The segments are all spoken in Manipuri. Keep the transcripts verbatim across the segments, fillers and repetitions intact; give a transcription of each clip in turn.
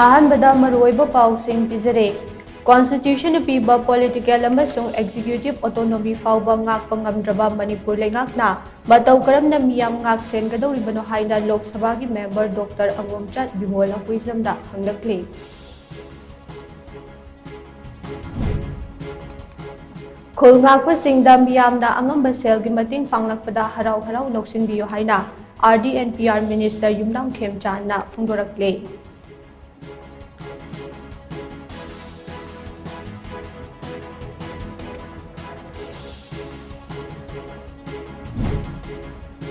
ꯑꯍꯥꯟꯕꯗ ꯃꯔꯨꯑꯣꯏꯕ ꯄꯥꯎꯁꯤꯡ ꯄꯤꯖꯔꯦ꯫ Constitution ꯅ ꯄꯤꯕ political ꯑꯃꯁꯨꯡ executive autonomy ꯐꯥꯎꯕ ꯉꯥꯛꯄ ꯉꯝꯗ꯭ꯔꯕ ꯃꯅꯤꯄꯨꯔ ꯂꯩꯉꯥꯛꯅ ꯃꯇꯧ ꯀꯔꯝꯅ ꯃꯤꯌꯥꯝ ꯉꯥꯛ ꯁꯦꯟꯒꯗꯧꯔꯤꯕꯅꯣ ꯍꯥꯏꯅ ꯂꯣꯛ ꯁꯚꯥꯒꯤ member Doctor ꯑꯉꯣꯝꯆꯥ ꯕꯤꯃꯣꯜ ꯑꯀꯣꯏꯖꯝꯗ ꯍꯪꯂꯛꯂꯤ꯫ ꯈꯨꯜ ꯉꯥꯛꯄꯁꯤꯡꯗ ꯃꯤꯌꯥꯝꯅ ꯑꯉꯝꯕ ꯁꯦꯜꯒꯤ ꯃꯇꯦꯡ ꯄꯥꯡꯂꯛꯄꯗ ꯍꯔꯥꯎ ꯍꯔꯥꯎ ꯂꯧꯁꯤꯟꯕꯤꯌꯨ ꯍꯥꯏꯅ R D and P R minister ꯌꯨꯝꯅꯥꯝ ꯈꯦꯝꯆꯥꯟꯅ ꯐꯣꯡꯗꯣꯔꯛꯂꯦ꯫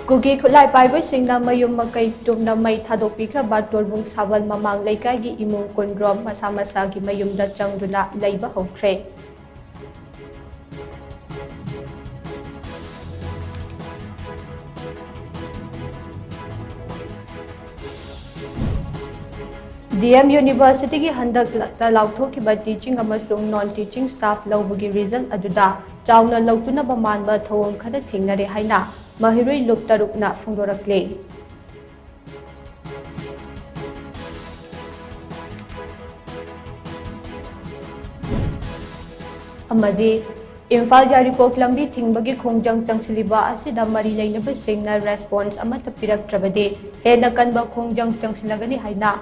ꯀꯨꯀꯤ ꯈꯨꯠꯂꯥꯏ ꯄꯥꯏꯕꯁꯤꯡꯅ ꯃꯌꯨꯝ ꯃꯀꯩ ꯇꯨꯝꯅ ꯃꯩ ꯊꯥꯗꯣꯛꯄꯤꯈ꯭ꯔꯕ ꯇꯣꯔꯕꯨꯡ ꯁꯥꯕꯜ ꯃꯃꯥꯡ ꯂꯩꯀꯥꯏꯒꯤ ꯏꯃꯨꯡ ꯀꯨꯟꯔꯣꯝ ꯃꯁꯥ ꯃꯁꯥꯒꯤ ꯃꯌꯨꯝꯗ ꯆꯪꯗꯨꯅ ꯂꯩꯕ ꯍꯧꯈ꯭ꯔꯦ꯫ D M University ꯒꯤ ꯍꯟꯗꯛꯇ ꯂꯥꯎꯊꯣꯛꯈꯤꯕ teaching ꯑꯃꯁꯨꯡ non teaching staff ꯂꯧꯕꯒꯤ result ꯑꯗꯨꯗ ꯆꯥꯎꯅ ꯂꯧꯇꯨꯅꯕ ꯃꯥꯟꯕ ꯊꯧꯑꯣꯡ ꯈꯔ ꯊꯦꯡꯅꯔꯦ ꯍꯥꯏꯅ ꯃꯍꯩꯔꯣꯏ ꯂꯨꯞ ꯇꯔꯨꯛꯅ ꯐꯣꯡꯗꯣꯔꯛꯂꯦ꯫ ꯑꯃꯗꯤ ꯏꯝꯐꯥꯜ ꯌꯥꯏꯔꯤꯄꯣꯛ ꯂꯝꯕꯤ ꯊꯤꯡꯕꯒꯤ ꯈꯣꯡꯖꯪ ꯆꯪꯁꯤꯜꯂꯤꯕ ꯑꯁꯤꯗ ꯃꯔꯤ ꯂꯩꯅꯕꯁꯤꯡꯅ response ꯑꯃꯠꯇ ꯄꯤꯔꯛꯇ꯭ꯔꯕꯗꯤ ꯍꯦꯟꯅ ꯀꯟꯕ ꯈꯣꯡꯖꯪ ꯆꯪꯁꯤꯜꯂꯒꯅꯤ ꯍꯥꯏꯅ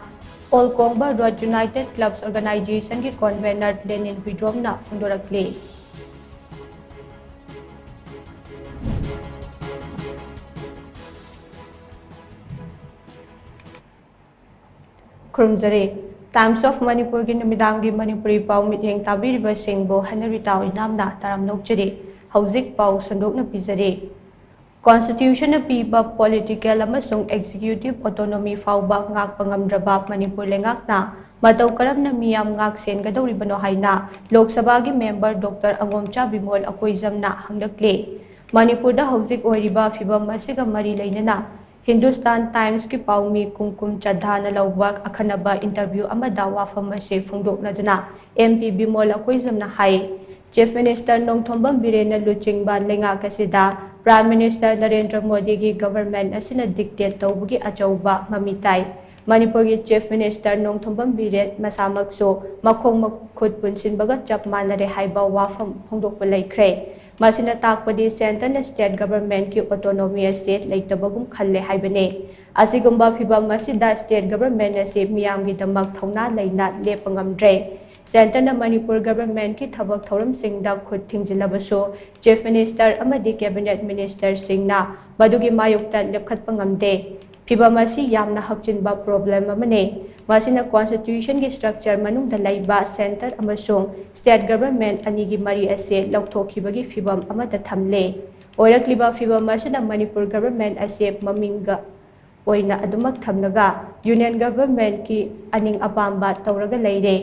All Kongba Road United Clubs Organization ꯒꯤ convener ꯂꯦꯅꯤꯟ ꯍꯨꯏꯗ꯭ꯔꯣꯝꯅ ꯐꯣꯡꯗꯣꯔꯛꯂꯤ꯫ ꯈꯨꯔꯨꯝꯖꯔꯤ꯫ Times of ꯃꯅꯤꯄꯨꯔꯒꯤ ꯅꯨꯃꯤꯗꯥꯡꯒꯤ ꯃꯅꯤꯄꯨꯔꯤ ꯄꯥꯎ ꯃꯤꯠꯌꯦꯡ ꯇꯥꯕꯤꯔꯤꯕꯁꯤꯡꯕꯨ ꯍꯅꯔꯤꯇꯥꯎ ꯏꯅꯥꯝꯅ ꯇꯔꯥꯝꯅ ꯑꯣꯛꯆꯔꯤ꯫ ꯍꯧꯖꯤꯛ ꯄꯥꯎ ꯁꯟꯗꯣꯛꯅ ꯄꯤꯖꯔꯤ꯫ Constitution ꯅ ꯄꯤꯕ political ꯑꯃꯁꯨꯡ executive autonomy ꯐꯥꯎꯕ ꯉꯥꯛꯄ ꯉꯝꯗ꯭ꯔꯕ ꯃꯅꯤꯄꯨꯔ ꯂꯩꯉꯥꯛꯅ ꯃꯇꯧ ꯀꯔꯝꯅ ꯃꯤꯌꯥꯝ ꯉꯥꯛ ꯁꯦꯟꯒꯗꯧꯔꯤꯕꯅꯣ ꯍꯥꯏꯅ ꯂꯣꯛ ꯁꯚꯥꯒꯤ member Doctor ꯑꯉꯣꯝꯆꯥ ꯕꯤꯃꯣꯜ ꯑꯀꯣꯏꯖꯝꯅ ꯍꯪꯂꯛꯂꯤ꯫ ꯃꯅꯤꯄꯨꯔꯗ ꯍꯧꯖꯤꯛ ꯑꯣꯏꯔꯤꯕ ꯐꯤꯚꯝ ꯑꯁꯤꯒ ꯃꯔꯤ ꯂꯩꯅꯅ Hindustan Times ꯀꯤ ꯄꯥꯎꯃꯤ ꯀꯨꯝꯀꯨꯝ ꯆꯙꯥꯅ ꯂꯧꯕ ꯑꯈꯟꯅꯕ interview ꯑꯃꯗ ꯋꯥꯐꯝ ꯑꯁꯤ ꯐꯣꯡꯗꯣꯛꯂꯗꯨꯅ M P ꯕꯤꯃꯣꯜ ꯑꯀꯣꯏꯖꯝꯅ ꯍꯥꯏ, Chief Minister ꯅꯣꯡꯊꯣꯝꯕꯝ ꯕꯤꯔꯦꯟꯅ ꯂꯨꯆꯤꯡꯕ ꯂꯩꯉꯥꯛ ꯑꯁꯤꯗ Prime Minister ꯅꯔꯦꯟꯗ꯭ꯔ ꯃꯣꯗꯤꯒꯤ government ꯑꯁꯤꯅ dictate ꯇꯧꯕꯒꯤ ꯑꯆꯧꯕ ꯃꯃꯤ ꯇꯥꯏ꯫ ꯃꯅꯤꯄꯨꯔꯒꯤ Chief Minister ꯅꯣꯡꯊꯣꯝꯕꯝ ꯕꯤꯔꯦꯟ ꯃꯁꯥꯃꯛꯁꯨ ꯃꯈꯣꯡ ꯃꯈꯨꯠ ꯄꯨꯟꯁꯤꯟꯕꯒ ꯆꯞ ꯃꯥꯟꯅꯔꯦ ꯍꯥꯏꯕ ꯋꯥꯐꯝ ꯐꯣꯡꯗꯣꯛꯄ ꯂꯩꯈ꯭ꯔꯦ꯫ ꯃꯁꯤꯅ ꯇꯥꯛꯄꯗꯤ centreꯅ state governmentꯀꯤ autonomy ꯑꯁꯤ ꯂꯩꯇꯕꯒꯨꯝ ꯈꯜꯂꯦ ꯍꯥꯏꯕꯅꯤ꯫ ꯑꯁꯤꯒꯨꯝꯕ ꯐꯤꯚꯝ ꯑꯁꯤꯗ state government ꯑꯁꯤ ꯃꯤꯌꯥꯝꯒꯤꯗꯃꯛ ꯊꯧꯅꯥ ꯂꯩꯅ ꯂꯦꯞꯄ ꯉꯝꯗ꯭ꯔꯦ꯫ Centreꯅ ꯃꯅꯤꯄꯨꯔ governmentꯀꯤ ꯊꯕꯛ ꯊꯧꯔꯝꯁꯤꯡꯗ ꯈꯨꯠ ꯊꯤꯡꯖꯤꯜꯂꯕꯁꯨ Chief Minister ꯑꯃꯗꯤ Cabinet Ministerꯁꯤꯡꯅ ꯃꯗꯨꯒꯤ ꯃꯥꯌꯣꯛꯇ ꯂꯦꯞꯈꯠꯄ ꯉꯝꯗꯦ꯫ ꯐꯤꯚꯝ ꯑꯁꯤ ꯌꯥꯝꯅ ꯍꯛꯆꯤꯟꯕ problem ꯑꯃꯅꯤ꯫ ꯃꯁꯤꯅ constitutionꯒꯤ structure ꯃꯅꯨꯡꯗ ꯂꯩꯕ centre ꯑꯃꯁꯨꯡ state government ꯑꯅꯤꯒꯤ ꯃꯔꯤ ꯑꯁꯤ ꯂꯧꯊꯣꯛꯈꯤꯕꯒꯤ ꯐꯤꯚꯝ ꯑꯃꯗ ꯊꯝꯂꯦ꯫ ꯑꯣꯏꯔꯛꯂꯤꯕ ꯐꯤꯚꯝ ꯑꯁꯤꯅ ꯃꯅꯤꯄꯨꯔ government ꯑꯁꯤ ꯃꯃꯤꯡꯒ ꯑꯣꯏꯅ ꯑꯗꯨꯃꯛ ꯊꯝꯂꯒ union governmentꯀꯤ ꯑꯅꯤꯡ ꯑꯄꯥꯝꯕ ꯇꯧꯔꯒ ꯂꯩꯔꯦ꯫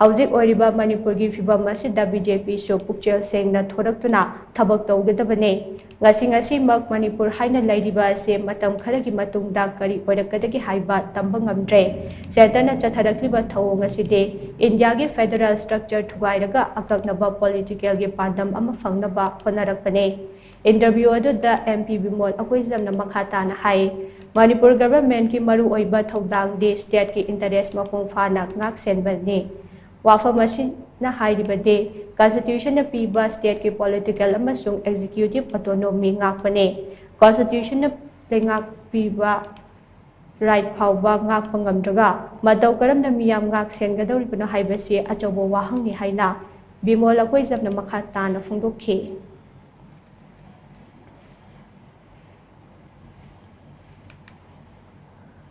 ꯍꯧꯖꯤꯛ ꯑꯣꯏꯔꯤꯕ ꯃꯅꯤꯄꯨꯔꯒꯤ ꯐꯤꯚꯝ ꯑꯁꯤꯗ BJPꯁꯨ ꯄꯨꯛꯆꯦꯜ ꯁꯦꯡꯅ ꯊꯣꯔꯛꯇꯨꯅ ꯊꯕꯛ ꯇꯧꯒꯗꯕꯅꯤ꯫ ꯉꯁꯤ ꯉꯁꯤꯃꯛ ꯃꯅꯤꯄꯨꯔ ꯍꯥꯏꯅ ꯂꯩꯔꯤꯕ ꯑꯁꯤ ꯃꯇꯝ ꯈꯔꯒꯤ ꯃꯇꯨꯡꯗ ꯀꯔꯤ ꯑꯣꯏꯔꯛꯀꯗꯒꯦ ꯍꯥꯏꯕ ꯇꯝꯕ ꯉꯝꯗ꯭ꯔꯦ꯫ Centreꯅ ꯆꯠꯊꯔꯛꯂꯤꯕ ꯊꯧꯑꯣꯡ ꯑꯁꯤꯗꯤ Indiaꯒꯤ federal structure ꯊꯨꯒꯥꯏꯔꯒ ꯑꯀꯛꯅꯕ politicalꯒꯤ ꯄꯥꯟꯗꯝ ꯑꯃ ꯐꯪꯅꯕ ꯍꯣꯠꯅꯔꯛꯄꯅꯤ꯫ Interview ꯑꯗꯨꯗ MP ꯕꯤꯃꯣꯜ ꯑꯀꯣꯏꯖꯝꯅ ꯃꯈꯥ ꯇꯥꯅ ꯍꯥꯏ, ꯃꯅꯤꯄꯨꯔ governmentꯀꯤ ꯃꯔꯨꯑꯣꯏꯕ ꯊꯧꯗꯥꯡꯗꯤ stateꯀꯤ interest ꯃꯄꯨꯡ ꯐꯥꯅ ꯉꯥꯛ ꯁꯦꯟꯕꯅꯤ꯫ ꯋꯥꯐꯝ ꯑꯁꯤꯅ ꯍꯥꯏꯔꯤꯕꯗꯤ constitutionꯅ ꯄꯤꯕ stateꯀꯤ political ꯑꯃꯁꯨꯡ executive autonomy ꯉꯥꯛꯄꯅꯤ꯫ Constitutionꯅ ꯂꯩꯉꯥꯛ ꯄꯤꯕ right ꯐꯥꯎꯕ ꯉꯥꯛꯄ ꯉꯝꯗ꯭ꯔꯒ ꯃꯇꯧ ꯀꯔꯝꯅ ꯃꯤꯌꯥꯝ ꯉꯥꯛ ꯁꯦꯟꯒꯗꯧꯔꯤꯕꯅꯣ ꯍꯥꯏꯕꯁꯤ ꯑꯆꯧꯕ ꯋꯥꯍꯪꯅꯤ ꯍꯥꯏꯅ ꯕꯤꯃꯣꯜ ꯑꯀꯣꯏꯖꯝꯅ ꯃꯈꯥ ꯇꯥꯅ ꯐꯣꯡꯗꯣꯛꯈꯤ꯫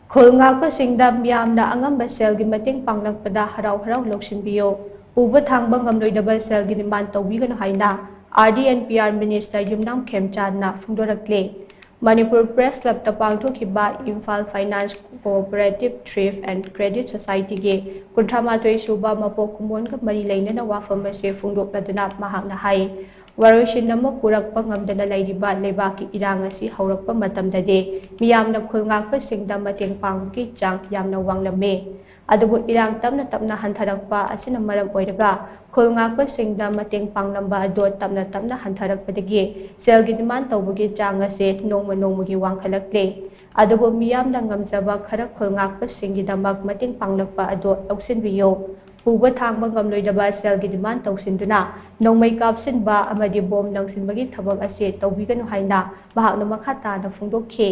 ꯈꯨꯜ ꯉꯥꯛꯄꯁꯤꯡꯗ ꯃꯤꯌꯥꯝꯅ ꯑꯉꯝꯕ ꯁꯦꯜꯒꯤ ꯃꯇꯦꯡ ꯄꯥꯡꯂꯛꯄꯗ ꯍꯔꯥꯎ ꯍꯔꯥꯎ ꯂꯧꯁꯤꯟꯕꯤꯌꯨ꯫ ꯄꯨꯕ ꯊꯥꯡꯕ ꯉꯝꯂꯣꯏꯗꯕ ꯁꯦꯜꯒꯤ demand ꯇꯧꯕꯤꯒꯅꯨ ꯍꯥꯏꯅ RD and PR Minister Yumnam ꯈꯦꯝꯆꯥꯟꯅ ꯐꯣꯡꯗꯣꯔꯛꯂꯤ꯫ Manipur Press Clubꯇ ꯄꯥꯡꯊꯣꯛꯈꯤꯕ Imphal Finance Cooperative Thrift and Credit Societyꯒꯤ ꯀꯨꯟꯊ꯭ꯔꯥ ꯃꯥꯊꯣꯏ ꯁꯨꯕ ꯃꯄꯣꯛ ꯀꯨꯝꯑꯣꯟꯒ ꯃꯔꯤ ꯂꯩꯅꯅ ꯋꯥꯐꯝ ꯑꯁꯤ ꯐꯣꯡꯗꯣꯛꯂꯗꯨꯅ ꯃꯍꯥꯛꯅ ꯍꯥꯏ, ꯋꯥꯔꯣꯏꯁꯤꯟ ꯑꯃ ꯄꯨꯔꯛꯄ ꯉꯝꯗꯅ ꯂꯩꯔꯤꯕ ꯂꯩꯕꯥꯛꯀꯤ ꯏꯔꯥꯡ ꯑꯁꯤ ꯍꯧꯔꯛꯄ ꯃꯇꯝꯗꯗꯤ ꯃꯤꯌꯥꯝꯅ ꯈꯨꯜ ꯉꯥꯛꯄꯁꯤꯡꯗ ꯃꯇꯦꯡ ꯄꯥꯡꯕꯒꯤ ꯆꯥꯡ ꯌꯥꯝꯅ ꯋꯥꯡꯂꯝꯃꯤ꯫ ꯑꯗꯨꯕꯨ ꯏꯔꯥꯡ ꯇꯞꯅ ꯇꯞꯅ ꯍꯟꯊꯔꯛꯄ ꯑꯁꯤꯅ ꯃꯔꯝ ꯑꯣꯏꯔꯒ ꯈꯨꯜ ꯉꯥꯛꯄꯁꯤꯡꯗ ꯃꯇꯦꯡ ꯄꯥꯡꯂꯝꯕ ꯑꯗꯨ ꯇꯞꯅ ꯇꯞꯅ ꯍꯟꯊꯔꯛꯄꯗꯒꯤ ꯁꯦꯜꯒꯤ demand ꯇꯧꯕꯒꯤ ꯆꯥꯡ ꯑꯁꯤ ꯅꯣꯡꯃ ꯅꯣꯡꯃꯒꯤ ꯋꯥꯡꯈꯠꯂꯛꯂꯤ꯫ ꯑꯗꯨꯕꯨ ꯃꯤꯌꯥꯝꯅ ꯉꯝꯖꯕ ꯈꯔ ꯈꯨꯜ ꯉꯥꯛꯄꯁꯤꯡꯒꯤꯗꯃꯛ ꯃꯇꯦꯡ ꯄꯥꯡꯂꯛꯄ ꯑꯗꯨ ꯂꯧꯁꯤꯟꯕꯤꯌꯨ꯫ ꯄꯨꯕ ꯊꯥꯡꯕ ꯉꯝꯂꯣꯏꯗꯕ ꯁꯦꯜꯒꯤ demand ꯇꯧꯁꯤꯟꯗꯨꯅ ꯅꯣꯡꯃꯩ ꯀꯥꯞꯁꯤꯟꯕ ꯑꯃꯗꯤ ꯕꯣꯝ ꯂꯪꯁꯤꯟꯕꯒꯤ ꯊꯕꯛ ꯑꯁꯤ ꯇꯧꯕꯤꯒꯅꯨ ꯍꯥꯏꯅ ꯃꯍꯥꯛꯅ ꯃꯈꯥ ꯇꯥꯅ ꯐꯣꯡꯗꯣꯛꯈꯤ꯫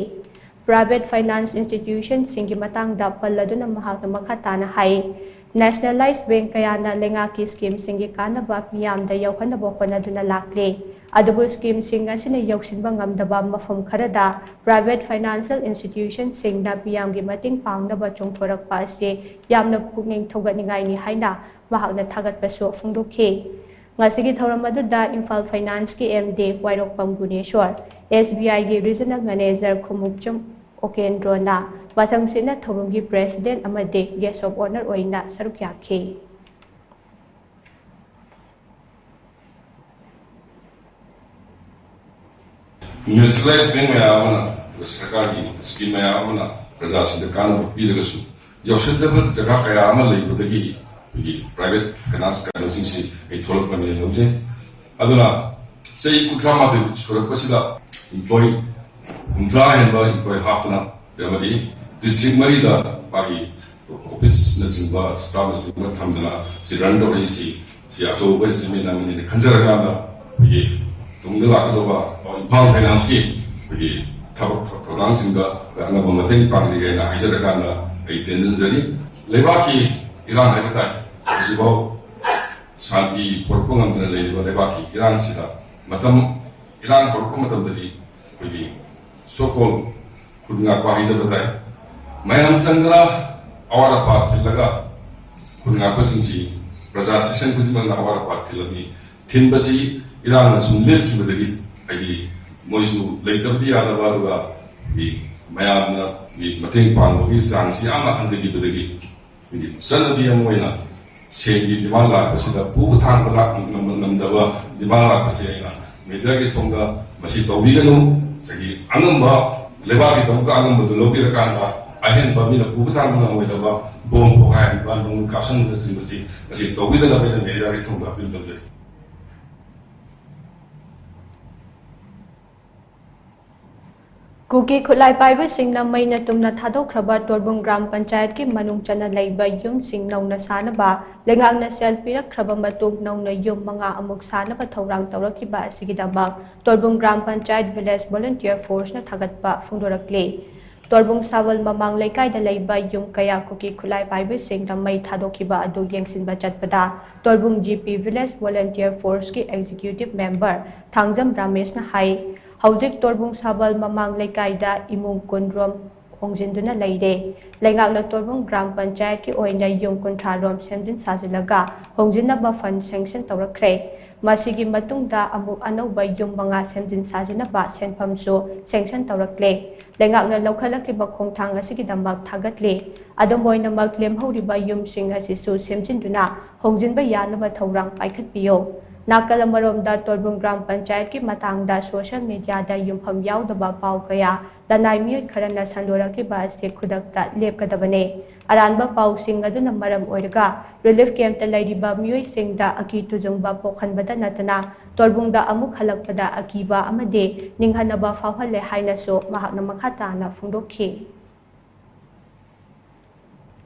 Private finance institutionꯁꯤꯡꯒꯤ ꯃꯇꯥꯡꯗ ꯄꯜꯂꯗꯨꯅ ꯃꯍꯥꯛꯅ ꯃꯈꯥ ꯇꯥꯅ ꯍꯥꯏ, Nationalized bank ꯀꯌꯥꯅ ꯂꯩꯉꯥꯛꯀꯤ schemeꯁꯤꯡꯒꯤ ꯀꯥꯟꯅꯕ ꯃꯤꯌꯥꯝꯗ ꯌꯧꯍꯟꯅꯕ ꯍꯣꯠꯅꯗꯨꯅ ꯂꯥꯛꯂꯤ꯫ ꯑꯗꯨꯕꯨ schemeꯁꯤꯡ ꯑꯁꯤꯅ ꯌꯧꯁꯤꯟꯕ ꯉꯝꯗꯕ ꯃꯐꯝ ꯈꯔꯗ private financial institutionꯁꯤꯡꯅ ꯃꯤꯌꯥꯝꯒꯤ ꯃꯇꯦꯡ ꯄꯥꯡꯅꯕ ꯆꯣꯡꯊꯣꯔꯛꯄ ꯑꯁꯤ ꯌꯥꯝꯅ ꯄꯨꯛꯅꯤꯡ ꯊꯧꯒꯠꯅꯤꯡꯉꯥꯏꯅꯤ ꯍꯥꯏꯅ ꯃꯍꯥꯛꯅ ꯊꯥꯒꯠꯄꯁꯨ ꯐꯣꯡꯗꯣꯛꯈꯤ꯫ ꯉꯁꯤꯒꯤ ꯊꯧꯔꯝ ꯑꯗꯨꯗ Imphal Financeꯀꯤ MD ꯋꯥꯏꯔꯣꯛꯄꯝ Guneshor, SBIꯒꯤ Regional Manager Khumukcham ꯑꯣꯀꯦꯟꯗ꯭ꯔꯣꯅ, ꯃꯊꯪꯁꯤꯠꯅ ꯊꯧꯔꯝꯒꯤ President ꯑꯃꯗꯤ Guest of Honour ꯑꯣꯏꯅ ꯁꯔꯨꯛ ꯌꯥꯈꯤ꯫ Nationalized bank ꯃꯌꯥꯝ ꯑꯃꯅ, ꯁꯔꯀꯥꯔꯒꯤ scheme ꯃꯌꯥꯝ ꯑꯃꯅ ꯄ꯭ꯔꯖꯥꯁꯤꯡꯗ ꯀꯥꯟꯅꯕ ꯄꯤꯔꯒꯁꯨ, ꯌꯧꯁꯤꯟꯗꯕ ꯖꯒꯥ ꯀꯌꯥ ꯑꯃ ꯂꯩꯕꯗꯒꯤ ꯑꯩꯈꯣꯏꯒꯤ private finance ꯀꯩꯅꯣꯁꯤꯡꯁꯤ ꯑꯩ ꯊꯣꯛꯂꯛꯄꯅꯦꯅ ꯂꯧꯖꯩ꯫ ꯑꯗꯨꯅ ꯆꯍꯤ ꯀꯨꯟꯊ꯭ꯔꯥ ꯃꯥꯊꯣꯏ ꯁꯨꯔꯛꯄꯁꯤꯗ employee ꯍꯨꯝꯗ꯭ꯔꯥ ꯍꯦꯟꯕ employee ꯍꯥꯞꯇꯨꯅ, ꯑꯃꯗꯤ district ꯃꯔꯤꯗ ꯃꯥꯒꯤ officeꯅꯆꯤꯡꯕ, staffꯅꯆꯤꯡꯕ ꯊꯝꯗꯅ ꯁꯤ run ꯇꯧꯔꯛꯏꯁꯤ, ꯁꯤ ꯑꯆꯧꯕ achievement ꯑꯃꯅꯤꯅ ꯈꯟꯖꯔꯀꯥꯟꯗ, ꯑꯩꯈꯣꯏꯒꯤ ꯇꯨꯡꯗ ꯂꯥꯛꯀꯗꯧꯕ ꯏꯝꯐꯥꯜ Financeꯀꯤ ꯑꯩꯈꯣꯏꯒꯤ ꯊꯕꯛ ꯊꯧꯗꯥꯡꯁꯤꯡꯗ ꯑꯉꯝꯕ ꯃꯇꯦꯡ ꯄꯥꯡꯖꯒꯦꯅ ꯍꯥꯏꯖꯔꯀꯥꯟꯗ ꯑꯩ ꯇꯦꯟꯖꯟꯖꯔꯤ꯫ ꯂꯩꯕꯥꯛꯀꯤ ꯏꯔꯥꯡ ꯍꯥꯏꯕ ꯇꯥꯏ, ꯍꯧꯖꯤꯛꯐꯥꯎ ꯁꯥꯟꯇꯤ ꯄꯨꯔꯛꯄ ꯉꯝꯗꯅ ꯂꯩꯔꯤꯕ ꯂꯩꯕꯥꯛꯀꯤ ꯏꯔꯥꯡꯁꯤꯗ, ꯃꯇꯝ ꯏꯔꯥꯡ ꯍꯧꯔꯛꯄ ꯃꯇꯝꯗꯗꯤ ꯑꯩꯈꯣꯏꯒꯤ so called ꯈꯨꯟ ꯉꯥꯛꯄ ꯍꯥꯏꯖꯕ ꯇꯥꯏ, ꯃꯌꯥꯝ ꯆꯪꯗꯅ ꯑꯋꯥꯠ ꯑꯄꯥ ꯊꯤꯜꯂꯒ ꯈꯨꯟ ꯉꯥꯛꯄꯁꯤꯡꯁꯤ ꯄ꯭ꯔꯖꯥ section ꯈꯨꯗꯤꯡꯃꯛꯅ ꯑꯋꯥꯠ ꯑꯄꯥ ꯊꯤꯜꯂꯝꯃꯤ꯫ ꯊꯤꯟꯕꯁꯤ ꯏꯔꯥꯡꯅ ꯁꯨꯝ ꯂꯦꯞꯈꯤꯕꯗꯒꯤ, ꯍꯥꯏꯗꯤ ꯃꯣꯏꯁꯨ ꯂꯩꯇꯕꯗꯤ ꯌꯥꯗꯕ, ꯑꯗꯨꯒ ꯑꯩꯈꯣꯏꯒꯤ ꯃꯌꯥꯝꯅ ꯃꯇꯦꯡ ꯄꯥꯡꯕꯒꯤ ꯆꯥꯡꯁꯤ ꯌꯥꯝꯅ ꯍꯟꯊꯈꯤꯕꯗꯒꯤ, ꯑꯩꯈꯣꯏꯒꯤ ꯆꯠꯅꯕꯤ ꯑꯃ ꯑꯣꯏꯅ ꯁꯦꯟꯒꯤ demand ꯂꯥꯛꯄꯁꯤꯗ ꯄꯨꯕ ꯊꯥꯡꯕ ꯂꯥꯛ-, ꯉꯝ-, ꯉꯝꯗꯕ demand ꯂꯥꯛꯄꯁꯦ ꯑꯩꯅ mediaꯒꯤ ꯊꯣꯡꯗ ꯃꯁꯤ ꯇꯧꯕꯤꯒꯅꯨ, ꯉꯁꯥꯏꯒꯤ ꯑꯉꯝꯕ, ꯂꯩꯕꯥꯛꯀꯤꯗꯃꯛꯇ ꯑꯉꯝꯕꯗꯨ ꯂꯧꯕꯤꯔꯀꯥꯟꯗ ꯑꯍꯦꯟꯕ ꯃꯤꯅ ꯄꯨꯕ ꯊꯥꯡꯕ ꯉꯝꯃꯣꯏꯗꯕ ꯕꯣꯝ ꯄꯣꯈꯥꯏꯍꯟꯕ, ꯅꯣꯡꯃꯩ ꯀꯥꯞꯁꯤꯟꯕꯅꯆꯤꯡꯕꯁꯤ ꯃꯁꯤ ꯇꯧꯕꯤꯗꯅꯕ ꯑꯩꯅ mediaꯒꯤ ꯊꯣꯡꯗ appeal ꯇꯧꯖꯔꯤ꯫ ꯀꯨꯀꯤ ꯈꯨꯠꯂꯥꯏ ꯄꯥꯏꯕꯁꯤꯡꯅ ꯃꯩꯅ ꯇꯨꯝꯅ ꯊꯥꯗꯣꯛꯈ꯭ꯔꯕ ꯇꯣꯔꯕꯨꯡ ꯒ꯭ꯔꯥꯝ ꯄꯟꯆꯥꯌꯠꯀꯤ ꯃꯅꯨꯡ ꯆꯟꯅ ꯂꯩꯕ ꯌꯨꯝꯁꯤꯡ ꯅꯧꯅ ꯁꯥꯅꯕ ꯂꯩꯉꯥꯛꯅ ꯁꯦꯜ ꯄꯤꯔꯛꯈ꯭ꯔꯕ ꯃꯇꯨꯡ ꯅꯧꯅ ꯌꯨꯝ ꯃꯉꯥ ꯑꯃꯨꯛ ꯁꯥꯅꯕ ꯊꯧꯔꯥꯡ ꯇꯧꯔꯛꯈꯤꯕ ꯑꯁꯤꯒꯤꯗꯃꯛ ꯇꯣꯔꯕꯨꯡ ꯒ꯭ꯔꯥꯝ ꯄꯟꯆꯥꯌꯠ ꯚꯤꯂꯦꯖ ꯚꯣꯂꯨꯟꯇꯤꯌꯔ ꯐꯣꯔꯁꯅ ꯊꯥꯒꯠꯄ ꯐꯣꯡꯗꯣꯔꯛꯂꯤ꯫ ꯇꯣꯔꯕꯨꯡ ꯁꯥꯕꯜ ꯃꯃꯥꯡ ꯂꯩꯀꯥꯏꯗ ꯂꯩꯕ ꯌꯨꯝ ꯀꯌꯥ ꯀꯨꯀꯤ ꯈꯨꯠꯂꯥꯏ ꯄꯥꯏꯕꯁꯤꯡꯅ ꯃꯩ ꯊꯥꯗꯣꯛꯈꯤꯕ ꯑꯗꯨ ꯌꯦꯡꯁꯤꯟꯕ ꯆꯠꯄꯗ Torbung G P village volunteer ꯐꯣꯔꯁꯀꯤ ꯑꯦꯛꯖꯤꯀ꯭ꯌꯨꯇꯤꯚ ꯃꯦꯝꯕꯔ ꯊꯥꯡꯖꯝ ꯔꯥꯃꯦꯁꯅ ꯍꯥꯏ, ꯍꯧꯖꯤꯛ ꯇꯣꯔꯕꯨꯡ ꯁꯥꯕꯜ ꯃꯃꯥꯡ ꯂꯩꯀꯥꯏꯗ ꯏꯃꯨꯡ ꯀꯨꯟ ꯔꯣꯝ ꯍꯣꯡꯖꯤꯟꯗꯨꯅ ꯂꯩꯔꯦ꯫ ꯂꯩꯉꯥꯛꯅ ꯇꯣꯔꯕꯨꯡ ꯒ꯭ꯔꯥꯝ ꯄꯟꯆꯥꯌꯠꯀꯤ ꯑꯣꯏꯅ ꯌꯨꯝ ꯀꯨꯟꯊ꯭ꯔꯥ ꯔꯣꯝ ꯁꯦꯝꯖꯤꯟ ꯁꯥꯖꯤꯜꯂꯒ ꯍꯣꯡꯖꯤꯟꯅꯕ ꯐꯟ ꯁꯦꯡꯁꯟ ꯇꯧꯔꯛꯈ꯭ꯔꯦ꯫ ꯃꯁꯤꯒꯤ ꯃꯇꯨꯡꯗ ꯑꯃꯨꯛ ꯑꯅꯧꯕ ꯌꯨꯝ ꯃꯉꯥ ꯁꯦꯝꯖꯤꯟ ꯁꯥꯖꯤꯟꯅꯕ ꯁꯦꯟꯐꯝꯁꯨ ꯁꯦꯡꯁꯟ ꯇꯧꯔꯛꯂꯦ꯫ ꯂꯩꯉꯥꯛꯅ ꯂꯧꯈꯠꯂꯛꯂꯤꯕ ꯈꯣꯡꯊꯥꯡ ꯑꯁꯤꯒꯤꯗꯃꯛ ꯊꯥꯒꯠꯂꯤ꯫ ꯑꯗꯨꯝ ꯑꯣꯏꯅꯃꯛ, ꯂꯦꯝꯍꯧꯔꯤꯕ ꯌꯨꯝꯁꯤꯡ ꯑꯁꯤꯁꯨ ꯁꯦꯝꯖꯤꯟꯗꯨꯅ ꯍꯣꯡꯖꯤꯟꯕ ꯌꯥꯅꯕ ꯊꯧꯔꯥꯡ ꯄꯥꯏꯈꯠꯄꯤꯌꯨ꯫ ꯅꯥꯀꯜ ꯑꯃꯔꯣꯝꯗ, ꯇꯣꯔꯕꯨꯡ ꯒ꯭ꯔꯥꯝ ꯄꯟꯆꯥꯌꯠꯀꯤ ꯃꯇꯥꯡꯗ ꯁꯣꯁꯤꯌꯦꯜ ꯃꯤꯗꯤꯌꯥꯗ ꯌꯨꯝꯐꯝ ꯌꯥꯎꯗꯕ ꯄꯥꯎ ꯀꯌꯥ ꯂꯅꯥꯏ ꯃꯤꯑꯣꯏ ꯈꯔꯅ ꯁꯟꯗꯣꯔꯛꯂꯤꯕ ꯑꯁꯤ ꯈꯨꯗꯛꯇ ꯂꯦꯞꯀꯗꯕꯅꯤ꯫ ꯑꯔꯥꯟꯕ ꯄꯥꯎꯁꯤꯡ ꯑꯗꯨꯅ ꯃꯔꯝ ꯑꯣꯏꯔꯒ ꯔꯤꯂꯤꯐ ꯀꯦꯝꯞꯇ ꯂꯩꯔꯤꯕ ꯃꯤꯑꯣꯏꯁꯤꯡꯗ ꯑꯀꯤ ꯇꯨꯖꯨꯡꯕ ꯄꯣꯛꯍꯟꯕꯗ ꯅꯠꯇꯅ ꯇꯣꯔꯕꯨꯡꯗ ꯑꯃꯨꯛ ꯍꯜꯂꯛꯄꯗ ꯑꯀꯤꯕ ꯑꯃꯗꯤ ꯅꯤꯡꯍꯟꯅꯕ ꯐꯥꯎꯍꯜꯂꯦ ꯍꯥꯏꯅꯁꯨ ꯃꯍꯥꯛꯅ ꯃꯈꯥ ꯇꯥꯅ ꯐꯣꯡꯗꯣꯛꯈꯤ꯫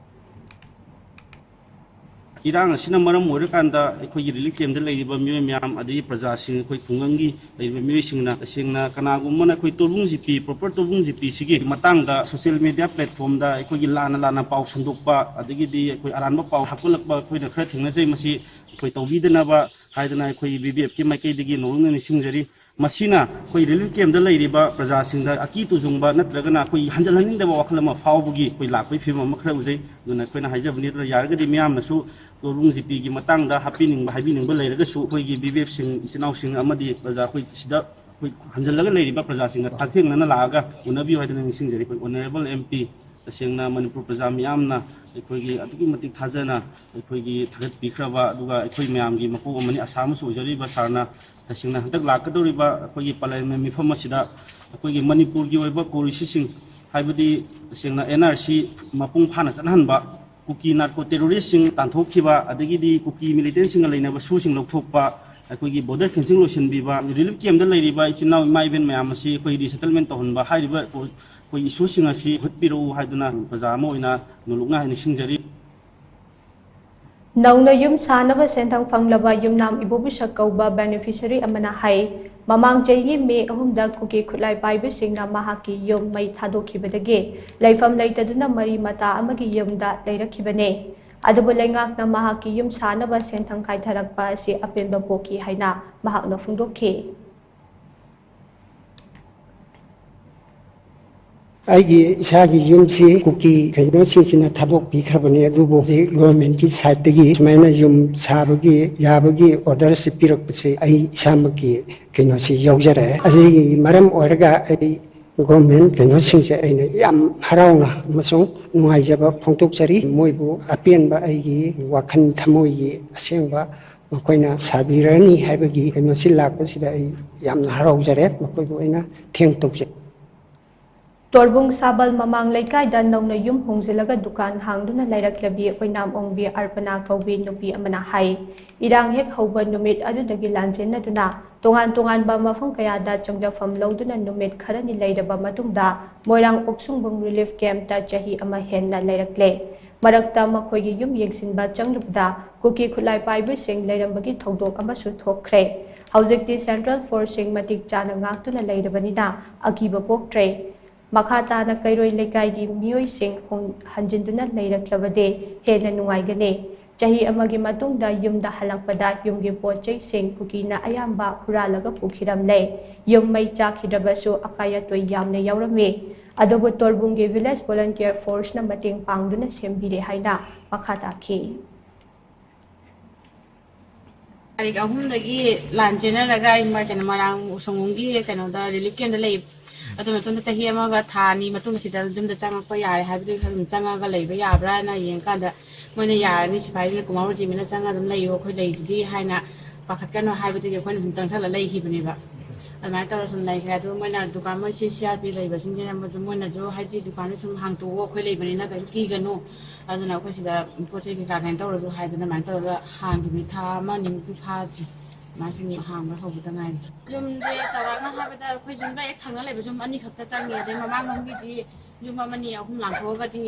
ꯏꯔꯥꯡ ꯑꯁꯤꯅ ꯃꯔꯝ ꯑꯣꯏꯔꯀꯥꯟꯗ ꯑꯩꯈꯣꯏꯒꯤ ꯔꯤꯂꯤꯐ ꯀꯦꯝꯞꯇ ꯂꯩꯔꯤꯕ ꯃꯤꯑꯣꯏ ꯃꯌꯥꯝ, ꯑꯗꯒꯤ ꯄ꯭ꯔꯖꯥꯁꯤꯡ, ꯑꯩꯈꯣꯏ ꯈꯨꯡꯒꯪꯒꯤ ꯂꯩꯔꯤꯕ ꯃꯤꯑꯣꯏꯁꯤꯡꯅ ꯇꯁꯦꯡꯅ ꯀꯅꯥꯒꯨꯝꯕꯅ ꯑꯩꯈꯣꯏ ꯇꯣꯔꯕꯨꯡ ꯖꯤ ꯄꯤ, ꯄ꯭ꯔꯣꯄꯔ ꯇꯣꯔꯕꯨꯡ ꯖꯤ ꯄꯤꯁꯤꯒꯤ ꯃꯇꯥꯡꯗ ꯁꯣꯁꯤꯌꯦꯜ ꯃꯤꯗꯤꯌꯥ ꯄ꯭ꯂꯦꯠꯐꯣꯝꯗ ꯑꯩꯈꯣꯏꯒꯤ ꯂꯥꯟꯅ ꯂꯥꯟꯅ ꯄꯥꯎ ꯁꯟꯗꯣꯛꯄ, ꯑꯗꯒꯤꯗꯤ ꯑꯩꯈꯣꯏ ꯑꯔꯥꯟꯕ ꯄꯥꯎ ꯍꯥꯞꯀꯠꯂꯛꯄ ꯑꯩꯈꯣꯏꯅ ꯈꯔ ꯊꯦꯡꯅꯖꯩ꯫ ꯃꯁꯤ ꯑꯩꯈꯣꯏ ꯇꯧꯕꯤꯗꯅꯕ ꯍꯥꯏꯗꯅ ꯑꯩꯈꯣꯏꯒꯤ ꯕꯤ ꯕꯤ ꯑꯦꯐꯀꯤ ꯃꯥꯏꯀꯩꯗꯒꯤ ꯅꯧꯅ ꯅꯤꯡꯁꯤꯡꯖꯔꯤ꯫ ꯃꯁꯤꯅ ꯑꯩꯈꯣꯏ ꯔꯤꯂꯤꯐ ꯀꯦꯝꯞꯇ ꯂꯩꯔꯤꯕ ꯄ꯭ꯔꯖꯥꯁꯤꯡꯗ ꯑꯀꯤ ꯇꯨꯖꯨꯡꯕ ꯅꯠꯇ꯭ꯔꯒꯅ ꯑꯩꯈꯣꯏ ꯍꯟꯖꯤꯜꯍꯟꯅꯤꯡꯗꯕ ꯋꯥꯈꯜ ꯑꯃ ꯐꯥꯎꯕꯒꯤ ꯑꯩꯈꯣꯏ ꯂꯥꯛꯄꯒꯤ ꯐꯤꯕꯝ ꯑꯃ ꯈꯔ ꯎꯖꯩ꯫ ꯑꯗꯨꯅ ꯑꯩꯈꯣꯏꯅ ꯍꯥꯏꯖꯕꯅꯤ, ꯑꯗꯨꯅ ꯌꯥꯔꯒꯗꯤ ꯃꯤꯌꯥꯝꯅꯁꯨ ꯇꯣꯔꯕꯨꯡ ꯖꯤ ꯄꯤꯒꯤ ꯃꯇꯥꯡꯗ ꯍꯥꯞꯄꯤꯅꯤꯡꯕ, ꯍꯥꯏꯕꯤꯅꯤꯡꯕ ꯂꯩꯔꯒꯁꯨ ꯑꯩꯈꯣꯏꯒꯤ ꯕꯤ ꯕꯤ ꯑꯦꯐꯁꯤꯡ, ꯏꯆꯤꯜ ꯏꯅꯥꯎꯁꯤꯡ ꯑꯃꯗꯤ ꯄ꯭ꯔꯖꯥ ꯑꯩꯈꯣꯏ ꯁꯤꯗ ꯑꯩꯈꯣꯏ ꯍꯟꯖꯤꯜꯂꯒ ꯂꯩꯔꯤꯕ ꯄ꯭ꯔꯖꯥꯁꯤꯡꯒ ꯍꯛꯊꯦꯡꯅꯅ ꯂꯥꯛꯑꯒ ꯎꯅꯕꯤꯌꯨ ꯍꯥꯏꯗꯅ ꯅꯤꯡꯁꯤꯡꯖꯔꯤ꯫ ꯑꯩꯈꯣꯏ ꯑꯣꯅꯔꯦꯕꯜ ꯑꯦꯝ ꯄꯤ, ꯇꯁꯦꯡꯅ ꯃꯅꯤꯄꯨꯔ ꯄ꯭ꯔꯖꯥ ꯃꯤꯌꯥꯝꯅ ꯑꯩꯈꯣꯏꯒꯤ ꯑꯗꯨꯛꯀꯤ ꯃꯇꯤꯛ ꯊꯥꯖꯅ ꯑꯩꯈꯣꯏꯒꯤ ꯊꯥꯒꯠꯄꯤꯈ꯭ꯔꯕ, ꯑꯗꯨꯒ ꯑꯩꯈꯣꯏ ꯃꯌꯥꯝꯒꯤ ꯃꯀꯣꯛ ꯑꯃꯅꯤ, ꯑꯁꯥ ꯑꯃꯁꯨ ꯑꯣꯏꯖꯔꯤꯕ ꯁꯥꯔꯅ ꯇꯁꯦꯡꯅ ꯍꯟꯗꯛ ꯂꯥꯛꯀꯗꯧꯔꯤꯕ ꯑꯩꯈꯣꯏꯒꯤ ꯄꯥꯔꯂꯤꯌꯥꯃꯦꯟ ꯃꯤꯐꯝ ꯑꯁꯤꯗ ꯑꯩꯈꯣꯏꯒꯤ ꯃꯅꯤꯄꯨꯔꯒꯤ ꯑꯣꯏꯕ ꯄꯣꯂꯤꯁꯤꯁꯤꯡ, ꯍꯥꯏꯕꯗꯤ ꯇꯁꯦꯡꯅ ꯑꯦꯟ ꯑꯥꯔ ꯁꯤ ꯃꯄꯨꯡ ꯐꯥꯅ ꯆꯠꯍꯟꯕ, ꯀꯨꯀꯤ ꯅꯥꯔꯀꯣ ꯇꯦꯔꯣꯔꯤꯁꯁꯤꯡ ꯇꯥꯟꯊꯣꯛꯈꯤꯕ, ꯑꯗꯒꯤꯗꯤ ꯀꯨꯀꯤ ꯃꯤꯂꯤꯇꯦꯟꯁꯤꯡꯒ ꯂꯩꯅꯕ ꯁꯨꯁꯤꯡ ꯂꯧꯊꯣꯛꯄ, ꯑꯩꯈꯣꯏꯒꯤ ꯕꯣꯔꯗꯔ ꯐꯦꯟꯁꯤꯡ ꯂꯣꯏꯁꯤꯟꯕꯤꯕ, ꯔꯤꯂꯤꯐ ꯀꯦꯝꯗ ꯂꯩꯔꯤꯕ ꯏꯆꯤꯟ ꯏꯅꯥꯎ ꯏꯃꯥ ꯏꯕꯦꯟ ꯃꯌꯥꯝ ꯑꯁꯤ ꯑꯩꯈꯣꯏ ꯔꯤꯁꯦꯇꯜꯃꯦꯟ ꯇꯧꯍꯟꯕ, ꯍꯥꯏꯔꯤꯕ ꯑꯩꯈꯣꯏ ꯏꯁꯨꯁꯤꯡ ꯑꯁꯤ ꯍꯨꯠꯄꯤꯔꯛꯎ ꯍꯥꯏꯗꯨꯅ ꯄ꯭ꯔꯖꯥ ꯑꯃ ꯑꯣꯏꯅ ꯅꯣꯂꯨꯛꯅ ꯍꯥꯏꯅ ꯅꯤꯡꯁꯤꯡꯖꯔꯤ꯫ ꯅꯧꯅ ꯌꯨꯝ ꯁꯥꯅꯕ ꯁꯦꯟꯊꯪ ꯐꯪꯂꯕ ꯌꯨꯝꯅꯥꯝ ꯏꯕꯣꯕꯤꯁꯛ ꯀꯧꯕ ꯕꯦꯅꯤꯐꯤꯁꯔꯤ ꯑꯃꯅ ꯍꯥꯏ, ꯃꯃꯥꯡ ꯆꯍꯤꯒꯤ ꯃꯦ ꯑꯍꯨꯝꯗ ꯀꯨꯀꯤ ꯈꯨꯠꯂꯥꯏ ꯄꯥꯏꯕꯁꯤꯡꯅ ꯃꯍꯥꯛꯀꯤ ꯌꯨꯝ ꯃꯩ ꯊꯥꯗꯣꯛꯈꯤꯕꯗꯒꯤ ꯂꯩꯐꯝ ꯂꯩꯇꯗꯨꯅ ꯃꯔꯤ ꯃꯇꯥ ꯑꯃꯒꯤ ꯌꯨꯝꯗ ꯂꯩꯔꯛꯈꯤꯕꯅꯤ꯫ ꯑꯗꯨꯕꯨ ꯂꯩꯉꯥꯛꯅ ꯃꯍꯥꯛꯀꯤ ꯌꯨꯝ ꯁꯥꯅꯕ ꯁꯦꯟꯊꯪ ꯀꯥꯏꯊꯔꯛꯄ ꯑꯁꯤ ꯑꯄꯦꯟꯕ ꯄꯣꯛꯈꯤ ꯍꯥꯏꯅ ꯃꯍꯥꯛꯅ ꯐꯣꯡꯗꯣꯛꯈꯤ꯫ ꯑꯩꯒꯤ ꯏꯁꯥꯒꯤ ꯌꯨꯝꯁꯤ ꯀꯨꯀꯤ ꯀꯩꯅꯣꯁꯤꯡꯁꯤꯅ ꯊꯥꯗꯣꯛꯄꯤꯈ꯭ꯔꯕꯅꯤ, ꯑꯗꯨꯕꯨ ꯍꯧꯖꯤꯛ ꯒꯣꯔꯃꯦꯟꯒꯤ ꯁꯥꯏꯠꯇꯒꯤ ꯁꯨꯃꯥꯏꯅ ꯌꯨꯝ ꯁꯥꯕꯒꯤ ꯌꯥꯕꯒꯤ ꯑꯣꯔꯗꯔꯁꯤ ꯄꯤꯔꯛꯄꯁꯤ ꯑꯩ ꯏꯁꯥꯃꯛꯀꯤ ꯀꯩꯅꯣꯁꯤ ꯌꯥꯎꯖꯔꯦ꯫ ꯑꯁꯤꯒꯤ ꯃꯔꯝ ꯑꯣꯏꯔꯒ ꯑꯩ ꯒꯣꯔꯃꯦꯟ ꯀꯩꯅꯣꯁꯤꯡꯁꯦ ꯑꯩꯅ ꯌꯥꯝ ꯍꯔꯥꯎꯅ ꯑꯃꯁꯨꯡ ꯅꯨꯡꯉꯥꯏꯖꯕ ꯐꯣꯡꯗꯣꯛꯆꯔꯤ꯫ ꯃꯣꯏꯕꯨ ꯑꯄꯦꯟꯕ ꯑꯩꯒꯤ ꯋꯥꯈꯜ ꯊꯃꯣꯏꯒꯤ ꯑꯁꯦꯡꯕ ꯃꯈꯣꯏꯅ ꯁꯥꯕꯤꯔꯅꯤ ꯍꯥꯏꯕꯒꯤ ꯀꯩꯅꯣꯁꯤ ꯂꯥꯛꯄꯁꯤꯗ ꯑꯩ ꯌꯥꯝꯅ ꯍꯔꯥꯎꯖꯔꯦ꯫ ꯃꯈꯣꯏꯕꯨ ꯑꯩꯅ ꯊꯦꯡ ꯇꯧꯖꯩ꯫ ꯇꯣꯔꯕꯨꯡ ꯁꯥꯕꯜ ꯃꯃꯥꯡ ꯂꯩꯀꯥꯏꯗ ꯅꯧꯅ ꯌꯨꯝ ꯍꯣꯡꯖꯤꯜꯂꯒ ꯗꯨꯀꯥꯟ ꯍꯥꯡꯗꯨꯅ ꯂꯩꯔꯛꯂꯕꯤ ꯑꯣꯏꯅꯥꯝ ꯑꯣꯡꯕꯤ ꯑꯔꯄꯅꯥ ꯀꯧꯕꯤ ꯅꯨꯄꯤ ꯑꯃꯅ ꯍꯥꯏ, ꯏꯔꯥꯡ ꯍꯦꯛ ꯍꯧꯕ ꯅꯨꯃꯤꯠ ꯑꯗꯨꯗꯒꯤ ꯂꯥꯟꯖꯦꯟꯅꯗꯨꯅ ꯇꯣꯉꯥꯟ ꯇꯣꯉꯥꯟꯕ ꯃꯐꯝ ꯀꯌꯥꯗ ꯆꯪꯖꯐꯝ ꯂꯧꯗꯨꯅ ꯅꯨꯃꯤꯠ ꯈꯔꯅꯤ ꯂꯩꯔꯕ ꯃꯇꯨꯡꯗ ꯃꯣꯏꯔꯥꯡ ꯑꯣꯛꯁꯨꯡꯕꯨꯡ ꯔꯤꯂꯤꯐ ꯀꯦꯝꯞꯇ ꯆꯍꯤ ꯑꯃ ꯍꯦꯟꯅ ꯂꯩꯔꯛꯂꯦ꯫ ꯃꯔꯛꯇ ꯃꯈꯣꯏꯒꯤ ꯌꯨꯝ ꯌꯦꯡꯁꯤꯟꯕ ꯆꯪꯂꯨꯕꯗ ꯀꯨꯀꯤ ꯈꯨꯠꯂꯥꯏ ꯄꯥꯏꯕꯁꯤꯡ ꯂꯩꯔꯝꯕꯒꯤ ꯊꯧꯗꯣꯛ ꯑꯃꯁꯨ ꯊꯣꯛꯈ꯭ꯔꯦ꯫ ꯍꯧꯖꯤꯛꯇꯤ ꯁꯦꯟꯇ꯭ꯔꯦꯜ ꯐꯣꯔꯁꯁꯤꯡ ꯃꯇꯤꯛ ꯆꯥꯅ ꯉꯥꯛꯇꯨꯅ ꯂꯩꯔꯕꯅꯤꯅ ꯑꯀꯤꯕ ꯄꯣꯛꯇ꯭ꯔꯦ꯫ ꯃꯈꯥ ꯇꯥꯅ ꯀꯩꯔꯣꯏ ꯂꯩꯀꯥꯏꯒꯤ ꯃꯤꯑꯣꯏꯁꯤꯡ ꯍꯣꯡ-, ꯍꯟꯖꯤꯟꯗꯨꯅ ꯂꯩꯔꯛꯂꯕꯗꯤ ꯍꯦꯟꯅ ꯅꯨꯡꯉꯥꯏꯒꯅꯤ꯫ ꯆꯍꯤ ꯑꯃꯒꯤ ꯃꯇꯨꯡꯗ ꯌꯨꯝꯗ ꯍꯜꯂꯛꯄꯗ ꯌꯨꯝꯒꯤ ꯄꯣꯠ ꯆꯩꯁꯤꯡ ꯀꯨꯀꯤꯅ ꯑꯌꯥꯝꯕ ꯍꯨꯔꯥꯜꯂꯒ ꯄꯨꯈꯤꯔꯝꯂꯦ꯫ ꯌꯨꯝ ꯃꯩ ꯆꯥꯛꯈꯤꯗ꯭ꯔꯕꯁꯨ ꯑꯀꯥꯏ ꯑꯇꯣꯏ ꯌꯥꯝꯅ ꯌꯥꯎꯔꯝꯃꯤ꯫ ꯑꯗꯨꯕꯨ ꯇꯣꯔꯕꯨꯡꯒꯤ ꯚꯤꯂꯦꯖ ꯚꯣꯂꯟꯇꯤꯌꯔ ꯐꯣꯔꯁꯅ ꯃꯇꯦꯡ ꯄꯥꯡꯗꯨꯅ ꯁꯦꯝꯕꯤꯔꯦ ꯍꯥꯏꯅ ꯃꯈꯥ ꯇꯥꯈꯤ꯫ ꯇꯥꯔꯤꯛ ꯑꯍꯨꯝꯗꯒꯤ ꯂꯥꯟ ꯆꯦꯟꯅꯔꯒ ꯑꯩ ꯃ-, ꯀꯩꯅꯣ, ꯃꯣꯏꯔꯥꯡ ꯁꯣꯡꯉꯨꯡꯒꯤ ꯀꯩꯅꯣꯗ ꯔꯤꯂꯤꯐ ꯀꯦꯝꯞꯇ ꯂꯩ꯫ ꯑꯗꯨ ꯃꯇꯨꯡꯗ ꯆꯍꯤ ꯑꯃꯒ ꯊꯥ ꯑꯅꯤ ꯃꯇꯨꯡꯗ ꯁꯤꯗ ꯌꯨꯝꯗ ꯆꯪꯉꯛꯄ ꯌꯥꯔꯦ ꯍꯥꯏꯕꯗꯨꯒꯤ ꯑꯗꯨꯝ ꯆꯪꯉꯒ ꯂꯩꯕ ꯌꯥꯕ꯭ꯔꯥꯅ ꯌꯦꯡꯀꯥꯟꯗ ꯃꯣꯏꯅ ꯌꯥꯔꯅꯤ, ꯁꯤꯐꯥꯏꯁꯤꯅ ꯀꯨꯃꯥꯔ ꯔꯦꯖꯤꯃꯦꯟꯅ ꯆꯪꯉꯒ ꯑꯗꯨꯝ ꯂꯩꯌꯣ, ꯑꯩꯈꯣꯏ ꯂꯩꯁꯤꯗꯤ ꯍꯥꯏꯅ ꯄꯥꯈꯠꯀꯅꯨ ꯍꯥꯏꯕꯗꯒꯤ ꯑꯩꯈꯣꯏꯅ ꯑꯗꯨꯝ ꯆꯪꯁꯜꯂ ꯂꯩꯈꯤꯕꯅꯦꯕ꯫ ꯑꯗꯨꯃꯥꯏꯅ ꯇꯧꯔ ꯁꯨꯝ ꯂꯩꯈ꯭ꯔꯦ꯫ ꯑꯗꯨ ꯃꯣꯏꯅ ꯗꯨꯀꯥꯟ, ꯃꯣꯏ ꯁꯤ ꯁꯤ ꯑꯥꯔ ꯄꯤ ꯂꯩꯕꯁꯤꯡꯁꯤꯅ ꯃꯣꯏꯁꯨ, ꯃꯣꯏꯅꯁꯨ ꯍꯥꯏꯗꯤ ꯗꯨꯀꯥꯟꯁꯦ ꯁꯨꯝ ꯍꯥꯡꯇꯣꯛꯑꯣ, ꯑꯩꯈꯣꯏ ꯂꯩꯕꯅꯤꯅ ꯀꯔꯤꯝ ꯀꯤꯒꯅꯨ, ꯑꯗꯨꯅ ꯑꯩꯈꯣꯏ ꯁꯤꯗ ꯄꯣꯠ ꯆꯩ ꯀꯩꯀꯥ ꯀꯩꯅꯣ ꯇꯧꯔꯁꯨ ꯍꯥꯏꯗꯅ ꯑꯗꯨꯃꯥꯏꯅ ꯇꯧꯔꯒ ꯍꯥꯡꯈꯤꯕꯅꯤ꯫ ꯊꯥ ꯑꯃ ꯑꯅꯤꯃꯨꯛꯇꯤ ꯐꯥꯗ꯭ꯔꯤ꯫ ꯃꯥꯁꯨ ꯍꯥꯡꯕ ꯍꯧꯕꯗ ꯉꯥꯏꯔꯤ꯫ ꯌꯨꯝꯁꯦ ꯆꯥꯎꯔꯥꯛꯅ ꯍꯥꯏꯕꯗ ꯑꯩꯈꯣꯏ ꯌꯨꯝꯗ ꯍꯦꯛ ꯊꯪꯅ ꯂꯩꯕ ꯌꯨꯝ ꯑꯅꯤꯈꯛꯇ ꯆꯪꯉꯦ, ꯑꯗꯩ ꯃꯃꯥꯡꯂꯣꯝꯒꯤꯗꯤ ꯌꯨꯝ ꯑꯃꯅꯤ ꯑꯍꯨꯝ ꯂꯥꯟꯊꯣꯛꯑꯒꯗꯤ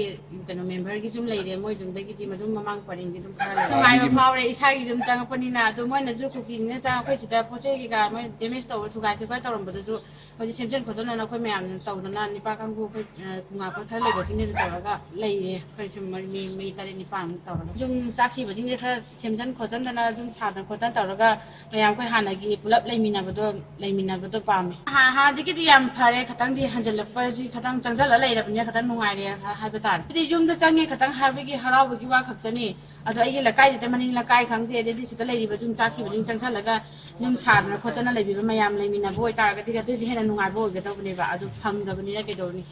ꯀꯩꯅꯣ ꯃꯦꯝꯕꯔꯒꯤ ꯌꯨꯝ ꯂꯩꯔꯦ, ꯃꯣꯏ ꯌꯨꯝꯗꯒꯤꯗꯤ ꯃꯗꯨꯝ ꯃꯃꯥꯡ ꯄꯔꯦꯡꯒꯤ ꯑꯗꯨꯝ ꯈꯔ ꯂꯩꯔꯦ꯫ ꯅꯨꯡꯉꯥꯏꯕ ꯐꯥꯎꯔꯦ ꯏꯁꯥꯒꯤ ꯌꯨꯝ ꯆꯪꯉꯛꯄꯅꯤꯅ꯫ ꯑꯗꯨ ꯃꯣꯏꯅꯁꯨ ꯀꯨꯀꯤꯅ ꯆꯪꯉꯛꯄ, ꯑꯩꯈꯣꯏ ꯁꯤꯗ ꯄꯣꯠ ꯆꯩ ꯀꯩꯀꯥ ꯃꯣꯏ ꯗꯦꯃꯦꯖ ꯇꯧꯕ, ꯊꯨꯒꯥꯏ ꯈꯣꯠꯀꯥꯏ ꯇꯧꯔꯝꯕꯗꯨꯁꯨ ꯍꯧꯖꯤꯛ ꯁꯦꯝꯖꯤꯟ ꯈꯣꯠꯆꯤꯟꯗꯅ ꯑꯩꯈꯣꯏ ꯃꯌꯥꯝꯅ ꯇꯧꯗꯅ, ꯅꯤꯄꯥ ꯀꯥꯡꯕꯨ ꯑꯩꯈꯣꯏ, ꯑ, ꯈꯨꯡꯒꯥ ꯑꯩꯈꯣꯏ ꯈꯔ ꯂꯩꯕꯁꯤꯡꯅ ꯇꯧꯔꯒ ꯂꯩꯔꯦ꯫ ꯑꯩꯈꯣꯏ ꯁꯨꯝ ꯃꯔꯤ, ꯃꯤ, ꯃꯤ ꯇꯔꯦꯠ ꯅꯤꯄꯥꯟꯃꯨꯛ ꯇꯧꯔꯒ ꯌꯨꯝ ꯆꯥꯈꯤꯕꯁꯤꯡꯁꯦ ꯈꯔ ꯁꯦꯝꯖꯤꯟ ꯈꯣꯠꯆꯤꯟꯗꯅ, ꯌꯨꯝ ꯁꯥꯗꯅ ꯈꯣꯠꯇꯅ ꯇꯧꯔꯒ ꯃꯌꯥꯝ ꯑꯩꯈꯣꯏ ꯍꯥꯟꯅꯒꯤ ꯄꯨꯂꯞ ꯂꯩꯃꯤꯟꯅꯕꯗꯣ, ꯂꯩꯃꯤꯟꯅꯕꯗꯣ ꯄꯥꯝꯃꯦ꯫ ꯍꯥ-, ꯍꯥꯟꯅꯗꯒꯤꯗꯤ ꯌꯥꯝ ꯐꯔꯦ꯫ ꯈꯇꯪꯗꯤ ꯍꯟꯖꯤꯜꯂꯛꯄꯁꯤ, ꯈꯇꯪ ꯆꯪꯁꯤꯜꯂ ꯂꯩꯔꯕꯅꯤꯅ ꯈꯇꯪ ꯅꯨꯡꯉꯥꯏꯔꯦ ꯍꯥ-, ꯍꯥꯏꯕ ꯇꯥꯔꯦ꯫ ꯍꯥꯏꯗꯤ ꯌꯨꯝꯗ ꯆꯪꯉꯦ ꯈꯇꯪ ꯍꯥꯏꯕꯒꯤ ꯍꯔꯥꯎꯕꯒꯤ ꯋꯥ ꯈꯛꯇꯅꯤ꯫ ꯑꯗꯣ ꯑꯩꯒꯤ ꯂꯩꯀꯥꯏꯗꯨꯗ, ꯃꯅꯤꯡ ꯂꯩꯀꯥꯏ ꯈꯪꯗꯦ, ꯑꯗꯩꯗꯤ ꯁꯤꯗ ꯂꯩꯔꯤꯕ ꯌꯨꯝ ꯆꯥꯈꯤꯕꯁꯤꯡ ꯆꯪꯁꯤꯜꯂꯒ ꯌꯨꯝ ꯁꯥꯗꯅ ꯈꯣꯠꯇꯅ ꯂꯩꯕꯤꯕ ꯃꯌꯥꯝ ꯂꯩꯃꯤꯟꯅꯕ ꯑꯣꯏꯇꯥꯔꯒꯗꯤ ꯑꯗꯨꯏꯁꯨ ꯍꯦꯟꯅ ꯅꯨꯡꯉꯥꯏꯕ ꯑꯣꯏꯒꯗꯧꯕꯅꯦꯕ꯫ ꯑꯗꯨ ꯐꯪꯗꯕꯅꯤꯅ ꯀꯩꯗꯧꯔꯨꯅꯤ?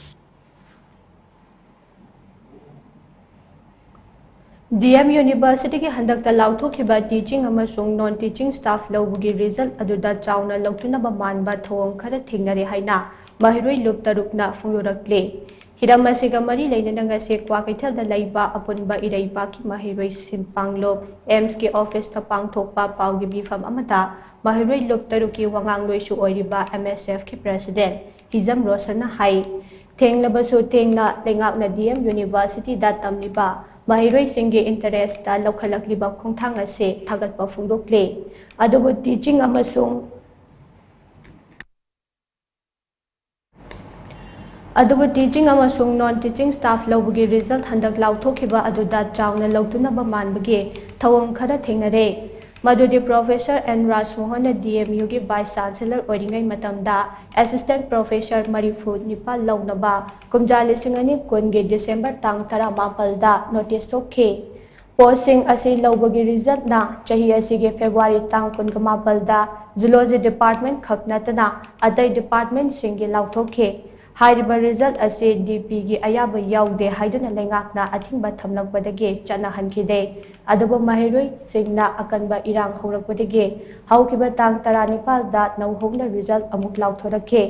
ꯗꯤ ꯑꯦꯝ ꯌꯨꯅꯤꯚꯔꯁꯤꯇꯤꯒꯤ ꯍꯟꯗꯛꯇ ꯂꯥꯎꯊꯣꯛꯈꯤꯕ ꯇꯤꯆꯤꯡ ꯑꯃꯁꯨꯡ ꯅꯣꯟ ꯇꯤꯆꯤꯡ ꯁ꯭ꯇꯥꯐ ꯂꯧꯕꯒꯤ ꯔꯤꯖꯜ ꯑꯗꯨꯗ ꯆꯥꯎꯅ ꯂꯧꯊꯨꯅꯕ ꯃꯥꯟꯕ ꯊꯧꯑꯣꯡ ꯈꯔ ꯊꯦꯡꯅꯔꯦ ꯍꯥꯏꯅ ꯃꯍꯩꯔꯣꯏ ꯂꯨꯞ ꯇꯔꯨꯛꯅ ꯐꯣꯡꯗꯣꯔꯛꯂꯤ꯫ ꯍꯤꯔꯝ ꯑꯁꯤꯒ ꯃꯔꯤ ꯂꯩꯅꯅ ꯉꯁꯤ ꯀ꯭ꯋꯥꯀꯩꯊꯦꯜꯗ ꯂꯩꯕ ꯑꯄꯨꯟꯕ ꯏꯔꯩꯄꯥꯛꯀꯤ ꯃꯍꯩꯔꯣꯏ ꯁꯤꯟꯄꯥꯡꯂꯨꯞ ꯑꯦꯝꯁꯀꯤ ꯑꯣꯐꯤꯁꯇ ꯄꯥꯡꯊꯣꯛꯄ ꯄꯥꯎꯒꯤ ꯃꯤꯐꯝ ꯑꯃꯗ ꯃꯍꯩꯔꯣꯏ ꯂꯨꯞ ꯇꯔꯨꯛꯀꯤ ꯋꯥꯉꯥꯡꯂꯣꯏꯁꯨ ꯑꯣꯏꯔꯤꯕ ꯑꯦꯝ ꯑꯦꯁ ꯑꯦꯐꯀꯤ ꯄ꯭ꯔꯦꯁꯤꯗꯦꯟ ꯍꯤꯖꯝ ꯔꯣꯁꯟꯅ ꯍꯥꯏ꯫ ꯊꯦꯡꯂꯕꯁꯨ ꯊꯦꯡꯅ ꯂꯩꯉꯥꯛꯅ ꯗꯤ ꯑꯦꯝ ꯌꯨꯅꯤꯚꯔꯁꯤꯇꯤꯗ ꯇꯝꯂꯤꯕ ꯃꯍꯩꯔꯣꯏꯁꯤꯡꯒꯤ ꯏꯟꯇꯔꯦꯁꯇ ꯂꯧꯈꯠꯂꯛꯂꯤꯕ ꯈꯣꯡꯊꯥꯡ ꯑꯁꯤ ꯊꯥꯒꯠꯄ ꯐꯣꯡꯗꯣꯛꯂꯤ꯫ ꯑꯗꯨꯕꯨ ꯇꯤꯆꯤꯡ ꯑꯃꯁꯨꯡ ꯑꯗꯨꯕꯨ ꯇꯤꯆꯤꯡ ꯑꯃꯁꯨꯡ ꯅꯣꯟ ꯇꯤꯆꯤꯡ ꯁ꯭ꯇꯥꯐ ꯂꯧꯕꯒꯤ ꯔꯤꯖꯜ ꯍꯟꯗꯛ ꯂꯥꯎꯊꯣꯛꯈꯤꯕ ꯑꯗꯨꯗ ꯆꯥꯎꯅ ꯂꯧꯊꯨꯅꯕ ꯃꯥꯟꯕꯒꯤ ꯊꯧꯑꯣꯡ ꯈꯔ ꯊꯦꯡꯅꯔꯦ꯫ ꯃꯗꯨꯗꯤ ꯄ꯭ꯔꯣꯐꯦꯁꯔ ꯑꯦꯟ ꯔꯥꯖꯃꯣꯍꯟꯅ ꯗꯤ ꯑꯦꯝ ꯌꯨꯒꯤ ꯚꯥꯏꯁ ꯆꯥꯟꯁꯦꯂꯔ ꯑꯣꯏꯔꯤꯉꯩ ꯃꯇꯝꯗ ꯑꯦꯁꯤꯁꯇꯦꯟꯠ ꯄ꯭ꯔꯣꯐꯦꯁꯔ ꯃꯔꯤꯐꯨ ꯅꯤꯄꯥꯜ ꯂꯧꯅꯕ ꯀꯨꯝꯖꯥ ꯂꯤꯁꯤꯡ ꯑꯅꯤ ꯀꯨꯟꯒꯤ ꯗꯤꯁꯦꯝꯕꯔ ꯇꯥꯡ ꯇꯔꯥꯃꯥꯄꯜꯗ ꯅꯣꯇꯤꯁ ꯊꯣꯛꯈꯤ꯫ ꯄꯣꯁꯁꯤꯡ ꯑꯁꯤ ꯂꯧꯕꯒꯤ ꯔꯤꯖꯜꯅ ꯆꯍꯤ ꯑꯁꯤꯒꯤ ꯐꯦꯕ꯭ꯔꯨꯋꯥꯔꯤ ꯇꯥꯡ ꯀꯨꯟꯒ ꯃꯥꯄꯜꯗ ꯖꯨꯂꯣꯖꯤ ꯗꯤꯄꯥꯔꯠꯃꯦꯟꯠ ꯈꯛ ꯅꯠꯇꯅ ꯑꯇꯩ ꯗꯤꯄꯥꯔꯠꯃꯦꯟꯠꯁꯤꯡꯒꯤ ꯂꯥꯎꯊꯣꯛꯈꯤ꯫ ꯍꯥꯏꯔꯤꯕ ꯔꯤꯖꯜ ꯑꯁꯤ ꯗꯤ ꯄꯤꯒꯤ ꯑꯌꯥꯕ ꯌꯥꯎꯗꯦ ꯍꯥꯏꯗꯨꯅ ꯂꯩꯉꯥꯛꯅ ꯑꯊꯤꯡꯕ ꯊꯝꯂꯛꯄꯗꯒꯤ ꯆꯠꯅꯍꯟꯈꯤꯗꯦ꯫ ꯑꯗꯨꯕꯨ ꯃꯍꯩꯔꯣꯏꯁꯤꯡꯅ ꯑꯀꯟꯕ ꯏꯔꯥꯡ ꯍꯧꯔꯛꯄꯗꯒꯤ ꯍꯧꯈꯤꯕ ꯇꯥꯡ ꯇꯔꯥꯅꯤꯄꯥꯜꯗ ꯅꯧꯍꯧꯅ ꯔꯤꯖꯜ ꯑꯃꯨꯛ ꯂꯥꯎꯊꯣꯔꯛꯈꯤ꯫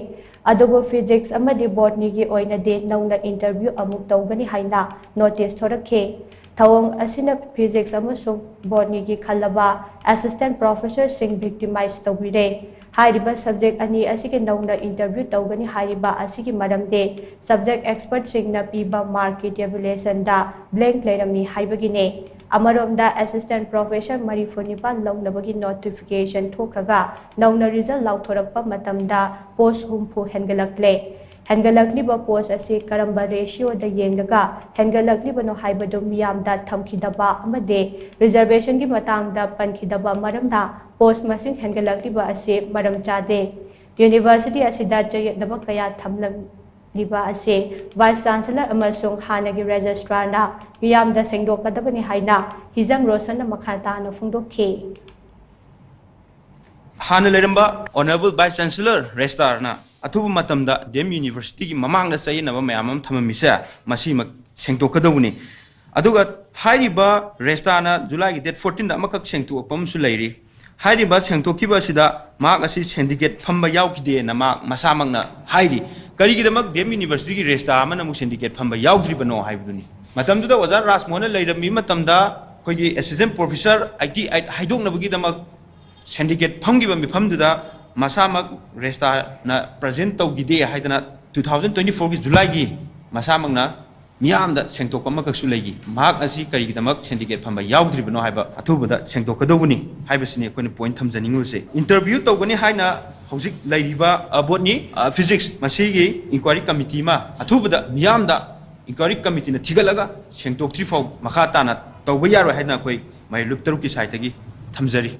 ꯑꯗꯨꯕꯨ ꯐꯤꯖꯤꯛꯁ ꯑꯃꯗꯤ ꯕꯣꯠꯅꯤꯒꯤ ꯑꯣꯏꯅꯗꯤ ꯅꯧꯅ ꯏꯟꯇꯔꯚ꯭ꯌꯨ ꯑꯃꯨꯛ ꯇꯧꯒꯅꯤ ꯍꯥꯏꯅ ꯅꯣꯇꯤꯁ ꯊꯣꯔꯛꯈꯤ꯫ ꯊꯧꯑꯣꯡ ꯑꯁꯤꯅ physics ꯑꯃꯁꯨꯡ botanyꯒꯤ ꯈꯜꯂꯕ assistant professorꯁꯤꯡ victimize ꯇꯧꯕꯤꯔꯦ꯫ ꯍꯥꯏꯔꯤꯕ subject ꯑꯅꯤ ꯑꯁꯤꯒꯤ ꯅꯧꯅ interview ꯇꯧꯒꯅꯤ ꯍꯥꯏꯔꯤꯕ ꯑꯁꯤꯒꯤ ꯃꯔꯝꯗꯤ subject expertꯁꯤꯡꯅ ꯄꯤꯕ markꯀꯤ tabulationꯗ blank ꯂꯩꯔꯝꯃꯤ ꯍꯥꯏꯕꯒꯤꯅꯦ꯫ ꯑꯃꯔꯣꯝꯗ assistant professor ꯃꯔꯤꯐꯨ ꯅꯤꯄꯥꯟ ꯂꯧꯅꯕꯒꯤ notification ꯊꯣꯛꯈ꯭ꯔꯒ ꯅꯧꯅ result ꯂꯥꯎꯊꯣꯔꯛꯄ ꯃꯇꯝꯗ post ꯍꯨꯝꯐꯨ ꯍꯦꯟꯒꯠꯂꯛꯂꯦ꯫ ꯍꯦꯟꯒꯠꯂꯛꯂꯤꯕ post ꯑꯁꯤ ꯀꯔꯝꯕ ratioꯗ ꯌꯦꯡꯂꯒ ꯍꯦꯟꯒꯠꯂꯛꯂꯤꯕꯅꯣ ꯍꯥꯏꯕꯗꯨ ꯃꯤꯌꯥꯝꯗ ꯊꯝꯈꯤꯗꯕ ꯑꯃꯗꯤ reservationꯒꯤ ꯃꯇꯥꯡꯗ ꯄꯟꯈꯤꯗꯕ ꯃꯔꯝꯅ post ꯃꯁꯤꯡ ꯍꯦꯟꯒꯠꯂꯛꯂꯤꯕ ꯑꯁꯤ ꯃꯔꯝ ꯆꯥꯗꯦ꯫ University ꯑꯁꯤꯗ ꯆꯌꯦꯠꯅꯕ ꯀꯌꯥ ꯊꯝꯂꯝꯂꯤꯕ ꯑꯁꯤ Vice Chancellor ꯑꯃꯁꯨꯡ ꯍꯥꯟꯅꯒꯤ Registrarꯅ ꯃꯤꯌꯥꯝꯗ ꯁꯦꯡꯗꯣꯛꯀꯗꯕꯅꯤ ꯍꯥꯏꯅ ꯍꯤꯖꯝ ꯔꯣꯁꯟꯅ ꯃꯈꯥ ꯇꯥꯅ ꯐꯣꯡꯗꯣꯛꯈꯤ꯫ ꯍꯥꯟꯅ ꯂꯩꯔꯝꯕ Honourable Vice Chancellor Registrarꯅ ꯑꯊꯨꯕ ꯃꯇꯝꯗ ꯗꯤ ꯑꯦꯝ Universityꯒꯤ ꯃꯃꯥꯡꯗ ꯆꯌꯦꯠꯅꯕ ꯃꯌꯥꯝ ꯑꯃ ꯊꯝꯃꯝꯃꯤꯁꯦ ꯃꯁꯤꯃꯛ ꯁꯦꯡꯗꯣꯛꯀꯗꯧꯕꯅꯤ꯫ ꯑꯗꯨꯒ ꯍꯥꯏꯔꯤꯕ Registrarꯅ Julyꯒꯤ date fourteenꯗ ꯑꯃꯈꯛ ꯁꯦꯡꯗꯣꯛꯄ ꯑꯃꯁꯨ ꯂꯩꯔꯤ꯫ ꯍꯥꯏꯔꯤꯕ ꯁꯦꯡꯗꯣꯛꯈꯤꯕ ꯑꯁꯤꯗ ꯃꯍꯥꯛ ꯑꯁꯤ syndicate ꯐꯝꯕ ꯌꯥꯎꯈꯤꯗꯦꯅ ꯃꯍꯥꯛ ꯃꯁꯥꯃꯛꯅ ꯍꯥꯏꯔꯤ꯫ ꯀꯔꯤꯒꯤꯗꯃꯛ ꯗꯤ ꯑꯦꯝ Universityꯒꯤ Registrar ꯑꯃꯅ ꯑꯃꯨꯛ syndicate ꯐꯝꯕ ꯌꯥꯎꯗ꯭ꯔꯤꯕꯅꯣ ꯍꯥꯏꯕꯗꯨꯅꯤ꯫ ꯃꯇꯝꯗꯨꯗ ꯑꯣꯖꯥ ꯔꯥꯖꯃꯣꯍꯟꯅ ꯂꯩꯔꯝꯃꯤ ꯃꯇꯝꯗ ꯑꯩꯈꯣꯏꯒꯤ Assistant Professor eighty eight ꯍꯥꯏꯗꯣꯛꯅꯕꯒꯤꯗꯃꯛ syndicate ꯐꯝꯈꯤꯕ ꯃꯤꯐꯝꯗꯨꯗ ꯃꯁꯥꯃꯛ Registrarꯅ present ꯇꯧꯈꯤꯗꯦ ꯍꯥꯏꯗꯅ two thousand twenty fourꯒꯤ Julyꯒꯤ ꯃꯁꯥꯃꯛꯅ ꯃꯤꯌꯥꯝꯗ ꯁꯦꯡꯗꯣꯛꯄ ꯑꯃꯈꯛꯁꯨ ꯂꯩꯈꯤ꯫ ꯃꯍꯥꯛ ꯑꯁꯤ ꯀꯔꯤꯒꯤꯗꯃꯛ syndicate ꯐꯝꯕ ꯌꯥꯎꯗ꯭ꯔꯤꯕꯅꯣ ꯍꯥꯏꯕ ꯑꯊꯨꯕꯗ ꯁꯦꯡꯗꯣꯛꯀꯗꯧꯕꯅꯤ ꯍꯥꯏꯕꯁꯤꯅꯤ ꯑꯩꯈꯣꯏꯅ point ꯊꯝꯖꯅꯤꯡꯉꯤꯕꯁꯦ꯫ Interview ꯇꯧꯒꯅꯤ ꯍꯥꯏꯅ ꯍꯧꯖꯤꯛ ꯂꯩꯔꯤꯕ botany, physics ꯃꯁꯤꯒꯤ inquiry committee ꯑꯃ ꯑꯊꯨꯕꯗ ꯃꯤꯌꯥꯝꯗ inquiry committeeꯅ ꯊꯤꯒꯠꯂꯒ ꯁꯦꯡꯗꯣꯛꯇ꯭ꯔꯤ ꯐꯥꯎ ꯃꯈꯥ ꯇꯥꯅ ꯇꯧꯕ ꯌꯥꯔꯣꯏ ꯍꯥꯏꯅ ꯑꯩꯈꯣꯏ ꯃꯍꯩꯔꯣꯏ ꯂꯨꯞ ꯇꯔꯨꯛꯀꯤ sideꯇꯒꯤ ꯊꯝꯖꯔꯤ꯫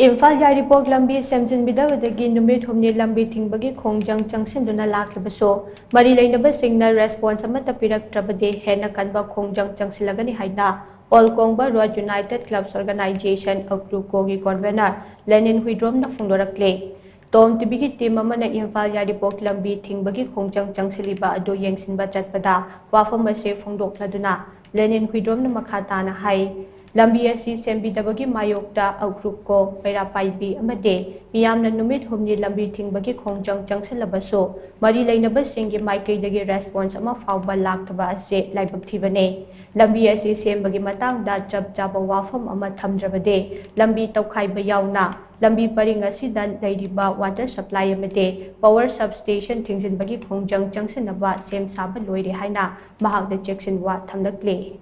ꯏꯝꯐꯥꯜ ꯌꯥꯏꯔꯤꯄꯣꯛ ꯂꯝꯕꯤ ꯁꯦꯝꯖꯤꯟꯕꯤꯗꯕꯗꯒꯤ ꯅꯨꯃꯤꯠ ꯍꯨꯝꯅꯤ ꯂꯝꯕꯤ ꯊꯤꯡꯕꯒꯤ ꯈꯣꯡꯖꯪ ꯆꯪꯁꯤꯟꯗꯨꯅ ꯂꯥꯛꯂꯤꯕꯁꯨ ꯃꯔꯤ ꯂꯩꯅꯕꯁꯤꯡꯅ response ꯑꯃꯠꯇ ꯄꯤꯔꯛꯇ꯭ꯔꯕꯗꯤ ꯍꯦꯟꯅ ꯀꯟꯕ ꯈꯣꯡꯖꯪ ꯆꯪꯁꯤꯜꯂꯒꯅꯤ ꯍꯥꯏꯅ All Konba Road United Clubs Organization, ꯑꯀ꯭ꯔꯨꯀꯣꯒꯤ convener ꯂꯦꯅꯤꯟ ꯍꯨꯏꯗ꯭ꯔꯣꯝꯅ ꯐꯣꯡꯗꯣꯔꯛꯂꯦ꯫ ꯇꯣꯝ ꯇꯤꯚꯤꯒꯤ team ꯑꯃꯅ ꯏꯝꯐꯥꯜ ꯌꯥꯏꯔꯤꯄꯣꯛ ꯂꯝꯕꯤ ꯊꯤꯡꯕꯒꯤ ꯈꯣꯡꯖꯪ ꯆꯪꯁꯤꯜꯂꯤꯕ ꯑꯗꯨ ꯌꯦꯡꯁꯤꯟꯕ ꯆꯠꯄꯗ ꯋꯥꯐꯝ ꯑꯁꯤ ꯐꯣꯡꯗꯣꯛꯂꯗꯨꯅ ꯂꯦꯅꯤꯟ ꯍꯨꯏꯗ꯭ꯔꯣꯝꯅ ꯃꯈꯥ ꯇꯥꯅ ꯍꯥꯏ, ꯂꯝꯕꯤ ꯑꯁꯤ ꯁꯦꯝꯕꯤꯗꯕꯒꯤ ꯃꯥꯌꯣꯛꯇ ꯑꯒ꯭ꯔꯨꯞꯀꯣ, ꯄꯩꯔꯥꯄꯥꯏꯕꯤ ꯑꯃꯗꯤ ꯃꯤꯌꯥꯝꯅ ꯅꯨꯃꯤꯠ ꯍꯨꯝꯅꯤ ꯂꯝꯕꯤ ꯊꯤꯡꯕꯒꯤ ꯈꯣꯡꯖꯪ ꯆꯪꯁꯤꯜꯂꯕꯁꯨ, ꯃꯔꯤ ꯂꯩꯅꯕꯁꯤꯡꯒꯤ ꯃꯥꯏꯀꯩꯗꯒꯤ ꯔꯦꯁꯄꯣꯟꯁ ꯑꯃ ꯐꯥꯎꯕ ꯂꯥꯛꯇꯕ ꯑꯁꯤ ꯂꯥꯏꯕꯛ ꯊꯤꯕꯅꯤ꯫ ꯂꯝꯕꯤ ꯑꯁꯤ ꯁꯦꯝꯕꯒꯤ ꯃꯇꯥꯡꯗ ꯆꯞ ꯆꯥꯕ ꯋꯥꯐꯝ ꯑꯃ ꯊꯝꯗ꯭ꯔꯕꯗꯤ, ꯂꯝꯕꯤ ꯇꯧꯈꯥꯏꯕ ꯌꯥꯎꯅ ꯂꯝꯕꯤ ꯄꯔꯤꯡ ꯑꯁꯤꯗ ꯂꯩꯔꯤꯕ ꯋꯥꯇꯔ ꯁꯄ꯭ꯂꯥꯏ ꯑꯃꯗꯤ ꯄꯋꯔ ꯁꯕꯁ꯭ꯇꯦꯁꯟ ꯊꯤꯡꯖꯤꯟꯕꯒꯤ ꯈꯣꯡꯖꯪ ꯆꯪꯁꯤꯟꯅꯕ ꯁꯦꯝ ꯁꯥꯕ ꯂꯣꯏꯔꯦ ꯍꯥꯏꯅ ꯃꯍꯥꯛꯅ ꯆꯦꯛꯁꯤꯟꯋꯥ ꯊꯝꯂꯛꯂꯤ꯫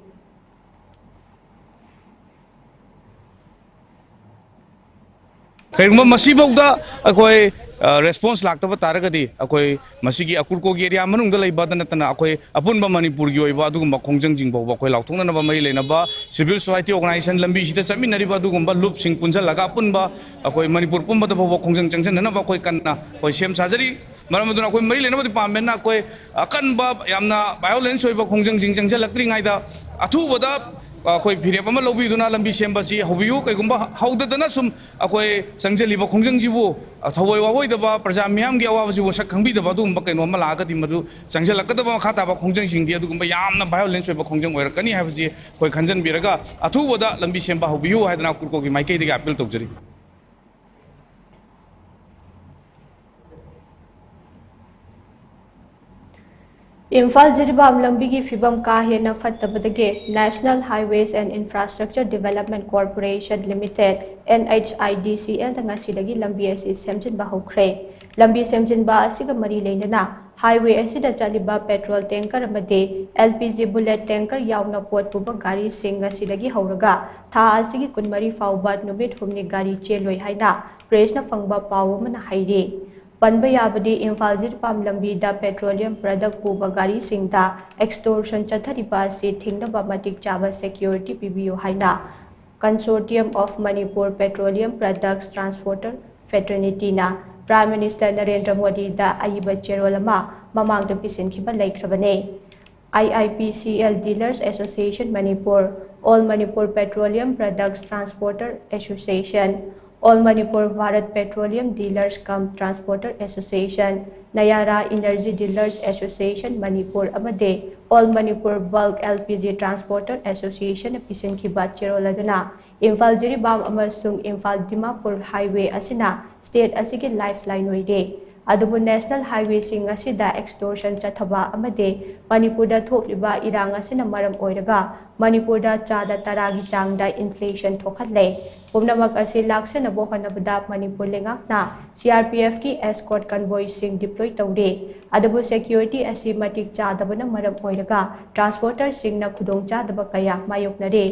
ꯀꯔꯤꯒꯨꯝꯕ ꯃꯁꯤꯐꯥꯎꯗ ꯑꯩꯈꯣꯏ, ꯑ, ꯔꯦꯁꯄꯣꯟꯁ ꯂꯥꯛꯇꯕ ꯇꯥꯔꯒꯗꯤ, ꯑꯩꯈꯣꯏ ꯃꯁꯤꯒꯤ ꯑꯀꯨꯔꯀꯣꯒꯤ ꯑꯦꯔꯤꯌꯥ ꯃꯅꯨꯡꯗ ꯂꯩꯕꯗ ꯅꯠꯇꯅ, ꯑꯩꯈꯣꯏ ꯑꯄꯨꯟꯕ ꯃꯅꯤꯄꯨꯔꯒꯤ ꯑꯣꯏꯕ ꯑꯗꯨꯒꯨꯝꯕ ꯈꯣꯡꯖꯪꯁꯤꯡ ꯐꯥꯎꯕ ꯑꯩꯈꯣꯏ ꯂꯥꯎꯊꯣꯛꯅꯅꯕ ꯃꯔꯤ ꯂꯩꯅꯕ ꯁꯤꯚꯤꯜ ꯁꯣꯁꯥꯏꯇꯤ ꯑꯣꯔꯒꯅꯥꯏꯖꯦꯁꯟ, ꯂꯝꯕꯤꯁꯤꯗ ꯆꯠꯃꯤꯟꯅꯔꯤꯕ ꯑꯗꯨꯒꯨꯝꯕ ꯂꯨꯞꯁꯤꯡ ꯄꯨꯟꯁꯤꯜꯂꯒ ꯑꯄꯨꯟꯕ ꯑꯩꯈꯣꯏ ꯃꯅꯤꯄꯨꯔ ꯄꯨꯝꯕꯗ ꯐꯥꯎꯕ ꯈꯣꯡꯖꯪ ꯆꯪꯁꯤꯟꯅꯅꯕ ꯑꯩꯈꯣꯏ ꯀꯟꯅ ꯑꯩꯈꯣꯏ ꯁꯦꯝ ꯁꯥꯖꯔꯤ꯫ ꯃꯔꯝ ꯑꯗꯨꯅ ꯑꯩꯈꯣꯏ ꯃꯔꯤ ꯂꯩꯅꯕ ꯗꯤꯄꯥꯔꯠꯃꯦꯟꯅ ꯑꯩꯈꯣꯏ ꯑꯀꯟꯕ, ꯌꯥꯝꯅ ꯚꯥꯏꯑꯣꯂꯦꯟꯁ ꯑꯣꯏꯕ ꯈꯣꯡꯖꯪꯁꯤꯡ ꯆꯪꯁꯤꯜꯂꯛꯇ꯭ꯔꯤꯉꯩꯗ ꯑꯊꯨꯕꯗ ꯑꯩꯈꯣꯏ ꯐꯤꯔꯦꯞ ꯑꯃ ꯂꯧꯕꯤꯗꯨꯅ ꯂꯝꯕꯤ ꯁꯦꯝꯕꯁꯤ ꯍꯧꯕꯤꯌꯨ꯫ ꯀꯩꯒꯨꯝꯕ ꯍꯧꯗꯗꯅ ꯁꯨꯝ ꯑꯩꯈꯣꯏ ꯆꯪꯁꯤꯜꯂꯤꯕ ꯈꯣꯡꯖꯪꯁꯤꯕꯨ ꯊꯑꯣꯏ ꯋꯥꯑꯣꯏꯗꯕ, ꯄ꯭ꯔꯖꯥ ꯃꯤꯌꯥꯝꯒꯤ ꯑꯋꯥꯕꯁꯤꯕꯨ ꯁꯛ ꯈꯪꯕꯤꯗꯕ ꯑꯗꯨꯒꯨꯝꯕ ꯀꯩꯅꯣ ꯑꯃ ꯂꯥꯛꯑꯒꯗꯤ, ꯃꯗꯨ ꯆꯪꯁꯤꯜꯂꯛꯀꯗꯕ ꯃꯈꯥ ꯇꯥꯕ ꯈꯣꯡꯖꯪꯁꯤꯡꯗꯤ ꯑꯗꯨꯒꯨꯝꯕ ꯌꯥꯝꯅ ꯚꯥꯏꯑꯣꯂꯦꯟꯁ ꯑꯣꯏꯕ ꯈꯣꯡꯖꯪ ꯑꯣꯏꯔꯛꯀꯅꯤ ꯍꯥꯏꯕꯁꯤ ꯑꯩꯈꯣꯏ ꯈꯟꯖꯟꯕꯤꯔꯒ ꯑꯊꯨꯕꯗ ꯂꯝꯕꯤ ꯁꯦꯝꯕ ꯍꯧꯕꯤꯌꯨ ꯍꯥꯏꯗꯅ ꯀꯨꯔꯀꯣꯒꯤ ꯃꯥꯏꯀꯩꯗꯒꯤ ꯑꯥꯄꯤꯜ ꯇꯧꯖꯔꯤ꯫ ꯏꯝꯐꯥꯜ ꯖꯤꯔꯤꯕꯥꯝ ꯂꯝꯕꯤꯒꯤ ꯐꯤꯕꯝ ꯀꯥ ꯍꯦꯟꯅ ꯐꯠꯇꯕꯗꯒꯤ National Highways and Infrastructure Development Corporation Limited, N H I D C L ꯗ ꯉꯁꯤꯗꯒꯤ ꯂꯝꯕꯤ ꯑꯁꯤ ꯁꯦꯝꯖꯤꯟꯕ ꯍꯧꯈ꯭ꯔꯦ꯫ ꯂꯝꯕꯤ ꯁꯦꯝꯖꯤꯟꯕ ꯑꯁꯤꯒ ꯃꯔꯤ ꯂꯩꯅꯅ highway ꯑꯁꯤꯗ ꯆꯠꯂꯤꯕ petrol tanker ꯑꯃꯗꯤ L P G bullet tanker ꯌꯥꯎꯅ ꯄꯣꯠ ꯄꯨꯕ ꯒꯥꯔꯤꯁꯤꯡ ꯉꯁꯤꯗꯒꯤ ꯍꯧꯔꯒ ꯊꯥ ꯑꯁꯤꯒꯤ ꯀꯨꯟꯃꯔꯤ ꯐꯥꯎꯕ ꯅꯨꯃꯤꯠ ꯍꯨꯝꯅꯤ ꯒꯥꯔꯤ ꯆꯦꯜꯂꯣꯏ ꯍꯥꯏꯅ press ꯅ ꯐꯪꯕ ꯄꯥꯎ ꯑꯃꯅ ꯍꯥꯏꯔꯤ꯫ ꯄꯟꯕ ꯌꯥꯕꯗꯤ, ꯏꯝꯐꯥꯜ ꯖꯤꯔꯤꯕꯥꯝ ꯂꯝꯕꯤꯗ petroleum product ꯄꯨꯕ ꯒꯥꯔꯤꯁꯤꯡꯗ extortion ꯆꯠꯊꯔꯤꯕ ꯑꯁꯤ ꯊꯤꯡꯅꯕ ꯃꯇꯤꯛ ꯆꯥꯕ security ꯄꯤꯕꯤꯌꯨ ꯍꯥꯏꯅ Consortium of Manipur Petroleum Products Transporter Fraternity ꯅ Prime Minister ꯅꯔꯦꯟꯗ꯭ꯔ ꯃꯣꯗꯤꯗ ꯑꯏꯕ ꯆꯦꯔꯣꯜ ꯑꯃ ꯃꯃꯥꯡꯗ ꯄꯤꯁꯤꯟꯈꯤꯕ ꯂꯩꯈ꯭ꯔꯕꯅꯤ꯫ I I P C L Dealers Association Manipur, All Manipur Petroleum Products Transporter Association, All Manipur Bharat Petroleum Dealers cum Transporter Association, Nayara Energy Dealers Association Manipur ꯑꯃꯗꯤ All Manipur Bulk L P G Transporter Association ꯅ ꯄꯤꯁꯤꯟꯈꯤꯕ ꯆꯦꯔꯣꯜ ꯑꯗꯨꯅ ꯏꯝꯐꯥꯜ ꯖꯤꯔꯤꯕꯥꯝ ꯑꯃꯁꯨꯡ ꯏꯝꯐꯥꯜ ꯗꯤꯃꯥꯄꯨꯔ highway ꯑꯁꯤꯅ state ꯑꯁꯤꯒꯤ lifeline ꯑꯣꯏꯔꯤ꯫ ꯑꯗꯨꯕꯨ national highway ꯁꯤꯡ ꯑꯁꯤꯗ extortion ꯆꯠꯊꯕ ꯑꯃꯗꯤ ꯃꯅꯤꯄꯨꯔꯗ ꯊꯣꯛꯂꯤꯕ ꯏꯔꯥꯡ ꯑꯁꯤꯅ ꯃꯔꯝ ꯑꯣꯏꯔꯒ ꯃꯅꯤꯄꯨꯔꯗ ꯆꯥꯗ ꯇꯔꯥꯒꯤ ꯆꯥꯡꯗ inflation ꯊꯣꯛꯍꯜꯂꯦ꯫ ꯄꯨꯝꯅꯃꯛ ꯑꯁꯤ ꯂꯥꯛꯁꯤꯟꯅꯕ ꯍꯣꯠꯅꯕꯗ ꯃꯅꯤꯄꯨꯔ ꯂꯩꯉꯥꯛꯅ C R P F ꯀꯤ escort convoy ꯁꯤꯡ deploy ꯇꯧꯔꯤ꯫ ꯑꯗꯨꯕꯨ security ꯑꯁꯤ ꯃꯇꯤꯛ ꯆꯥꯗꯕꯅ ꯃꯔꯝ ꯑꯣꯏꯔꯒ transporter ꯁꯤꯡꯅ ꯈꯨꯗꯣꯡꯆꯥꯗꯕ ꯀꯌꯥ ꯃꯥꯌꯣꯛꯅꯔꯤ꯫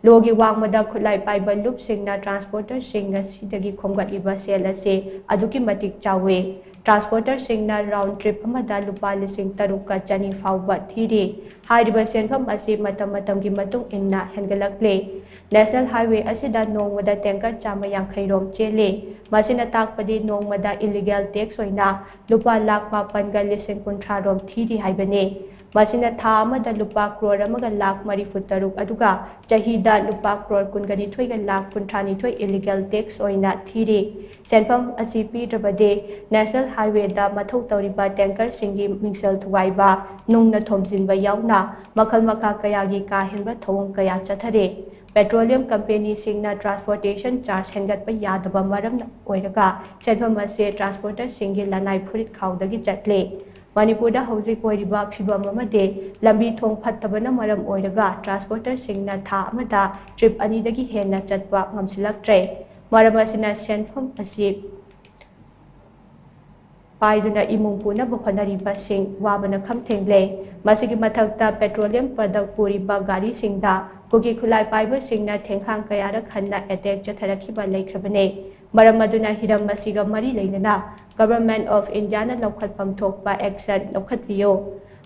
ꯂꯣꯒꯤ ꯋꯥꯡꯃꯗ ꯈꯨꯠꯂꯥꯏ ꯄꯥꯏꯕ ꯂꯨꯞꯁꯤꯡꯅ transporter ꯁꯤꯡ ꯑꯁꯤꯗꯒꯤ ꯈꯣꯝꯒꯠꯂꯤꯕ ꯁꯦꯜ ꯑꯁꯤ ꯑꯗꯨꯛꯀꯤ ꯃꯇꯤꯛ ꯆꯥꯎꯏ꯫ Transporter ꯁꯤꯡꯅ round trip ꯑꯃꯗ ꯂꯨꯄꯥ ꯂꯤꯁꯤꯡ ꯇꯔꯨꯛꯀ ꯆꯅꯤ ꯐꯥꯎꯕ ꯊꯤꯔꯤ꯫ ꯍꯥꯏꯔꯤꯕ ꯁꯦꯟꯐꯝ ꯑꯁꯤ ꯃꯇꯝ ꯃꯇꯝꯒꯤ ꯃꯇꯨꯡ ꯏꯟꯅ ꯍꯦꯟꯒꯠꯂꯛꯂꯤ꯫ National highway ꯑꯁꯤꯗ ꯅꯣꯡꯃꯗ tanker ꯆꯥꯝꯃ ꯌꯥꯡꯈꯩ ꯔꯣꯝ ꯆꯦꯜꯂꯤ꯫ ꯃꯁꯤꯅ ꯇꯥꯛꯄꯗꯤ ꯅꯣꯡꯃꯗ illegal tax ꯑꯣꯏꯅ ꯂꯨꯄꯥ ꯂꯥꯈ ꯃꯥꯄꯟꯒ ꯂꯤꯁꯤꯡ ꯀꯨꯟꯊ꯭ꯔꯥ ꯔꯣꯝ ꯊꯤꯔꯤ ꯍꯥꯏꯕꯅꯤ꯫ ꯃꯁꯤꯅ ꯊꯥ ꯑꯃꯗ ꯂꯨꯄꯥ ꯀ꯭ꯔꯣꯔ ꯑꯃꯒ ꯂꯥꯈ ꯃꯔꯤꯐꯨ ꯇꯔꯨꯛ, ꯑꯗꯨꯒ ꯆꯍꯤꯗ ꯂꯨꯄꯥ ꯀ꯭ꯔꯣꯔ ꯀꯨꯟꯒ ꯅꯤꯊꯣꯏꯒ ꯂꯥꯈ ꯀꯨꯟꯊ꯭ꯔꯥ ꯅꯤꯊꯣꯏ illegal tax ꯑꯣꯏꯅ ꯊꯤꯔꯤ꯫ ꯁꯦꯟꯐꯝ ꯑꯁꯤ ꯄꯤꯗ꯭ꯔꯕꯗꯤ national highway ꯗ ꯃꯊꯧ ꯇꯧꯔꯤꯕ tanker ꯁꯤꯡꯒꯤ ꯃꯤꯡꯁꯦꯜ ꯊꯨꯒꯥꯏꯕ, ꯅꯨꯡꯅ ꯊꯣꯝꯖꯤꯟꯕ ꯌꯥꯎꯅ ꯃꯈꯜ ꯃꯈꯥ ꯀꯌꯥꯒꯤ ꯀꯥ ꯍꯦꯟꯕ ꯊꯧꯑꯣꯡ ꯀꯌꯥ ꯆꯠꯊꯔꯤ꯫ Petroleum company ꯁꯤꯡꯅ transportation charge ꯍꯦꯟꯒꯠꯄ ꯌꯥꯗꯕ ꯃꯔꯝꯅ ꯑꯣꯏꯔꯒ ꯁꯦꯟꯐꯝ ꯑꯁꯤ transporter ꯁꯤꯡꯒꯤ ꯂꯅꯥꯏ ꯐꯨꯔꯤꯠ ꯈꯥꯎꯗꯒꯤ ꯆꯠꯂꯤ꯫ ꯃꯅꯤꯄꯨꯔꯗ ꯍꯧꯖꯤꯛ ꯑꯣꯏꯔꯤꯕ ꯐꯤꯚꯝ ꯑꯃꯗꯤ ꯂꯝꯕꯤ ꯊꯣꯡ ꯐꯠꯇꯕꯅ ꯃꯔꯝ ꯑꯣꯏꯔꯒ transporter ꯁꯤꯡꯅ ꯊꯥ ꯑꯃꯗ trip ꯑꯅꯤꯗꯒꯤ ꯍꯦꯟꯅ ꯆꯠꯄ ꯉꯝꯁꯤꯜꯂꯛꯇ꯭ꯔꯦ꯫ ꯃꯔꯝ ꯑꯁꯤꯅ ꯁꯦꯟꯐꯝ ꯑꯁꯤ ꯄꯥꯏꯗꯨꯅ ꯏꯃꯨꯡ ꯄꯨꯅꯕ ꯍꯣꯠꯅꯔꯤꯕꯁꯤꯡ ꯋꯥꯕꯅ ꯈꯝ ꯊꯦꯡꯂꯦ꯫ ꯃꯁꯤꯒꯤ ꯃꯊꯛꯇ petroleum product ꯄꯨꯔꯤꯕ ꯒꯥꯔꯤꯁꯤꯡꯗ ꯀꯨꯀꯤ ꯈꯨꯠꯂꯥꯏ ꯄꯥꯏꯕꯁꯤꯡꯅ ꯊꯦꯡꯈꯥꯡ ꯀꯌꯥꯔꯛ ꯍꯟꯅ attack ꯆꯠꯊꯔꯛꯈꯤꯕ ꯂꯩꯈ꯭ꯔꯕꯅꯤ꯫ ꯃꯔꯝ ꯑꯗꯨꯅ ꯍꯤꯔꯝ ꯑꯁꯤꯒ ꯃꯔꯤ ꯂꯩꯅꯅ Government of India ꯅ ꯂꯧꯈꯠꯐꯝ ꯊꯣꯛꯄ action ꯂꯧꯈꯠꯄꯤꯌꯨ꯫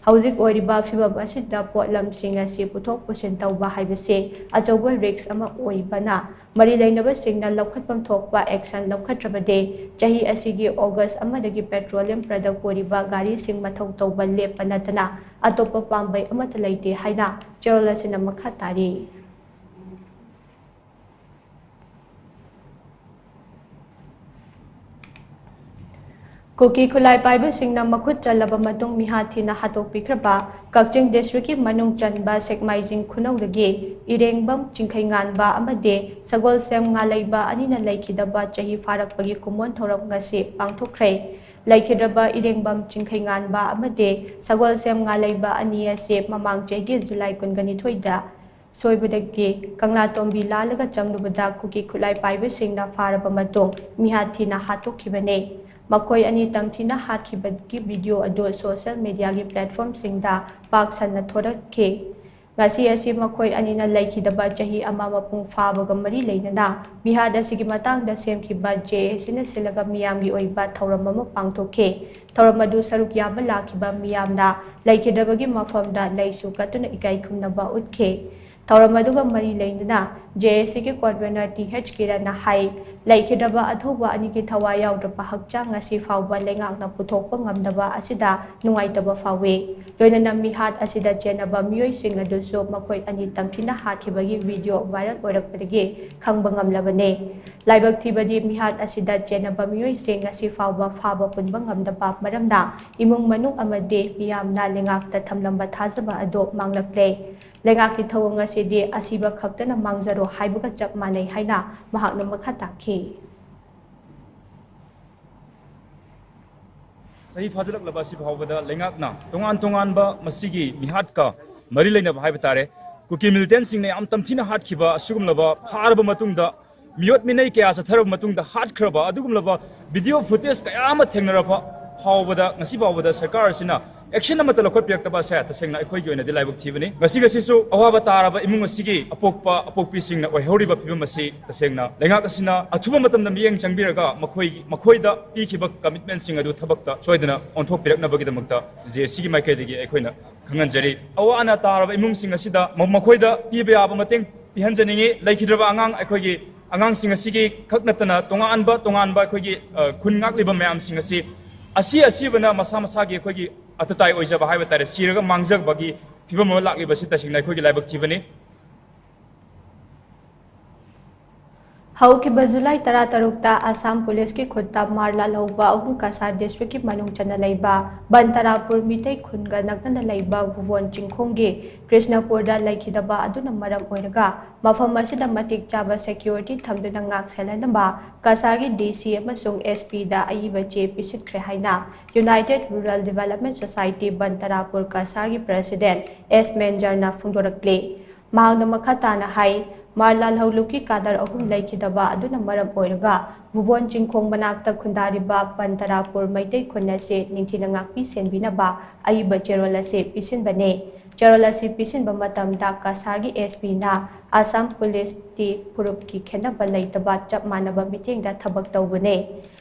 ꯍꯧꯖꯤꯛ ꯑꯣꯏꯔꯤꯕ ꯐꯤꯚꯝ ꯑꯁꯤꯗ ꯄꯣꯠꯂꯝꯁꯤꯡ ꯑꯁꯤ ꯄꯨꯊꯣꯛ ꯄꯨꯁꯤꯟ ꯇꯧꯕ ꯍꯥꯏꯕꯁꯤ ꯑꯆꯧꯕ risk ꯑꯃ ꯑꯣꯏꯕꯅ, ꯃꯔꯤ ꯂꯩꯅꯕꯁꯤꯡꯅ ꯂꯧꯈꯠꯐꯝ ꯊꯣꯛꯄ action ꯂꯧꯈꯠꯇ꯭ꯔꯕꯗꯤ, ꯆꯍꯤ ꯑꯁꯤꯒꯤ August ꯑꯃꯗꯒꯤ petroleum product ꯄꯨꯔꯤꯕ ꯒꯥꯔꯤꯁꯤꯡ ꯃꯊꯧ ꯇꯧꯕ ꯂꯦꯞꯄ ꯅꯠꯇꯅ ꯑꯇꯣꯞꯄ ꯄꯥꯝꯕꯩ ꯑꯃꯠꯇ ꯂꯩꯇꯦ ꯍꯥꯏꯅ ꯆꯦꯔꯣꯜ ꯑꯁꯤꯅ ꯃꯈꯥ ꯇꯥꯔꯤ꯫ ꯀꯨꯀꯤ ꯈꯨꯠꯂꯥꯏ ꯄꯥꯏꯕꯁꯤꯡꯅ ꯃꯈꯨꯠ ꯆꯜꯂꯕ ꯃꯇꯨꯡ ꯃꯤꯍꯥꯠ ꯊꯤꯅ ꯍꯥꯠꯇꯣꯛꯄꯤꯈ꯭ꯔꯕ ꯀꯛꯆꯤꯡ district ꯀꯤ ꯃꯅꯨꯡ ꯆꯟꯕ ꯁꯦꯛꯃꯥꯏꯖꯤꯡ ꯈꯨꯅꯧꯗꯒꯤ ꯏꯔꯦꯡꯕꯝ ꯆꯤꯡꯈꯩꯉꯥꯟꯕ ꯑꯃꯗꯤ ꯁꯒꯣꯜꯁꯦꯝ ꯉꯥꯂꯩꯕ ꯑꯅꯤꯅ ꯂꯩꯈꯤꯗꯕ ꯆꯍꯤ ꯐꯥꯔꯛꯄꯒꯤ ꯀꯨꯝꯑꯣꯟ ꯊꯧꯔꯝ ꯉꯁꯤ ꯄꯥꯡꯊꯣꯛꯈ꯭ꯔꯦ꯫ ꯂꯩꯈꯤꯗ꯭ꯔꯕ ꯏꯔꯦꯡꯕꯝ ꯆꯤꯡꯈꯩꯉꯥꯟꯕ ꯑꯃꯗꯤ ꯁꯒꯣꯜꯁꯦꯝ ꯉꯥꯂꯩꯕ ꯑꯅꯤ ꯑꯁꯤ ꯃꯃꯥꯡ ꯆꯍꯤꯒꯤ ꯖꯨꯂꯥꯏ ꯀꯨꯟꯒ ꯅꯤꯊꯣꯏꯗ ꯁꯣꯏꯕꯗꯒꯤ ꯀꯪꯂꯥꯇꯣꯝꯕꯤ ꯂꯥꯜꯂꯒ ꯆꯪꯂꯨꯕꯗ ꯀꯨꯀꯤ ꯈꯨꯠꯂꯥꯏ ꯄꯥꯏꯕꯁꯤꯡꯅ ꯐꯥꯔꯕ ꯃꯇꯨꯡ ꯃꯤꯍꯥꯠ ꯊꯤꯅ ꯍꯥꯠꯇꯣꯛꯈꯤꯕꯅꯤ꯫ ꯃꯈꯣꯏ ꯑꯅꯤ ꯇꯝꯊꯤꯅ ꯍꯥꯠꯈꯤꯕꯒꯤ video ꯑꯗꯨ social media ꯒꯤ platform ꯁꯤꯡꯗ ꯄꯥꯛ ꯁꯟꯅ ꯊꯣꯔꯛꯈꯤ꯫ ꯉꯁꯤ ꯑꯁꯤ ꯃꯈꯣꯏ ꯑꯅꯤꯅ ꯂꯩꯈꯤꯗꯕ ꯆꯍꯤ ꯑꯃ ꯃꯄꯨꯡ ꯐꯥꯕꯒ ꯃꯔꯤ ꯂꯩꯅꯅ ꯃꯤꯍꯥꯠ ꯑꯁꯤꯒꯤ ꯃꯇꯥꯡꯗ ꯁꯦꯝꯈꯤꯕ J A C ꯅ ꯁꯤꯜꯂꯒ ꯃꯤꯌꯥꯝꯒꯤ ꯑꯣꯏꯕ ꯊꯧꯔꯝ ꯑꯃ ꯄꯥꯡꯊꯣꯛꯈꯤ꯫ ꯊꯧꯔꯝ ꯑꯗꯨ ꯁꯔꯨꯛ ꯌꯥꯕ ꯂꯥꯛꯈꯤꯕ ꯃꯤꯌꯥꯝꯅ ꯂꯩꯈꯤꯗ꯭ꯔꯕꯒꯤ ꯃꯐꯝꯗ ꯂꯩꯁꯨ ꯀꯠꯇꯨꯅ ꯏꯀꯥꯏ ꯈꯨꯝꯅꯕ ꯎꯠꯈꯤ꯫ ꯊꯧꯔꯝ ꯑꯗꯨꯒ ꯃꯔꯤ ꯂꯩꯅꯅ J A C ꯒꯤ convener T H ꯀꯤꯔꯟꯅ ꯍꯥꯏ, ꯂꯩꯈꯤꯗ꯭ꯔꯕ ꯑꯊꯧꯕ ꯑꯅꯤꯒꯤ ꯊꯋꯥꯏ ꯌꯥꯎꯗ꯭ꯔꯕ ꯍꯛꯆꯥꯡ ꯉꯁꯤ ꯐꯥꯎꯕ ꯂꯩꯉꯥꯛꯅ ꯄꯨꯊꯣꯛꯄ ꯉꯝꯗꯕ ꯑꯁꯤꯗ ꯅꯨꯡꯉꯥꯏꯇꯕ ꯐꯥꯎꯏ꯫ ꯂꯣꯏꯅꯅ ꯃꯤꯍꯥꯠ ꯑꯁꯤꯗ ꯆꯦꯟꯅꯕ ꯃꯤꯑꯣꯏꯁꯤꯡ ꯑꯗꯨꯁꯨ ꯃꯈꯣꯏ ꯑꯅꯤ ꯇꯝꯊꯤꯅ ꯍꯥꯠꯈꯤꯕꯒꯤ video viral ꯑꯣꯏꯔꯛꯄꯗꯒꯤ ꯈꯪꯕ ꯉꯝꯂꯕꯅꯤ꯫ ꯂꯥꯏꯕꯛ ꯊꯤꯕꯗꯤ ꯃꯤꯍꯥꯠ ꯑꯁꯤꯗ ꯆꯦꯟꯅꯕ ꯃꯤꯑꯣꯏꯁꯤꯡ ꯉꯁꯤ ꯐꯥꯎꯕ ꯐꯥꯕ ꯄꯨꯟꯕ ꯉꯝꯗꯕ ꯃꯔꯝꯅ ꯏꯃꯨꯡ ꯃꯅꯨꯡ ꯑꯃꯗꯤ ꯃꯤꯌꯥꯝꯅ ꯂꯩꯉꯥꯛꯇ ꯊꯝꯂꯝꯕ ꯊꯥꯖꯕ ꯑꯗꯨ ꯃꯥꯡꯂꯛꯂꯦ꯫ ꯂꯩꯉꯥꯛꯀꯤ ꯊꯧꯑꯣꯡ ꯑꯁꯤꯗꯤ ꯑꯁꯤꯕ ꯈꯛꯇꯅ ꯃꯥꯡꯖꯔꯣ ꯍꯥꯏꯕꯒ ꯆꯞ ꯃꯥꯟꯅꯩ ꯍꯥꯏꯅ ꯃꯍꯥꯛꯅ ꯃꯈꯥ ꯇꯥꯈꯤ꯫ ꯆꯍꯤ ꯐꯥꯖꯤꯜꯂꯛꯂꯕ ꯑꯁꯤ ꯐꯥꯎꯕꯗ ꯂꯩꯉꯥꯛꯅ ꯇꯣꯉꯥꯟ ꯇꯣꯉꯥꯟꯕ ꯃꯁꯤꯒꯤ ꯃꯤꯍꯥꯠꯀ ꯃꯔꯤ ꯂꯩꯅꯕ ꯍꯥꯏꯕ ꯇꯥꯔꯦ, ꯀꯨꯀꯤ militant ꯁꯤꯡꯅ ꯌꯥꯝ ꯇꯝꯊꯤꯅ ꯍꯥꯠꯈꯤꯕ ꯑꯁꯤꯒꯨꯝꯂꯕ ꯐꯥꯔꯕ ꯃꯇꯨꯡꯗ, ꯃꯤꯑꯣꯠ ꯃꯤꯅꯩ ꯀꯌꯥ ꯆꯠꯊꯔꯕ ꯃꯇꯨꯡꯗ ꯍꯥꯠꯈ꯭ꯔꯕ ꯑꯗꯨꯒꯨꯝꯂꯕ video footage ꯀꯌꯥ ꯑꯃ ꯊꯦꯡꯅꯔꯕ ꯐꯥꯎꯕꯗ ꯉꯁꯤ ꯐꯥꯎꯕꯗ ꯁꯔꯀꯥꯔ ꯑꯁꯤꯅ action ꯑꯃꯠꯇ ꯂꯧꯈꯠꯄꯤꯔꯛꯇꯕ ꯑꯁꯦ ꯇꯁꯦꯡꯅ ꯑꯩꯈꯣꯏꯒꯤ ꯑꯣꯏꯅꯗꯤ ꯂꯥꯏꯕꯛ ꯊꯤꯕꯅꯤ꯫ ꯉꯁꯤ ꯉꯁꯤꯁꯨ ꯑꯋꯥꯕ ꯇꯥꯔꯕ ꯏꯃꯨꯡ ꯑꯁꯤꯒꯤ ꯑꯄꯣꯛꯄ ꯑꯄꯣꯛꯄꯤꯁꯤꯡꯅ ꯑꯣꯏꯍꯧꯔꯤꯕ ꯐꯤꯕꯝ ꯑꯁꯤ ꯇꯁꯦꯡꯅ ꯂꯩꯉꯥꯛ ꯑꯁꯤꯅ ꯑꯊꯨꯕ ꯃꯇꯝꯗ ꯃꯤꯠꯌꯦꯡ ꯆꯪꯕꯤꯔꯒ ꯃꯈꯣꯏ, ꯃꯈꯣꯏꯗ ꯄꯤꯈꯤꯕ commitment ꯁꯤꯡ ꯑꯗꯨ ꯊꯕꯛꯇ ꯁꯣꯏꯗꯅ ꯑꯣꯟꯊꯣꯛꯄꯤꯔꯛꯅꯕꯒꯤꯗꯃꯛꯇ J A C ꯒꯤ ꯃꯥꯏꯀꯩꯗꯒꯤ ꯑꯩꯈꯣꯏꯅ ꯈꯪꯍꯟꯖꯔꯤ꯫ ꯑꯋꯥ ꯑꯅꯥ ꯇꯥꯔꯕ ꯏꯃꯨꯡꯁꯤꯡ ꯑꯁꯤꯗ ꯃ-, ꯃꯈꯣꯏꯗ ꯄꯤꯕ ꯌꯥꯕ ꯃꯇꯦꯡ ꯄꯤꯍꯟꯖꯅꯤꯡꯏ꯫ ꯂꯩꯈꯤꯗ꯭ꯔꯕ ꯑꯉꯥꯡ ꯑꯩꯈꯣꯏꯒꯤ ꯑꯉꯥꯡꯁꯤꯡ ꯑꯁꯤꯒꯤ ꯈꯛ ꯅꯠꯇꯅ ꯇꯣꯉꯥꯟꯕ ꯇꯣꯉꯥꯟꯕ ꯑꯩꯈꯣꯏꯒꯤ, ꯑ, ꯈꯨꯟ ꯉꯥꯛꯂꯤꯕ ꯃꯌꯥꯝꯁꯤꯡ ꯑꯁꯤ ꯑꯁꯤ ꯑꯁꯤꯕꯅ ꯃꯁꯥ ꯃꯁꯥꯒꯤ ꯑꯩꯈꯣꯏꯒꯤ ꯑꯇꯇꯥꯏ ꯑꯣꯏꯖꯕ ꯍꯥꯏꯕ ꯇꯥꯔꯦ, ꯁꯤꯔꯒ ꯃꯥꯡꯖꯕꯒꯤ ꯐꯤꯕꯝ ꯑꯃ ꯂꯥꯛꯂꯤꯕꯁꯤ ꯇꯁꯦꯡꯅ ꯑꯩꯈꯣꯏꯒꯤ ꯂꯥꯏꯕꯛ ꯊꯤꯕꯅꯤ꯫ ꯍꯧꯈꯤꯕ ꯖꯨꯂꯥꯏ ꯇꯔꯥꯇꯔꯨꯛꯇ ꯑꯁꯥꯝ ꯄꯨꯂꯤꯁꯀꯤ ꯈꯨꯠꯇ ꯃꯥꯔ ꯂꯥꯜꯍꯧꯕ ꯑꯍꯨꯝ ꯀꯁꯥꯔ ꯗꯤꯁꯇ꯭ꯔꯤꯛꯀꯤ ꯃꯅꯨꯡ ꯆꯟꯅ ꯂꯩꯕ ꯕꯟꯇꯔꯥꯄꯨꯔ ꯃꯤꯇꯩ ꯈꯨꯟꯒ ꯅꯛꯅꯅ ꯂꯩꯕ ꯚꯨꯕꯣꯟ ꯆꯤꯡꯈꯣꯡꯒꯤ ꯀ꯭ꯔꯤꯁꯅꯄꯨꯔꯗ ꯂꯩꯈꯤꯗꯕ ꯑꯗꯨꯅ ꯃꯔꯝ ꯑꯣꯏꯔꯒ ꯃꯐꯝ ꯑꯁꯤꯗ ꯃꯇꯤꯛ ꯆꯥꯕ ꯁꯦꯀ꯭ꯌꯨꯔꯤꯇꯤ ꯊꯝꯗꯨꯅ ꯉꯥꯛ ꯁꯦꯜꯍꯟꯅꯕ ꯀꯁꯥꯔꯒꯤ ꯗꯤ ꯁꯤ ꯑꯃꯁꯨꯡ ꯑꯦꯁ ꯄꯤꯗ ꯑꯏꯕ ꯆꯦ ꯄꯤꯁꯤꯟꯈ꯭ꯔꯦ ꯍꯥꯏꯅ ꯌꯨꯅꯥꯏꯇꯦꯗ ꯔꯨꯔꯦꯜ ꯗꯤꯚꯦꯂꯞꯃꯦꯟ ꯁꯣꯁꯥꯏꯇꯤ ꯕꯟꯇꯔꯥꯄꯨꯔ ꯀꯁꯥꯔꯒꯤ ꯄ꯭ꯔꯦꯁꯤꯗꯦꯟꯠ ꯑꯦꯁ ꯃꯦꯟꯖꯔꯅ ꯐꯣꯡꯗꯣꯔꯛꯂꯤ꯫ ꯃꯍꯥꯛꯅ ꯃꯈꯥ ꯇꯥꯅ ꯍꯥꯏ, ꯃꯥꯔ ꯂꯥꯜꯍꯧꯂꯨꯞꯀꯤ ꯀꯥꯗꯔ ꯑꯍꯨꯝ ꯂꯩꯈꯤꯗꯕ ꯑꯗꯨꯅ ꯃꯔꯝ ꯑꯣꯏꯔꯒ ꯚꯨꯕꯣꯟ ꯆꯤꯡꯈꯣꯡ ꯃꯅꯥꯛꯇ ꯈꯨꯟꯗꯥꯔꯤꯕ ꯕꯟꯇꯔꯥꯄꯨꯔ ꯃꯩꯇꯩ ꯈꯨꯟ ꯑꯁꯤ ꯅꯤꯡꯊꯤꯅ ꯉꯥꯛꯄꯤ ꯁꯦꯟꯕꯤꯅꯕ ꯑꯏꯕ ꯆꯦꯔꯣꯜ ꯑꯁꯤ ꯄꯤꯁꯤꯟꯕꯅꯤ꯫ ꯆꯦꯔꯣꯜ ꯑꯁꯤ ꯄꯤꯁꯤꯟꯕ ꯃꯇꯝꯗ ꯀꯁꯥꯔꯒꯤ ꯑꯦꯁ ꯄꯤꯅ ꯑꯁꯥꯝ ꯄꯨꯂꯤꯁꯇꯤ ꯐꯨꯔꯨꯞꯀꯤ ꯈꯦꯠꯅꯕ ꯂꯩꯇꯕ ꯆꯞ ꯃꯥꯟꯅꯕ ꯃꯤꯠꯌꯦꯡꯗ ꯊꯕꯛ ꯇꯧꯕꯅꯤ꯫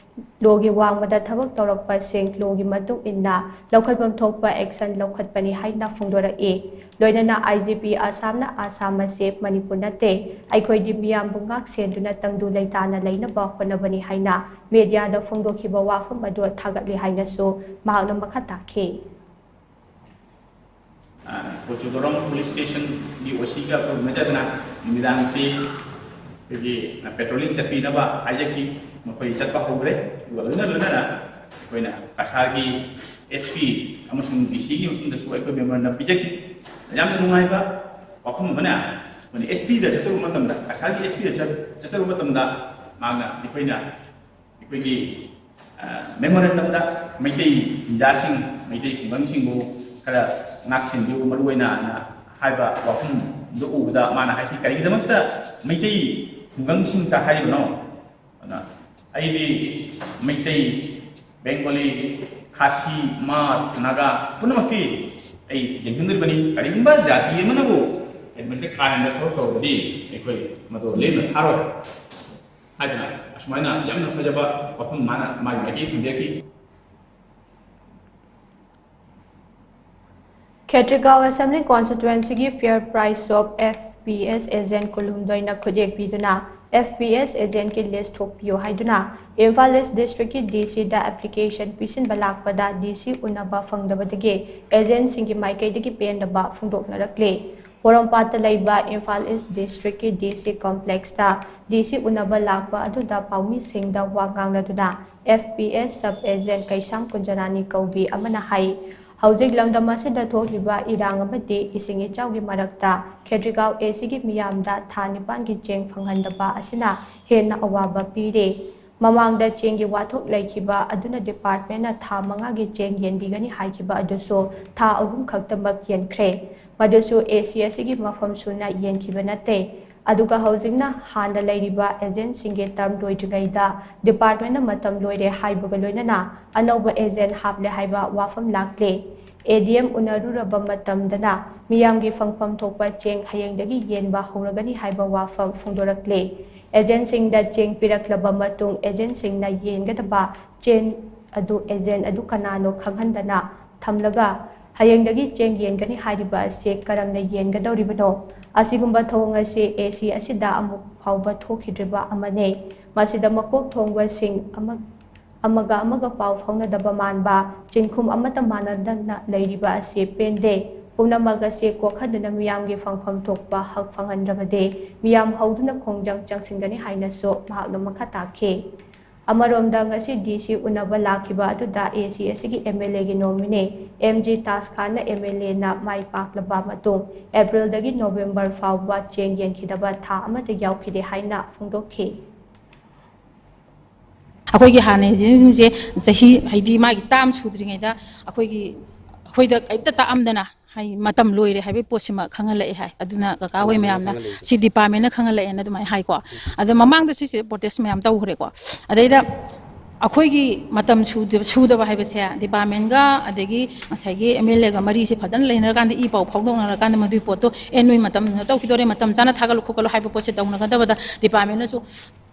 ꯂꯣꯒꯤ ꯋꯥꯡꯃꯗ ꯊꯕꯛ ꯇꯧꯔꯛꯄꯁꯤꯡ ꯂꯣꯒꯤ ꯃꯇꯨꯡ ꯏꯟꯅ ꯂꯧꯈꯠꯐꯝ ꯊꯣꯛꯄ ꯑꯦꯛꯁꯟ ꯂꯧꯈꯠꯄꯅꯤ ꯍꯥꯏꯅ ꯐꯣꯡꯗꯣꯔꯛꯏ꯫ ꯂꯣꯏꯅꯅ ꯑꯥꯏ ꯖꯤ ꯄꯤ ꯑꯁꯥꯝꯅ ꯑꯁꯥꯝ ꯑꯁꯤ ꯃꯅꯤꯄꯨꯔ ꯅꯠꯇꯦ, ꯑꯩꯈꯣꯏꯗꯤ ꯃꯤꯌꯥꯝꯕꯨ ꯉꯥꯛ ꯁꯦꯟꯗꯨꯅ ꯇꯪꯗꯨ ꯂꯩꯇꯥꯅ ꯂꯩꯅꯕ ꯍꯣꯠꯅꯕꯅꯤ ꯍꯥꯏꯅ ꯃꯦꯗꯤꯌꯥꯗ ꯐꯣꯡꯗꯣꯛꯈꯤꯕ ꯋꯥꯐꯝ ꯑꯗꯨ ꯊꯥꯒꯠꯂꯤ ꯍꯥꯏꯅꯁꯨ ꯃꯍꯥꯛꯅ ꯃꯈꯥ ꯇꯥꯈꯤ꯫ ꯀꯣꯆꯨꯗꯣꯔꯣꯝ ꯄꯨꯂꯤꯁ ꯁ꯭ꯇꯦꯁꯟꯒꯤ ꯑꯣ ꯁꯤꯒ ꯑꯩꯈꯣꯏ ꯎꯅꯖꯗꯅ ꯅꯨꯃꯤꯗꯥꯡꯁꯤ ꯑꯩꯈꯣꯏꯒꯤ ꯄꯦꯇ꯭ꯔꯣꯂꯤꯡ ꯆꯠꯄꯤꯅꯕ ꯍꯥꯏꯖꯈꯤ꯫ ꯃꯈꯣꯏ ꯆꯠꯄ ꯍꯧꯈ꯭ꯔꯦ꯫ ꯑꯗꯨꯒ ꯂꯣꯏꯅ ꯂꯣꯏꯅꯅ ꯑꯩꯈꯣꯏꯅ ꯀꯁꯥꯔꯒꯤ ꯑꯦꯁ ꯄꯤ ꯑꯃꯁꯨꯡ ꯗꯤ ꯁꯤꯒꯤ ꯃꯐꯝꯗꯁꯨ ꯑꯩꯈꯣꯏ ꯃꯦꯃꯣꯔꯦꯟꯗꯝ ꯄꯤꯖꯈꯤ꯫ ꯌꯥꯝꯅ ꯅꯨꯡꯉꯥꯏꯕ ꯋꯥꯐꯝ ꯑꯃꯅ ꯑꯩꯈꯣꯏꯅ ꯑꯦꯁ ꯄꯤꯗ ꯆꯠꯆꯔꯨꯕ ꯃꯇꯝꯗ, ꯀꯁꯥꯔꯒꯤ ꯑꯦꯁ ꯄꯤꯗ ꯆꯠꯆꯔꯨꯕ ꯃꯇꯝꯗ ꯃꯍꯥꯛꯅ ꯑꯩꯈꯣꯏꯅ ꯑꯩꯈꯣꯏꯒꯤ ꯃꯦꯃꯣꯔꯦꯟꯗꯝꯗ ꯃꯩꯇꯩ ꯆꯤꯟꯖꯥꯁꯤꯡ, ꯃꯩꯇꯩ ꯈꯨꯡꯒꯪꯁꯤꯡꯕꯨ ꯈꯔ ꯉꯥꯛ ꯁꯦꯟꯕꯤꯌꯨ, ꯃꯔꯨꯑꯣꯏꯅ ꯍꯥꯏꯕ ꯋꯥꯐꯝꯗꯨ ꯎꯕꯗ ꯃꯥꯅ ꯍꯥꯏꯈꯤ, "ꯀꯔꯤꯒꯤꯗꯃꯛꯇ ꯃꯩꯇꯩ ꯈꯨꯡꯒꯪꯁꯤꯡꯇ ꯍꯥꯏꯔꯤꯕꯅꯣ? ꯑꯗꯨꯅ ꯑꯩꯗꯤ ꯃꯩꯇꯩ, ꯕꯦꯡꯒꯣꯂꯤ, ꯈꯥꯁꯤ, ꯃꯥꯔ, ꯅꯥꯒꯥ ꯄꯨꯝꯅꯃꯛꯀꯤ ꯑꯩ ꯌꯦꯡꯁꯤꯟꯗꯣꯔꯤꯕꯅꯤ꯫ ꯀꯔꯤꯒꯨꯝꯕ ꯖꯥꯇꯤ ꯑꯃꯅꯕꯨ ꯃꯩꯇꯩ ꯈꯥ ꯍꯦꯟꯕ ꯊꯕꯛ ꯇꯧꯔꯕꯗꯤ ꯑꯩꯈꯣꯏ ꯃꯗꯨ ꯂꯦꯝꯅ ꯊꯥꯔꯣꯏ" ꯍꯥꯏꯗꯅ ꯑꯁꯨꯃꯥꯏꯅ ꯌꯥꯝꯅ ꯐꯖꯕ ꯋꯥꯐꯝ ꯃꯥꯅ ꯃꯥꯒꯤ ꯃꯥꯏꯀꯩ ꯊꯝꯕꯤꯔꯛꯈꯤ꯫ ꯈꯦꯇ꯭ꯔꯤꯒꯥꯎ ꯑꯦꯁꯦꯝꯕ꯭ꯂꯤ ꯀꯣꯟꯁꯇꯤꯇ꯭ꯋꯦꯟꯁꯤꯒꯤ fair price of F P S agent ꯀꯣꯂꯨꯝꯗꯣꯏꯅ ꯈꯨꯠꯌꯦꯛ ꯄꯤꯗꯨꯅ ꯑꯦꯐ ꯄꯤ ꯑꯦꯁ ꯑꯦꯖꯦꯟꯠꯀꯤ ꯂꯤꯁ꯭ꯠ ꯊꯣꯛꯄꯤꯌꯨ ꯍꯥꯏꯗꯨꯅ ꯏꯝꯐꯥꯜ ꯏꯁ꯭ꯠ ꯗꯤꯁꯇ꯭ꯔꯤꯛꯀꯤ ꯗꯤ ꯁꯤꯗ ꯑꯦꯄ꯭ꯂꯤꯀꯦꯁꯟ ꯄꯤꯁꯤꯟꯕ ꯂꯥꯛꯄꯗ ꯗꯤ ꯁꯤ ꯎꯅꯕ ꯐꯪꯗꯕꯗꯒꯤ ꯑꯦꯖꯦꯟꯠꯁꯤꯡꯒꯤ ꯃꯥꯏꯀꯩꯗꯒꯤ ꯄꯦꯟꯗꯕ ꯐꯣꯡꯗꯣꯛꯅꯔꯛꯂꯤ꯫ ꯄꯣꯔꯣꯝꯄꯥꯠꯇ ꯂꯩꯕ ꯏꯝꯐꯥꯜ ꯏꯁ ꯗꯤꯁꯇ꯭ꯔꯤꯛꯀꯤ ꯗꯤ ꯁꯤ ꯀꯣꯝꯄ꯭ꯂꯦꯛꯁꯇ ꯗꯤ ꯁꯤ ꯎꯅꯕ ꯂꯥꯛꯄ ꯑꯗꯨꯗ ꯄꯥꯎꯃꯤꯁꯤꯡꯗ ꯋꯥ ꯉꯥꯡꯅꯗꯨꯅ F P S sub agent ꯀꯩꯁꯥꯝ ꯀꯨꯟꯖꯔꯥꯅꯤ ꯀꯧꯕꯤ ꯑꯃꯅ ꯍꯥꯏ, ꯍꯧꯖꯤꯛ ꯂꯝꯗꯝ ꯑꯁꯤꯗ ꯊꯣꯛꯂꯤꯕ ꯏꯔꯥꯡ ꯑꯃꯗꯤ ꯏꯁꯤꯡ ꯏꯆꯥꯎꯒꯤ ꯃꯔꯛꯇ ꯈꯦꯇ꯭ꯔꯤꯒꯥꯎ ꯑꯦ ꯁꯤꯒꯤ ꯃꯤꯌꯥꯝꯗ ꯊꯥ ꯅꯤꯄꯥꯟꯒꯤ ꯆꯦꯡ ꯐꯪꯍꯟꯗꯕ ꯑꯁꯤꯅ ꯍꯦꯟꯅ ꯑꯋꯥꯕ ꯄꯤꯔꯦ꯫ ꯃꯃꯥꯡꯗ ꯆꯦꯡꯒꯤ ꯋꯥꯊꯣꯛ ꯂꯩꯈꯤꯕ ꯑꯗꯨꯅ ꯗꯤꯄꯥꯔꯠꯃꯦꯟꯅ ꯊꯥ ꯃꯉꯥꯒꯤ ꯆꯦꯡ ꯌꯦꯟꯕꯤꯒꯅꯤ ꯍꯥꯏꯈꯤꯕ ꯑꯗꯨꯁꯨ ꯊꯥ ꯑꯍꯨꯝ ꯈꯛꯇꯃꯛ ꯌꯦꯟꯈ꯭ꯔꯦ꯫ ꯃꯗꯨꯁꯨ ꯑꯦ ꯁꯤ ꯑꯁꯤꯒꯤ ꯃꯐꯝ ꯁꯨꯅ ꯌꯦꯟꯈꯤꯕ ꯅꯠꯇꯦ꯫ ꯑꯗꯨꯒ ꯍꯧꯖꯤꯛꯅ ꯍꯥꯟꯅ ꯂꯩꯔꯤꯕ ꯑꯦꯖꯦꯟꯁꯤꯡꯒꯤ ꯇꯔꯝ ꯂꯣꯏꯗ꯭ꯔꯤꯉꯩꯗ ꯗꯤꯄꯥꯔꯠꯃꯦꯟꯅ ꯃꯇꯝ ꯂꯣꯏꯔꯦ ꯍꯥꯏꯕꯒ ꯂꯣꯏꯅꯅ ꯑꯅꯧꯕ ꯑꯦꯖꯦꯟ ꯍꯥꯞꯂꯦ ꯍꯥꯏꯕ ꯋꯥꯐꯝ ꯂꯥꯛꯂꯦ꯫ ꯑꯦ ꯗꯤ ꯑꯦꯝ ꯎꯅꯔꯨꯔꯕ ꯃꯇꯝꯗꯅ ꯃꯤꯌꯥꯝꯒꯤ ꯐꯪꯐꯝ ꯊꯣꯛꯄ ꯆꯦꯡ ꯍꯌꯦꯡꯗꯒꯤ ꯌꯦꯟꯕ ꯍꯧꯔꯒꯅꯤ ꯍꯥꯏꯕ ꯋꯥꯐꯝ ꯐꯣꯡꯗꯣꯔꯛꯂꯦ꯫ ꯑꯦꯖꯦꯟꯁꯤꯡꯗ ꯆꯦꯡ ꯄꯤꯔꯛꯂꯕ ꯃꯇꯨꯡ ꯑꯦꯖꯦꯟꯁꯤꯡꯅ ꯌꯦꯟꯒꯗꯕ ꯆꯦꯡ ꯑꯗꯨ ꯑꯦꯖꯦꯟ ꯑꯗꯨ ꯀꯅꯥꯅꯣ ꯈꯪꯍꯟꯗꯅ ꯊꯝꯂꯒ ꯍꯌꯦꯡꯗꯒꯤ ꯆꯦꯡ ꯌꯦꯟꯒꯅꯤ ꯍꯥꯏꯔꯤꯕ ꯑꯁꯤ ꯀꯔꯝꯅ ꯌꯦꯟꯒꯗꯧꯔꯤꯕꯅꯣ? ꯑꯁꯤꯒꯨꯝꯕ ꯊꯧꯑꯣꯡ ꯑꯁꯤ ꯑꯦ ꯁꯤ ꯑꯁꯤꯗ ꯑꯃꯨꯛ ꯐꯥꯎꯕ ꯊꯣꯛꯈꯤꯗ꯭ꯔꯤꯕ ꯑꯃꯅꯤ꯫ ꯃꯁꯤꯗ ꯃꯀꯣꯛ ꯊꯣꯡꯕꯁꯤꯡ ꯑꯃ-, ꯑꯃꯒ ꯑꯃꯒ ꯄꯥꯎ ꯐꯥꯎꯅꯗꯕ ꯃꯥꯟꯕ, ꯆꯤꯟꯈꯨꯝ ꯑꯃꯠꯇ ꯃꯥꯟꯅꯗꯅ ꯂꯩꯔꯤꯕ ꯑꯁꯤ ꯄꯦꯟꯗꯦ꯫ ꯄꯨꯝꯅꯃꯛ ꯑꯁꯤ ꯀꯣꯛꯍꯟꯗꯨꯅ ꯃꯤꯌꯥꯝꯒꯤ ꯐꯪꯐꯝ ꯊꯣꯛꯄ ꯍꯛ ꯐꯪꯍꯟꯗ꯭ꯔꯕꯗꯤ ꯃꯤꯌꯥꯝ ꯍꯧꯗꯨꯅ ꯈꯣꯡꯖꯪ ꯆꯪꯁꯤꯟꯒꯅꯤ ꯍꯥꯏꯅꯁꯨ ꯃꯍꯥꯛꯅ ꯃꯈꯥ ꯇꯥꯈꯤ꯫ ꯑꯃꯔꯣꯝꯗ ꯉꯁꯤ ꯗꯤ ꯁꯤ ꯎꯅꯕ ꯂꯥꯛꯈꯤꯕ ꯑꯗꯨꯗ ꯑꯦ ꯁꯤ ꯑꯁꯤꯒꯤ ꯑꯦꯝ ꯑꯦꯜ ꯑꯦꯒꯤ ꯅꯣꯃꯤꯅꯤ ꯑꯦꯝ ꯖꯤ ꯇꯥꯖ ꯈꯥꯟꯅ ꯑꯦꯝ ꯑꯦꯜ ꯑꯦꯅ ꯃꯥꯏ ꯄꯥꯛꯂꯕ ꯃꯇꯨꯡ ꯑꯦꯄ꯭ꯔꯤꯜꯗꯒꯤ ꯅꯣꯕꯦꯝꯕꯔ ꯐꯥꯎꯕ ꯆꯦꯡ ꯌꯦꯟꯈꯤꯗꯕ ꯊꯥ ꯑꯃꯠꯇ ꯌꯥꯎꯈꯤꯗꯦ ꯍꯥꯏꯅ ꯐꯣꯡꯗꯣꯛꯈꯤ꯫ ꯑꯩꯈꯣꯏꯒꯤ ꯍꯥꯟꯅ ꯑꯦꯖꯦꯟꯁꯤꯡꯁꯦ ꯆꯍꯤ, ꯍꯥꯏꯗꯤ ꯃꯥꯒꯤ ꯇꯥꯝ ꯁꯨꯗ꯭ꯔꯤꯉꯩꯗ ꯑꯩꯈꯣꯏꯒꯤ, ꯑꯩꯈꯣꯏꯗ ꯀꯔꯤꯝꯇ ꯇꯥꯛꯑꯝꯗꯅ ꯍꯥꯏ, ꯃꯇꯝ ꯂꯣꯏꯔꯦ ꯍꯥꯏꯕꯒꯤ ꯄꯣꯠꯁꯤꯃ ꯈꯪꯍꯜꯂꯛꯑꯦ ꯍꯥꯏ꯫ ꯑꯗꯨꯅ ꯀꯀꯥ ꯍꯣꯏ ꯃꯌꯥꯝꯅ ꯁꯤ ꯗꯤꯄꯥꯔꯠꯃꯦꯟꯅ ꯈꯪꯍꯜꯂꯛꯑꯦꯅ ꯑꯗꯨꯃꯥꯏꯅ ꯍꯥꯏꯀꯣ꯫ ꯑꯗꯣ ꯃꯃꯥꯡꯗ ꯁꯤꯁꯦ ꯄ꯭ꯔꯣꯇꯦꯁ ꯃꯌꯥꯝ ꯇꯧꯈ꯭ꯔꯦꯀꯣ꯫ ꯑꯗꯩꯗ ꯑꯩꯈꯣꯏꯒꯤ ꯃꯇꯝ ꯁꯨꯗ-, ꯁꯨꯗꯕ ꯍꯥꯏꯕꯁꯦ ꯗꯤꯄꯥꯔꯠꯃꯦꯟꯒ ꯑꯗꯒꯤ ꯉꯁꯥꯏꯒꯤ ꯑꯦꯝ ꯑꯦꯜ ꯑꯦꯒ ꯃꯔꯤꯁꯦ ꯐꯖꯅ ꯂꯩꯅꯔꯀꯥꯟꯗ, ꯏ ꯄꯥꯎ ꯐꯥꯎꯗꯣꯛꯅꯔꯀꯥꯟꯗ ꯃꯗꯨꯒꯤ ꯄꯣꯠꯇꯣ, "ꯑꯦ, ꯅꯣꯏ ꯃꯇꯝ ꯀꯩꯅꯣ ꯇꯧꯈꯤꯗꯧꯔꯦ, ꯃꯇꯝ ꯆꯥꯅ ꯊꯥꯒꯠꯂꯨ ꯈꯣꯠꯀꯠꯂꯨ" ꯍꯥꯏꯕ ꯄꯣꯠꯁꯦ ꯇꯧꯅꯒꯗꯕꯗ ꯗꯤꯄꯥꯔꯠꯃꯦꯟꯅꯁꯨ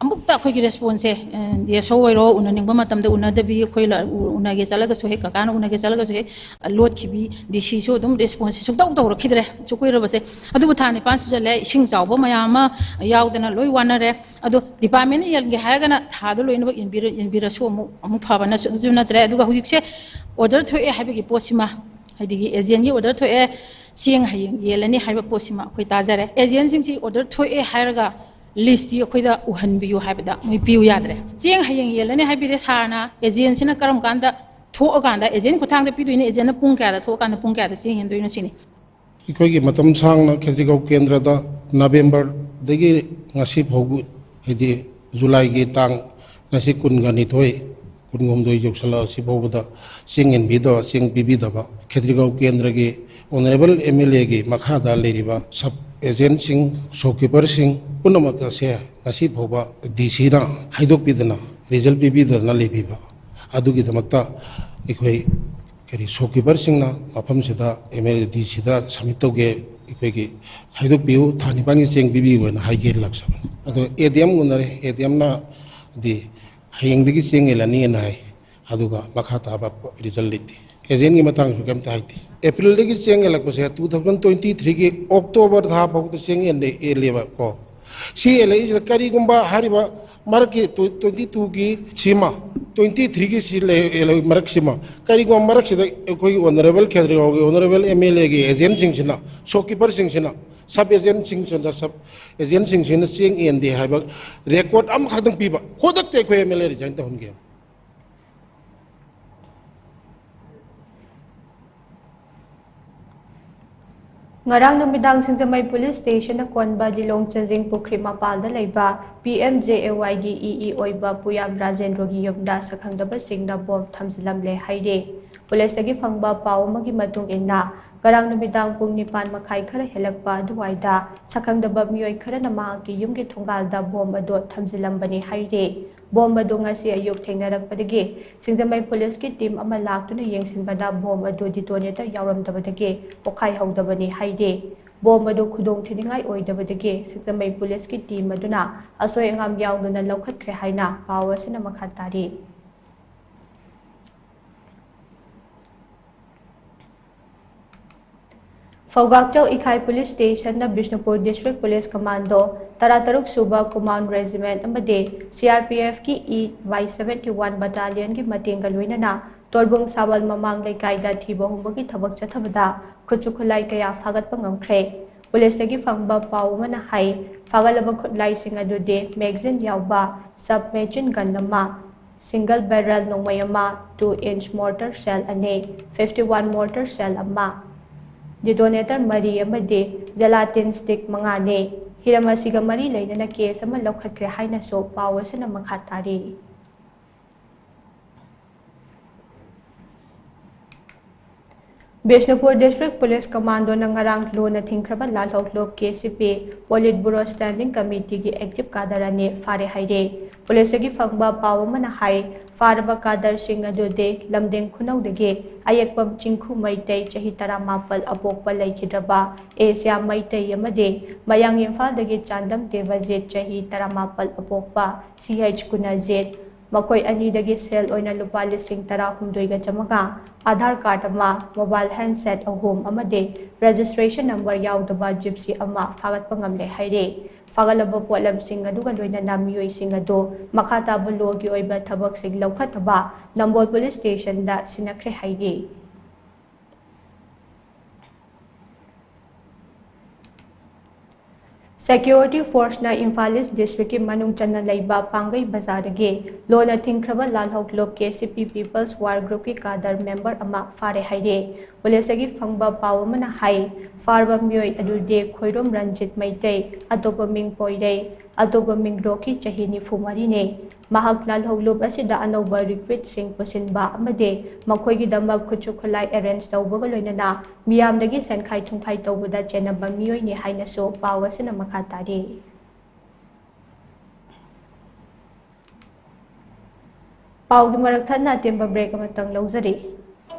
ꯑꯃꯨꯛꯇ ꯑꯩꯈꯣꯏꯒꯤ ꯔꯦꯁꯄꯣꯟꯁꯁꯦ, ꯑ, ꯗꯤ ꯑꯦꯁ ꯑꯣ ꯑꯣꯏꯔꯣ, ꯎꯅꯅꯤꯡꯕ ꯃꯇꯝꯗ ꯎꯅꯗꯕꯤ, ꯑꯩꯈꯣꯏ ꯂ-, ꯎ-, ꯎꯅꯒꯦ ꯆꯠꯂꯒꯁꯨ ꯍꯦꯛ, ꯀꯀꯥꯅ ꯎꯅꯒꯦ ꯆꯠꯂꯒꯁꯨ ꯍꯦꯛ, ꯑ, ꯂꯣꯠꯈꯤꯕꯤ, ꯗꯤ ꯁꯤꯁꯨ ꯑꯗꯨꯝ ꯔꯦꯁꯄꯣꯟꯁꯁꯦ ꯁꯨꯡꯇꯧ ꯇꯧꯔꯛꯈꯤꯗ꯭ꯔꯦ꯫ ꯑꯁꯨꯛ ꯀꯨꯏꯔꯕꯁꯦ꯫ ꯑꯗꯨꯕꯨ ꯊꯥ ꯅꯤꯄꯥꯟ ꯁꯨꯖꯜꯂꯦ, ꯏꯁꯤꯡ ꯆꯥꯎꯕ ꯃꯌꯥꯝ ꯑꯃ ꯌꯥꯎꯗꯅ ꯂꯣꯏ ꯋꯥꯅꯔꯦ꯫ ꯑꯗꯣ ꯗꯤꯄꯥꯔꯠꯃꯦꯟꯅ ꯌꯦꯟꯒꯦ ꯍꯥꯏꯔꯒꯅ ꯊꯥꯗꯣ ꯂꯣꯏꯅꯃꯛ ꯌꯦꯟꯕꯤꯔ-, ꯌꯦꯟꯕꯤꯔꯁꯨ ꯑꯃꯨꯛ, ꯑꯃꯨꯛ ꯐꯕ, ꯅꯠꯁꯨ-, ꯑꯗꯨꯁꯨ ꯅꯠꯇ꯭ꯔꯦ꯫ ꯑꯗꯨꯒ ꯍꯧꯖꯤꯛꯁꯦ ꯑꯣꯔꯗꯔ ꯊꯣꯛꯑꯦ ꯍꯥꯏꯕꯒꯤ ꯄꯣꯠꯁꯤꯃ, ꯍꯥꯏꯗꯤ ꯑꯦꯖꯦꯟꯒꯤ ꯑꯣꯔꯗꯔ ꯊꯣꯛꯑꯦ, ꯆꯦꯡ ꯍꯌꯦꯡ ꯌꯦꯜꯂꯅꯤ ꯍꯥꯏꯕ ꯄꯣꯠꯁꯤꯃ ꯑꯩꯈꯣꯏ ꯇꯥꯖꯔꯦ꯫ ꯑꯦꯖꯦꯟꯁꯤꯡꯁꯤ ꯑꯣꯔꯗꯔ ꯊꯣꯛꯑꯦ ꯍꯥꯏꯔꯒ ꯂꯤꯁꯇꯤ ꯑꯩꯈꯣꯏꯗ ꯎꯍꯟꯕꯤꯌꯨ ꯍꯥꯏꯕꯗ ꯃꯣꯏ ꯄꯤꯌꯨ ꯌꯥꯗ꯭ꯔꯦ꯫ ꯆꯦꯡ ꯍꯌꯦꯡ ꯌꯦꯜꯂꯅꯤ ꯍꯥꯏꯕꯤꯔꯦ ꯁꯥꯔꯅ, ꯑꯦꯖꯦꯟꯁꯤꯅ ꯀꯔꯝ ꯀꯥꯟꯗ ꯊꯣꯛꯑꯀꯥꯟꯗ, ꯑꯦꯖꯦꯟ ꯈꯨꯠꯊꯥꯡꯗ ꯄꯤꯗꯣꯏꯅꯣ, ꯑꯦꯖꯦꯟꯅ ꯄꯨꯡ ꯀꯌꯥꯗ ꯊꯣꯛꯑꯀꯥꯟꯗ ꯄꯨꯡ ꯀꯌꯥꯗ ꯆꯦꯡ ꯌꯦꯟꯗꯣꯏꯅꯣ ꯁꯤꯅꯤ꯫ ꯑꯩꯈꯣꯏꯒꯤ ꯃꯇꯝ ꯁꯥꯡꯅ ꯈꯦꯇ꯭ꯔꯤꯒꯥꯎ ꯀꯦꯟꯗ꯭ꯔꯗ ꯅꯕꯦꯝꯕꯔꯗꯒꯤ ꯉꯁꯤ ꯐꯥꯎꯕ, ꯍꯥꯏꯗꯤ ꯖꯨꯂꯥꯏꯒꯤ ꯇꯥꯡ ꯉꯁꯤ ꯀꯨꯟꯒ ꯅꯤꯊꯣꯏ, ꯀꯨꯟꯍꯨꯝꯗꯣꯏ ꯌꯧꯁꯜꯂꯛꯑꯁꯤ ꯐꯥꯎꯕꯗ ꯆꯦꯡ ꯌꯦꯟꯕꯤꯗꯕ, ꯆꯦꯡ ꯄꯤꯕꯤꯗꯕ ꯈꯦꯇ꯭ꯔꯤꯒꯥꯎ ꯀꯦꯟꯗ꯭ꯔꯒꯤ ꯑꯣꯅꯔꯦꯕꯜ ꯑꯦꯝ ꯑꯦꯜ ꯑꯦꯒꯤ ꯃꯈꯥꯗ ꯂꯩꯔꯤꯕ ꯁꯕ ꯑꯦꯖꯦꯟꯁꯤꯡ, ꯁꯣꯞꯀꯤꯄꯔꯁꯤꯡ ꯄꯨꯝꯅꯃꯛ ꯑꯁꯦ ꯉꯁꯤ ꯐꯥꯎꯕ ꯗꯤ ꯁꯤꯅ ꯍꯥꯏꯗꯣꯛꯄꯤꯗꯅ, ꯔꯤꯖꯜ ꯄꯤꯕꯤꯗꯅ ꯂꯩꯕꯤꯕ, ꯑꯗꯨꯒꯤꯗꯃꯛꯇ ꯑꯩꯈꯣꯏ ꯀꯔꯤ ꯁꯣꯞꯀꯤꯄꯔꯁꯤꯡꯅ ꯃꯐꯝꯁꯤꯗ ꯑꯦꯝ ꯑꯦꯜ ꯑꯦ ꯗꯤ ꯁꯤꯗ ꯁꯕꯃꯤꯠ ꯇꯧꯒꯦ, ꯑꯩꯈꯣꯏꯒꯤ ꯍꯥꯏꯗꯣꯛꯄꯤꯌꯨ, ꯊꯥ ꯅꯤꯄꯥꯟꯒꯤ ꯆꯦꯡ ꯄꯤꯕꯤꯌꯨ ꯍꯥꯏꯅ ꯍꯥꯏꯒꯦ ꯂꯥꯛꯆꯕꯅꯤ꯫ ꯑꯗꯣ ꯑꯦ ꯗꯤ ꯑꯦꯝ ꯎꯅꯔꯦ, ꯑꯦ ꯗꯤ ꯑꯦꯝꯅꯗꯤ ꯍꯌꯦꯡꯗꯒꯤ ꯆꯦꯡ ꯌꯦꯜꯂꯅꯤꯅ ꯍꯥꯏ, ꯑꯗꯨꯒ ꯃꯈꯥ ꯇꯥꯕ ꯔꯤꯖꯜ ꯂꯩꯇꯦ꯫ ꯑꯦꯖꯦꯟꯒꯤ ꯃꯇꯥꯡꯁꯨ ꯀꯩꯝꯇ ꯍꯥꯏꯗꯦ꯫ ꯑꯦꯄ꯭ꯔꯤꯜꯗꯒꯤ ꯆꯦꯡ ꯌꯦꯜꯂꯛꯄꯁꯦ two thousand twenty threeꯒꯤ ꯑꯣꯛꯇꯣꯕꯔ ꯊꯥ ꯐꯥꯎꯗ ꯆꯦꯡ ꯌꯦꯜꯂꯦ, ꯌꯦꯜꯂꯦꯕꯀꯣ꯫ ꯁꯤ ꯌꯦꯜꯂꯛꯏꯁꯤꯗ ꯀꯔꯤꯒꯨꯝꯕ ꯍꯥꯏꯔꯤꯕ ꯃꯔꯛꯀꯤ twenty twoꯒꯤ ꯁꯤꯃ, twenty threeꯒꯤ ꯁꯤ ꯂꯩ, ꯌꯦꯜꯂꯛꯏ ꯃꯔꯛꯁꯤꯃ, ꯀꯔꯤꯒꯨꯝꯕ ꯃꯔꯛꯁꯤꯗ ꯑꯩꯈꯣꯏꯒꯤ ꯑꯣꯅꯔꯦꯕꯜ ꯈꯦꯇ꯭ꯔꯤꯒꯥꯎꯒꯤ ꯑꯣꯅꯔꯦꯕꯜ ꯑꯦꯝ ꯑꯦꯜ ꯑꯦꯒꯤ ꯑꯦꯖꯦꯟꯁꯤꯡꯁꯤꯅ, ꯁꯣꯞꯀꯤꯄꯔꯁꯤꯡꯁꯤꯅ, ꯁꯕ ꯑꯦꯖꯦꯟꯁꯤꯡꯁꯤꯅ, ꯁꯕ ꯑꯦꯖꯦꯟꯁꯤꯡꯁꯤꯅ ꯆꯦꯡ ꯌꯦꯟꯗꯦ ꯍꯥꯏꯕ ꯔꯦꯀꯣꯔꯗ ꯑꯃꯈꯛꯇꯪ ꯄꯤꯕ, ꯈꯨꯗꯛꯇ ꯑꯩꯈꯣꯏ ꯑꯦꯝ ꯑꯦꯜ ꯑꯦ ꯔꯤꯖꯥꯏꯟ ꯇꯧꯍꯟꯒꯦꯕ꯫ ꯉꯔꯥꯡ ꯅꯨꯃꯤꯗꯥꯡ ꯁꯤꯡꯖꯃꯩ ꯄꯨꯂꯤꯁ ꯁ꯭ꯇꯦꯁꯟꯅ ꯀꯣꯟꯕ ꯂꯤꯂꯣꯡ ꯆꯥꯟꯖꯤꯡ ꯄꯨꯈ꯭ꯔꯤ ꯃꯄꯥꯜꯗ ꯂꯩꯕ ꯄꯤ ꯑꯦꯝ ꯖꯦ ꯑꯦ ꯋꯥꯏꯒꯤ ꯏ ꯏ ꯑꯣꯏꯕ ꯄꯨꯌꯥꯝ ꯔꯥꯖꯦꯟꯗ꯭ꯔꯣꯒꯤ ꯌꯨꯝꯗ ꯁꯛꯈꯪꯗꯕꯁꯤꯡꯅ ꯕꯣꯝ ꯊꯝꯖꯤꯜꯂꯝꯂꯦ ꯍꯥꯏꯔꯤ꯫ ꯄꯨꯂꯤꯁꯇꯒꯤ ꯐꯪꯕ ꯄꯥꯎ ꯑꯃꯒꯤ ꯃꯇꯨꯡ ꯏꯟꯅ, ꯉꯔꯥꯡ ꯅꯨꯃꯤꯗꯥꯡ ꯄꯨꯡ ꯅꯤꯄꯥꯟ ꯃꯈꯥꯏ ꯈꯔ ꯍꯦꯜꯂꯛꯄ ꯑꯗꯨꯋꯥꯏꯗ ꯁꯛꯈꯪꯗꯕ ꯃꯤꯑꯣꯏ ꯈꯔꯅ ꯃꯍꯥꯛꯀꯤ ꯌꯨꯝꯒꯤ ꯊꯣꯡꯒꯥꯜꯗ ꯕꯣꯝ ꯑꯗꯨ ꯊꯝꯖꯤꯜꯂꯝꯕꯅꯤ ꯍꯥꯏꯔꯤ꯫ ꯕꯣꯝ ꯑꯗꯨ ꯉꯁꯤ ꯑꯌꯨꯛ ꯊꯦꯡꯅꯔꯛꯄꯗꯒꯤ ꯁꯤꯡꯖꯃꯩ ꯄꯨꯂꯤꯁꯀꯤ ꯇꯤꯝ ꯑꯃ ꯂꯥꯛꯇꯨꯅ ꯌꯦꯡꯁꯤꯟꯕꯗ ꯕꯣꯝ ꯑꯗꯨ ꯗꯤꯇꯣꯅꯦꯇꯔ ꯌꯥꯎꯔꯝꯗꯕꯗꯒꯤ ꯄꯣꯈꯥꯏꯍꯧꯗꯕꯅꯤ ꯍꯥꯏꯔꯤ꯫ ꯕꯣꯝ ꯑꯗꯨ ꯈꯨꯗꯣꯡ ꯊꯤꯅꯤꯡꯉꯥꯏ ꯑꯣꯏꯗꯕꯗꯒꯤ ꯁꯤꯡꯖꯃꯩ ꯄꯨꯂꯤꯁꯀꯤ ꯇꯤꯝ ꯑꯗꯨꯅ ꯑꯁꯣꯏ ꯑꯉꯥꯝ ꯌꯥꯎꯗꯅ ꯂꯧꯈꯠꯈ꯭ꯔꯦ ꯍꯥꯏꯅ ꯄꯥꯎ ꯑꯁꯤꯅ ꯃꯈꯥ ꯇꯥꯔꯤ꯫ ꯐꯧꯕꯥꯛꯆꯧ ꯏꯈꯥꯏ ꯄꯨꯂꯤꯁ ꯁ꯭ꯇꯦꯁꯟꯅ ꯕꯤꯁꯅꯨꯄꯨꯔ ꯗꯤꯁꯇ꯭ꯔꯤꯛ ꯄꯨꯂꯤꯁ ꯀꯃꯥꯟꯗꯣ ꯇꯔꯥꯇꯔꯨꯛ ꯁꯨꯕ ꯀꯨꯃꯥꯟ ꯔꯦꯖꯤꯃꯦꯟꯠ ꯑꯃꯗꯤ ꯁꯤ ꯑꯥꯔ ꯄꯤ ꯑꯦꯐꯀꯤ ꯏ ꯋꯥꯏ ꯁꯚꯦꯟꯇꯤ ꯋꯥꯟ ꯕꯠꯇꯥꯂꯤꯌꯟꯒꯤ ꯃꯇꯦꯡꯒ ꯂꯣꯏꯅꯅ ꯇꯣꯔꯕꯨꯡ ꯁꯥꯕꯜ ꯃꯃꯥꯡ ꯂꯩꯀꯥꯏꯗ ꯊꯤꯕ ꯍꯨꯝꯕꯒꯤ ꯊꯕꯛ ꯆꯠꯊꯕꯗ ꯈꯨꯠꯁꯨ ꯈꯨꯠꯂꯥꯏ ꯀꯌꯥ ꯐꯥꯒꯠꯄ ꯉꯝꯈ꯭ꯔꯦ꯫ ꯄꯨꯂꯤꯁꯇꯒꯤ ꯐꯪꯕ ꯄꯥꯎ ꯑꯃꯅ ꯍꯥꯏ, ꯐꯥꯒꯠꯂꯕ ꯈꯨꯠꯂꯥꯏꯁꯤꯡ ꯑꯗꯨꯗꯤ magazine ꯌꯥꯎꯕ submachine gun ꯑꯃ, single barrel ꯅꯣꯡꯃꯩ ꯑꯃ, two inch mortar shell ꯑꯅꯤ, fifty one mortar shell ꯑꯃ, detonator ꯃꯔꯤ ꯑꯃꯗꯤ gelatin stick ꯃꯉꯥꯅꯤ꯫ ꯍꯤꯔꯝ ꯑꯁꯤꯒ ꯃꯔꯤ ꯂꯩꯅꯅ case ꯑꯃ ꯂꯧꯈꯠꯈ꯭ꯔꯦ ꯍꯥꯏꯅꯁꯨ ꯄꯥꯎ ꯑꯁꯤꯅ ꯃꯈꯥ ꯇꯥꯔꯤ꯫ ꯕꯤꯁꯅꯨꯄꯨꯔ District Police Commandoꯅ ꯉꯔꯥꯡ ꯂꯨꯅ ꯊꯤꯡꯈ꯭ꯔꯕ ꯂꯥꯜꯍꯧꯂꯨꯞ KCP Politburo Standing Committeeꯒꯤ active cadre ꯑꯅꯤ ꯐꯥꯔꯦ ꯍꯥꯏꯔꯦ꯫ ꯄꯨꯂꯤꯁꯇꯒꯤ ꯐꯪꯕ ꯄꯥꯎ ꯑꯃꯅ ꯍꯥꯏ, ꯐꯥꯔꯕ cadreꯁꯤꯡ ꯑꯗꯨꯗꯤ ꯂꯝꯗꯤꯡ ꯈꯨꯅꯧꯗꯒꯤ ꯑꯌꯦꯛꯄꯝ ꯆꯤꯡꯈꯨ ꯃꯩꯇꯩ, ꯆꯍꯤ ꯇꯔꯥꯃꯥꯄꯜ, ꯑꯄꯣꯛꯄ ꯂꯩꯈꯤꯗ꯭ꯔꯕ ꯑꯦꯁꯤꯌꯥ ꯃꯩꯇꯩ ꯑꯃꯗꯤ ꯃꯌꯥꯡ ꯏꯝꯐꯥꯜꯗꯒꯤ ꯆꯥꯟꯗꯝ ꯗꯦꯕꯖꯤꯠ, ꯆꯍꯤ ꯇꯔꯥꯃꯥꯄꯜ, ꯑꯄꯣꯛꯄ ꯁꯤ ꯑꯩꯆ ꯀꯨꯅꯖꯤꯠ꯫ ꯃꯈꯣꯏ ꯑꯅꯤꯗꯒꯤ ꯁꯦꯜ ꯑꯣꯏꯅ ꯂꯨꯄꯥ ꯂꯤꯁꯤꯡ ꯇꯔꯥꯍꯨꯝꯗꯣꯏꯒ ꯆꯥꯃꯉꯥ, ꯑꯥꯙꯥꯔ ꯀꯥꯔꯗ ꯑꯃ, mobile handset ꯑꯍꯨꯝ ꯑꯃꯗꯤ registration number ꯌꯥꯎꯗꯕ Gypsy ꯑꯃ ꯐꯥꯒꯠꯄ ꯉꯝꯂꯦ ꯍꯥꯏꯔꯤ꯫ ꯐꯥꯒꯠꯂꯕ ꯄꯣꯠꯂꯝꯁꯤꯡ ꯑꯗꯨꯒ ꯂꯣꯏꯅꯅ ꯃꯤꯑꯣꯏꯁꯤꯡ ꯑꯗꯨ ꯃꯈꯥ ꯇꯥꯕ ꯂꯣꯒꯤ ꯑꯣꯏꯕ ꯊꯕꯛꯁꯤꯡ ꯂꯧꯈꯠꯅꯕ ꯅꯝꯕꯣꯜ ꯄꯨꯂꯤꯁ ꯁ꯭ꯇꯦꯁꯟꯗ ꯁꯤꯟꯅꯈ꯭ꯔꯦ ꯍꯥꯏꯔꯤ꯫ Security forceꯅ ꯏꯝꯐꯥꯜ ꯏꯁ districtꯀꯤ ꯃꯅꯨꯡ ꯆꯟꯅ ꯂꯩꯕ ꯄꯥꯡꯒꯩ ꯕꯖꯥꯔꯗꯒꯤ ꯂꯣꯟꯅ ꯊꯤꯡꯈ꯭ꯔꯕ ꯂꯥꯜꯍꯧꯂꯨꯞ KCP People's War Groupꯀꯤ cadre member ꯑꯃ ꯐꯥꯔꯦ ꯍꯥꯏꯔꯦ꯫ ꯄꯨꯂꯤꯁꯇꯒꯤ ꯐꯪꯕ ꯄꯥꯎ ꯑꯃꯅ ꯍꯥꯏ, ꯐꯥꯔꯕ ꯃꯤꯑꯣꯏ ꯑꯗꯨꯗꯤ ꯈꯣꯏꯔꯣꯝ ꯔꯟꯖꯤꯠ ꯃꯩꯇꯩ, ꯑꯇꯣꯞꯄ ꯃꯤꯡ ꯄꯣꯏꯔꯩ, ꯑꯇꯣꯞꯄ ꯃꯤꯡ ꯔꯣꯀꯤ, ꯆꯍꯤ ꯅꯤꯐꯨ ꯃꯔꯤꯅꯤ꯫ ꯃꯍꯥꯛ ꯂꯥꯜꯍꯧꯂꯨꯞ ꯑꯁꯤꯗ ꯑꯅꯧꯕ recruitꯁꯤꯡ ꯄꯨꯁꯤꯟꯕ ꯑꯃꯗꯤ ꯃꯈꯣꯏꯒꯤꯗꯃꯛ ꯈꯨꯠꯁꯨ ꯈꯨꯠꯂꯥꯏ arrange ꯇꯧꯕꯒ ꯂꯣꯏꯅꯅ ꯃꯤꯌꯥꯝꯗꯒꯤ ꯁꯦꯟꯈꯥꯏ ꯊꯨꯝꯈꯥꯏ ꯇꯧꯕꯗ ꯆꯦꯟꯅꯕ ꯃꯤꯑꯣꯏꯅꯤ ꯍꯥꯏꯅꯁꯨ ꯄꯥꯎ ꯑꯁꯤꯅ ꯃꯈꯥ ꯇꯥꯔꯤ꯫ ꯄꯥꯎꯒꯤ ꯃꯔꯛ ꯊꯠꯅ ꯑꯇꯦꯟꯕ break ꯑꯃꯇꯪ ꯂꯧꯖꯔꯤ꯫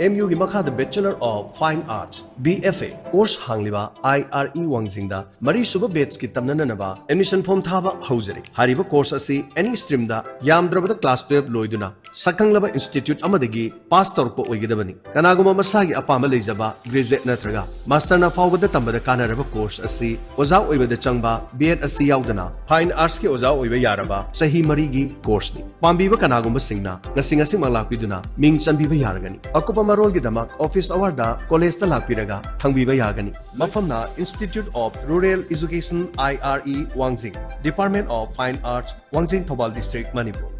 ꯑꯦꯝ ꯌꯨꯒꯤ ꯃꯈꯥꯗ Bachelor of Fine Arts, B F A, course ꯍꯥꯡꯂꯤꯕ ꯑꯥꯏ ꯑꯥꯔ ꯏ ꯋꯥꯡꯖꯤꯡꯗ ꯃꯔꯤꯁꯨꯕ batchꯀꯤ ꯇꯝꯅꯅꯕ admission form ꯊꯥꯕ ꯍꯧꯖꯔꯤ꯫ ꯍꯥꯏꯔꯤꯕ course ꯑꯁꯤ any streamꯗ ꯌꯥꯝꯗ꯭ꯔꯕꯗ class twelve ꯂꯣꯏꯗꯨꯅ ꯁꯛꯈꯪꯂꯕ institute ꯑꯃꯗꯒꯤ pass ꯇꯧꯔꯛꯄ ꯑꯣꯏꯒꯗꯕꯅꯤ꯫ ꯀꯅꯥꯒꯨꯝꯕ ꯃꯁꯥꯒꯤ ꯑꯄꯥꯝꯕ ꯂꯩꯖꯕ graduate ꯅꯠꯇ꯭ꯔꯒ masterꯅ ꯐꯥꯎꯕꯗ ꯇꯝꯕꯗ ꯀꯥꯟꯅꯔꯕ course ꯑꯁꯤ ꯑꯣꯖꯥ ꯑꯣꯏꯕꯗ ꯆꯪꯕ B.Ed ꯑꯁꯤ ꯌꯥꯎꯗꯅ Fine Artsꯀꯤ ꯑꯣꯖꯥ ꯑꯣꯏꯕ ꯌꯥꯔꯕ ꯆꯍꯤ ꯃꯔꯤꯒꯤ courseꯅꯤ꯫ ꯄꯥꯝꯕꯤꯕ ꯀꯅꯥꯒꯨꯝꯕꯁꯤꯡꯅ ꯉꯁꯤ ꯉꯁꯤꯃꯛ ꯂꯥꯛꯄꯤꯗꯨꯅ ꯃꯤꯡ ꯆꯟꯕꯤꯕ ꯌꯥꯔꯒꯅꯤ꯫ ꯑꯀꯨꯞꯄ ꯃꯔꯣꯜꯒꯤꯗꯃꯛ office hourꯗ collegeꯇ ꯂꯥꯛꯄꯤꯔꯒ ꯊꯝꯕꯤꯕ ꯌꯥꯒꯅꯤ꯫ ꯃꯐꯝꯅ Institute of Rural Education, I R E, ꯋꯥꯡꯖꯤꯡ, Department of Fine Arts, ꯋꯥꯡꯖꯤꯡ, ꯊꯧꯕꯥꯜ District, ꯃꯅꯤꯄꯨꯔ꯫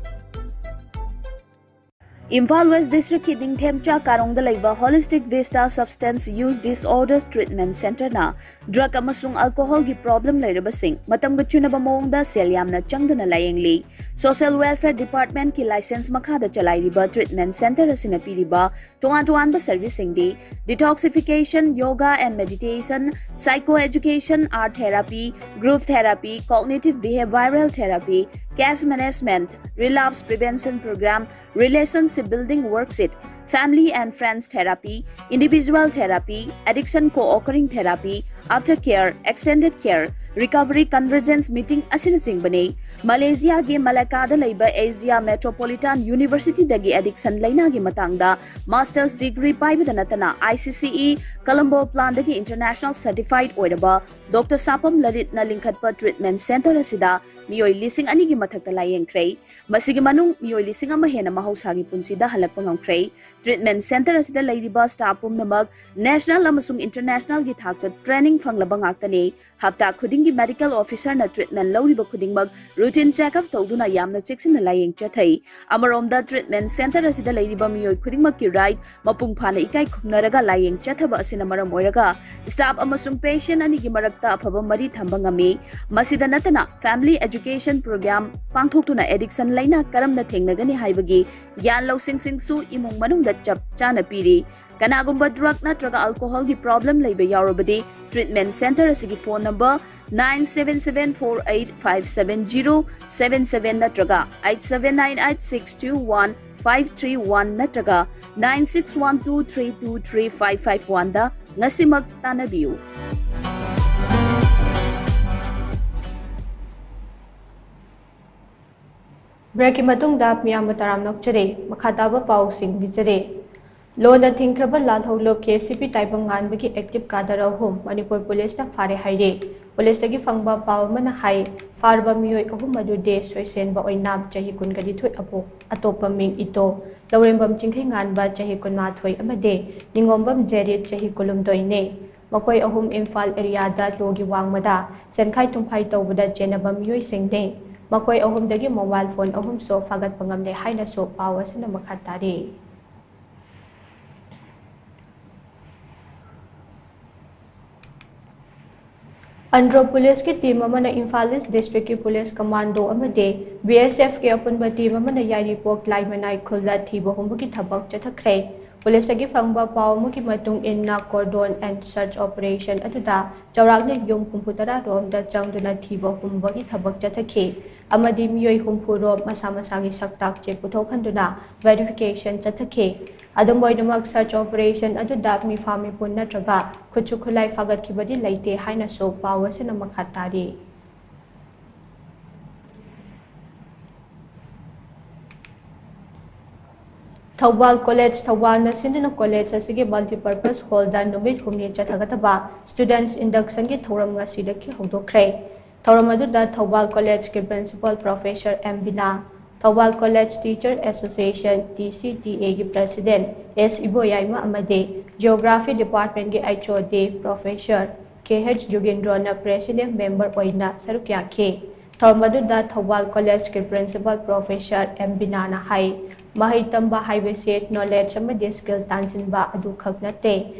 ꯏꯝꯐꯥꯜ West Districtꯀꯤ ꯅꯤꯡꯊꯦꯝꯆꯥ ꯀꯥꯔꯣꯡꯗ ꯂꯩꯕ Holistic Vista Substance Use Disorders Treatment Centreꯅ drug ꯑꯃꯁꯨꯡ alcoholꯒꯤ problem ꯂꯩꯔꯕꯁꯤꯡ ꯃꯇꯝꯒ ꯆꯨꯅꯕ ꯃꯑꯣꯡꯗ ꯁꯦꯜ ꯌꯥꯝꯅ ꯆꯪꯗꯅ ꯂꯥꯌꯦꯡꯂꯤ꯫ Social Welfare Departmentꯀꯤ license ꯃꯈꯥꯗ ꯆꯂꯥꯏꯔꯤꯕ treatment centre ꯑꯁꯤꯅ ꯄꯤꯔꯤꯕ ꯇꯣꯉꯥꯟ ꯇꯣꯉꯥꯟꯕ serviceꯁꯤꯡꯗꯤ detoxification, yoga and meditation, psychoeducation, art therapy, group therapy, cognitive behavioral therapy, case management, relapse prevention program, relationship building worksheet, family and friends therapy, individual therapy, addiction co-occurring therapy, aftercare, extended care, recovery convergence meeting ꯑꯁꯤꯅꯆꯤꯡꯕꯅꯤ꯫ ꯃꯂꯦꯁꯤꯌꯥꯒꯤ ꯃꯂꯥꯀꯥꯗ ꯂꯩꯕ Asia Metropolitan Universityꯗꯒꯤ addiction ꯂꯩꯅꯥꯒꯤ ꯃꯇꯥꯡꯗ master's degree ꯄꯥꯏꯕꯗ ꯅꯠꯇꯅ I C C E Colombo Planꯗꯒꯤ international certified ꯑꯣꯏꯔꯕ Doctor ꯁꯥꯄꯝ ꯂꯂꯤꯠꯅ ꯂꯤꯡꯈꯠꯄ treatment centre ꯑꯁꯤꯗ ꯃꯤꯑꯣꯏ ꯂꯤꯁꯤꯡ ꯑꯅꯤꯒꯤ ꯃꯊꯛꯇ ꯂꯥꯌꯦꯡꯈ꯭ꯔꯦ꯫ ꯃꯁꯤꯒꯤ ꯃꯅꯨꯡ ꯃꯤꯑꯣꯏ ꯂꯤꯁꯤꯡ ꯑꯃ ꯍꯦꯟꯅ ꯃꯍꯧꯁꯥꯒꯤ ꯄꯨꯟꯁꯤꯗ ꯍꯜꯂꯛꯄ ꯉꯝꯈ꯭ꯔꯦ꯫ Treatment centre ꯑꯁꯤꯗ ꯂꯩꯔꯤꯕ staff ꯄꯨꯝꯅꯃꯛ national ꯑꯃꯁꯨꯡ internationalꯒꯤ ꯊꯥꯛꯇ training ꯐꯪꯂꯕ ꯉꯥꯛꯇꯅꯤ꯫ ꯍꯞꯇꯥ ꯈꯨꯗꯤꯡꯒꯤ medical officerꯅ treatment ꯂꯧꯔꯤꯕ ꯈꯨꯗꯤꯡꯃꯛ routine checkup ꯇꯧꯗꯨꯅ ꯌꯥꯝꯅ ꯆꯦꯛꯁꯤꯟꯅ ꯂꯥꯌꯦꯡ ꯆꯠꯊꯩ꯫ ꯑꯃꯔꯣꯝꯗ treatment centre ꯑꯁꯤꯗ ꯂꯩꯔꯤꯕ ꯃꯤꯑꯣꯏ ꯈꯨꯗꯤꯡꯃꯛꯀꯤ right ꯃꯄꯨꯡ ꯐꯥꯅ ꯏꯀꯥꯏ ꯈꯨꯝꯅꯔꯒ ꯂꯥꯌꯦꯡ ꯆꯠꯊꯕ ꯑꯁꯤꯅ ꯃꯔꯝ ꯑꯣꯏꯔꯒ staff ꯑꯃꯁꯨꯡ patient ꯑꯅꯤꯒꯤ ꯃꯔꯛꯇ ꯑꯐꯕ ꯃꯔꯤ ꯊꯝꯕ ꯉꯝꯃꯤ꯫ ꯃꯁꯤꯗ ꯅꯠꯇꯅ family education program ꯄꯥꯡꯊꯣꯛꯇꯨꯅ addiction ꯂꯩꯅꯥ ꯀꯔꯝꯅ ꯊꯦꯡꯅꯒꯅꯤ ꯍꯥꯏꯕꯒꯤ ꯒ꯭ꯌꯥꯟ ꯂꯧꯁꯤꯡꯁꯤꯡꯁꯨ ꯏꯃꯨꯡ ꯃꯅꯨꯡꯗ ꯆꯞ ꯆꯥꯅ ꯄꯤꯔꯤ꯫ ꯀꯅꯥꯒꯨꯝꯕ drug ꯅꯠꯇ꯭ꯔꯒ alcoholꯒꯤ problem ꯂꯩꯕ ꯌꯥꯎꯔꯕꯗꯤ treatment centre ꯑꯁꯤꯒꯤ phone number nine seven seven four eight five seven zero seven seven ꯅꯠꯇ꯭ꯔꯒ eight seven nine eight six two one five three one ꯅꯠꯇ꯭ꯔꯒ nine six one two three two three five five one ꯗ ꯉꯁꯤꯃꯛ ꯇꯥꯟꯅꯕꯤꯌꯨ꯫ ꯕ꯭ꯔꯦꯛꯀꯤ ꯃꯇꯨꯡꯗ ꯃꯤꯌꯥꯝꯕꯨ ꯇꯔꯥꯝꯅ ꯑꯣꯛꯆꯔꯤ꯫ ꯃꯈꯥ ꯇꯥꯕ ꯄꯥꯎꯁꯤꯡ ꯄꯤꯖꯔꯤ꯫ ꯂꯣꯟꯅ ꯊꯤꯡꯈ꯭ꯔꯕ ꯂꯥꯜꯍꯧꯂꯨꯞ ꯀꯦ ꯁꯤ ꯄꯤ ꯇꯥꯏꯕꯪ ꯉꯥꯟꯕꯒꯤ ꯑꯦꯛꯇꯤꯚ ꯀꯥꯗꯔ ꯑꯍꯨꯝ ꯃꯅꯤꯄꯨꯔ ꯄꯨꯂꯤꯁꯅ ꯐꯥꯔꯦ ꯍꯥꯏꯔꯤ꯫ ꯄꯨꯂꯤꯁꯇꯒꯤ ꯐꯪꯕ ꯄꯥꯎ ꯑꯃꯅ ꯍꯥꯏ, ꯐꯥꯔꯕ ꯃꯤꯑꯣꯏ ꯑꯍꯨꯝ ꯑꯗꯨꯗꯤ ꯁꯣꯏꯁꯦꯟꯕ ꯑꯣꯏꯅꯥꯝ, ꯆꯍꯤ ꯀꯨꯟꯒ ꯅꯤꯊꯣꯏ, ꯑꯄꯣ-, ꯑꯇꯣꯞꯄ ꯃꯤꯡ ꯏꯇꯣ, ꯂꯧꯔꯦꯝꯕꯝ ꯆꯤꯡꯈꯩꯉꯥꯟꯕ, ꯆꯍꯤ ꯀꯨꯟꯃꯥꯊꯣꯏ, ꯑꯃꯗꯤ ꯅꯤꯉꯣꯝꯕꯝ ꯖꯦꯔꯤꯠ, ꯆꯍꯤ ꯀꯨꯟꯍꯨꯝꯗꯣꯏꯅꯤ꯫ ꯃꯈꯣꯏ ꯑꯍꯨꯝ ꯏꯝꯐꯥꯜ ꯑꯦꯔꯤꯌꯥꯗ ꯂꯣꯒꯤ ꯋꯥꯡꯃꯗ ꯆꯦꯟꯈꯥꯏ ꯇꯨꯝꯈꯥꯏ ꯇꯧꯕꯗ ꯆꯦꯟꯅꯕ ꯃꯤꯑꯣꯏꯁꯤꯡꯅꯤ꯫ ꯃꯈꯣꯏ ꯑꯍꯨꯝꯗꯒꯤ ꯃꯣꯕꯥꯏꯜ ꯐꯣꯟ ꯑꯍꯨꯝꯁꯨ ꯐꯥꯒꯠꯄ ꯉꯝꯂꯦ ꯍꯥꯏꯅꯁꯨ ꯄꯥꯎ ꯑꯁꯤꯅ ꯃꯈꯥ ꯇꯥꯔꯤ꯫ ꯑꯟꯗ꯭ꯔꯣ ꯄꯨꯂꯤꯁꯀꯤ ꯇꯤꯝ ꯑꯃꯅ ꯏꯝꯐꯥꯜ ꯏꯁ ꯗꯤꯁꯇ꯭ꯔꯤꯛꯀꯤ ꯄꯨꯂꯤꯁ ꯀꯃꯥꯟꯗꯣ ꯑꯃꯗꯤ ꯕꯤ ꯑꯦꯁ ꯑꯦꯐꯀꯤ ꯑꯄꯨꯟꯕ ꯇꯤꯝ ꯑꯃꯅ ꯌꯥꯏꯔꯤꯄꯣꯛ ꯂꯥꯏꯃꯅꯥꯏ ꯈꯨꯜꯗ ꯊꯤꯕ ꯍꯨꯝꯕꯒꯤ ꯊꯕꯛ ꯆꯠꯊꯈ꯭ꯔꯦ꯫ ꯄꯨꯂꯤꯁꯇꯒꯤ ꯐꯪꯕ ꯄꯥꯎ ꯑꯃꯒꯤ ꯃꯇꯨꯡ ꯏꯟꯅ, cordon and search operation ꯑꯗꯨꯗ ꯆꯥꯎꯔꯥꯛꯅ ꯌꯨꯝ ꯍꯨꯝꯐꯨꯇꯔꯥ ꯔꯣꯝꯗ ꯆꯪꯗꯨꯅ ꯊꯤꯕ ꯍꯨꯝꯕꯒꯤ ꯊꯕꯛ ꯆꯠꯊꯈꯤ ꯑꯃꯗꯤ ꯃꯤꯑꯣꯏ ꯍꯨꯝꯐꯨ ꯔꯣꯝ ꯃꯁꯥ ꯃꯁꯥꯒꯤ ꯁꯛꯇꯥꯛ ꯆꯦ ꯄꯨꯊꯣꯛꯍꯟꯗꯨꯅ verification ꯆꯠꯊꯈꯤ꯫ ꯑꯗꯨꯝ ꯑꯣꯏꯅꯃꯛ, search operation ꯑꯗꯨꯗ ꯃꯤꯐꯥ ꯃꯤꯄꯨꯟ ꯅꯠꯇ꯭ꯔꯒ ꯈꯨꯠꯁꯨ ꯈꯨꯠꯂꯥꯏ ꯐꯥꯒꯠꯈꯤꯕꯗꯤ ꯂꯩꯇꯦ ꯍꯥꯏꯅꯁꯨ ꯄꯥꯎ ꯑꯁꯤꯅ ꯃꯈꯥ ꯇꯥꯔꯤ꯫ ꯊꯧꯕꯥꯜ ꯀꯣꯂꯦꯖ ꯊꯧꯕꯥꯜꯅ ꯁꯤꯟꯗꯨꯅ ꯀꯣꯂꯦꯖ ꯑꯁꯤꯒꯤ multipurpose hallꯗ ꯅꯨꯃꯤꯠ ꯍꯨꯝꯅꯤ ꯆꯠꯊꯒꯗꯕ Students Inductionꯒꯤ ꯊꯧꯔꯝ ꯉꯁꯤꯗꯒꯤ ꯍꯧꯗꯣꯛꯈ꯭ꯔꯦ꯫ ꯊꯧꯔꯝ ꯑꯗꯨꯗ ꯊꯧꯕꯥꯜ ꯀꯣꯂꯦꯖꯀꯤ Principal Professor ꯑꯦꯝ ꯕꯤꯅꯥ, ꯊꯧꯕꯥꯜ college Teacher Association, T C T ꯑꯦꯒꯤ President ꯑꯦꯁ ꯏꯕꯣꯌꯥꯏꯃ ꯑꯃꯗꯤ Geography Departmentꯀꯤ H O D Professor K H Jugendro President Member ꯑꯣꯏꯅ ꯁꯔꯨꯛ ꯌꯥꯈꯤ꯫ ꯊꯧꯔꯝ ꯑꯗꯨꯗ ꯊꯧꯕꯥꯜ ꯀꯣꯂꯦꯖꯀꯤ Principal Professor ꯑꯦꯝ ꯕꯤꯅꯥꯅ ꯍꯥꯏ, ꯃꯍꯩ ꯇꯝꯕ ꯍꯥꯏꯕꯁꯤ knowledge ꯑꯃꯗꯤ skill ꯇꯥꯟꯁꯤꯟꯕ ꯑꯗꯨꯈꯛ ꯅꯠꯇꯦ,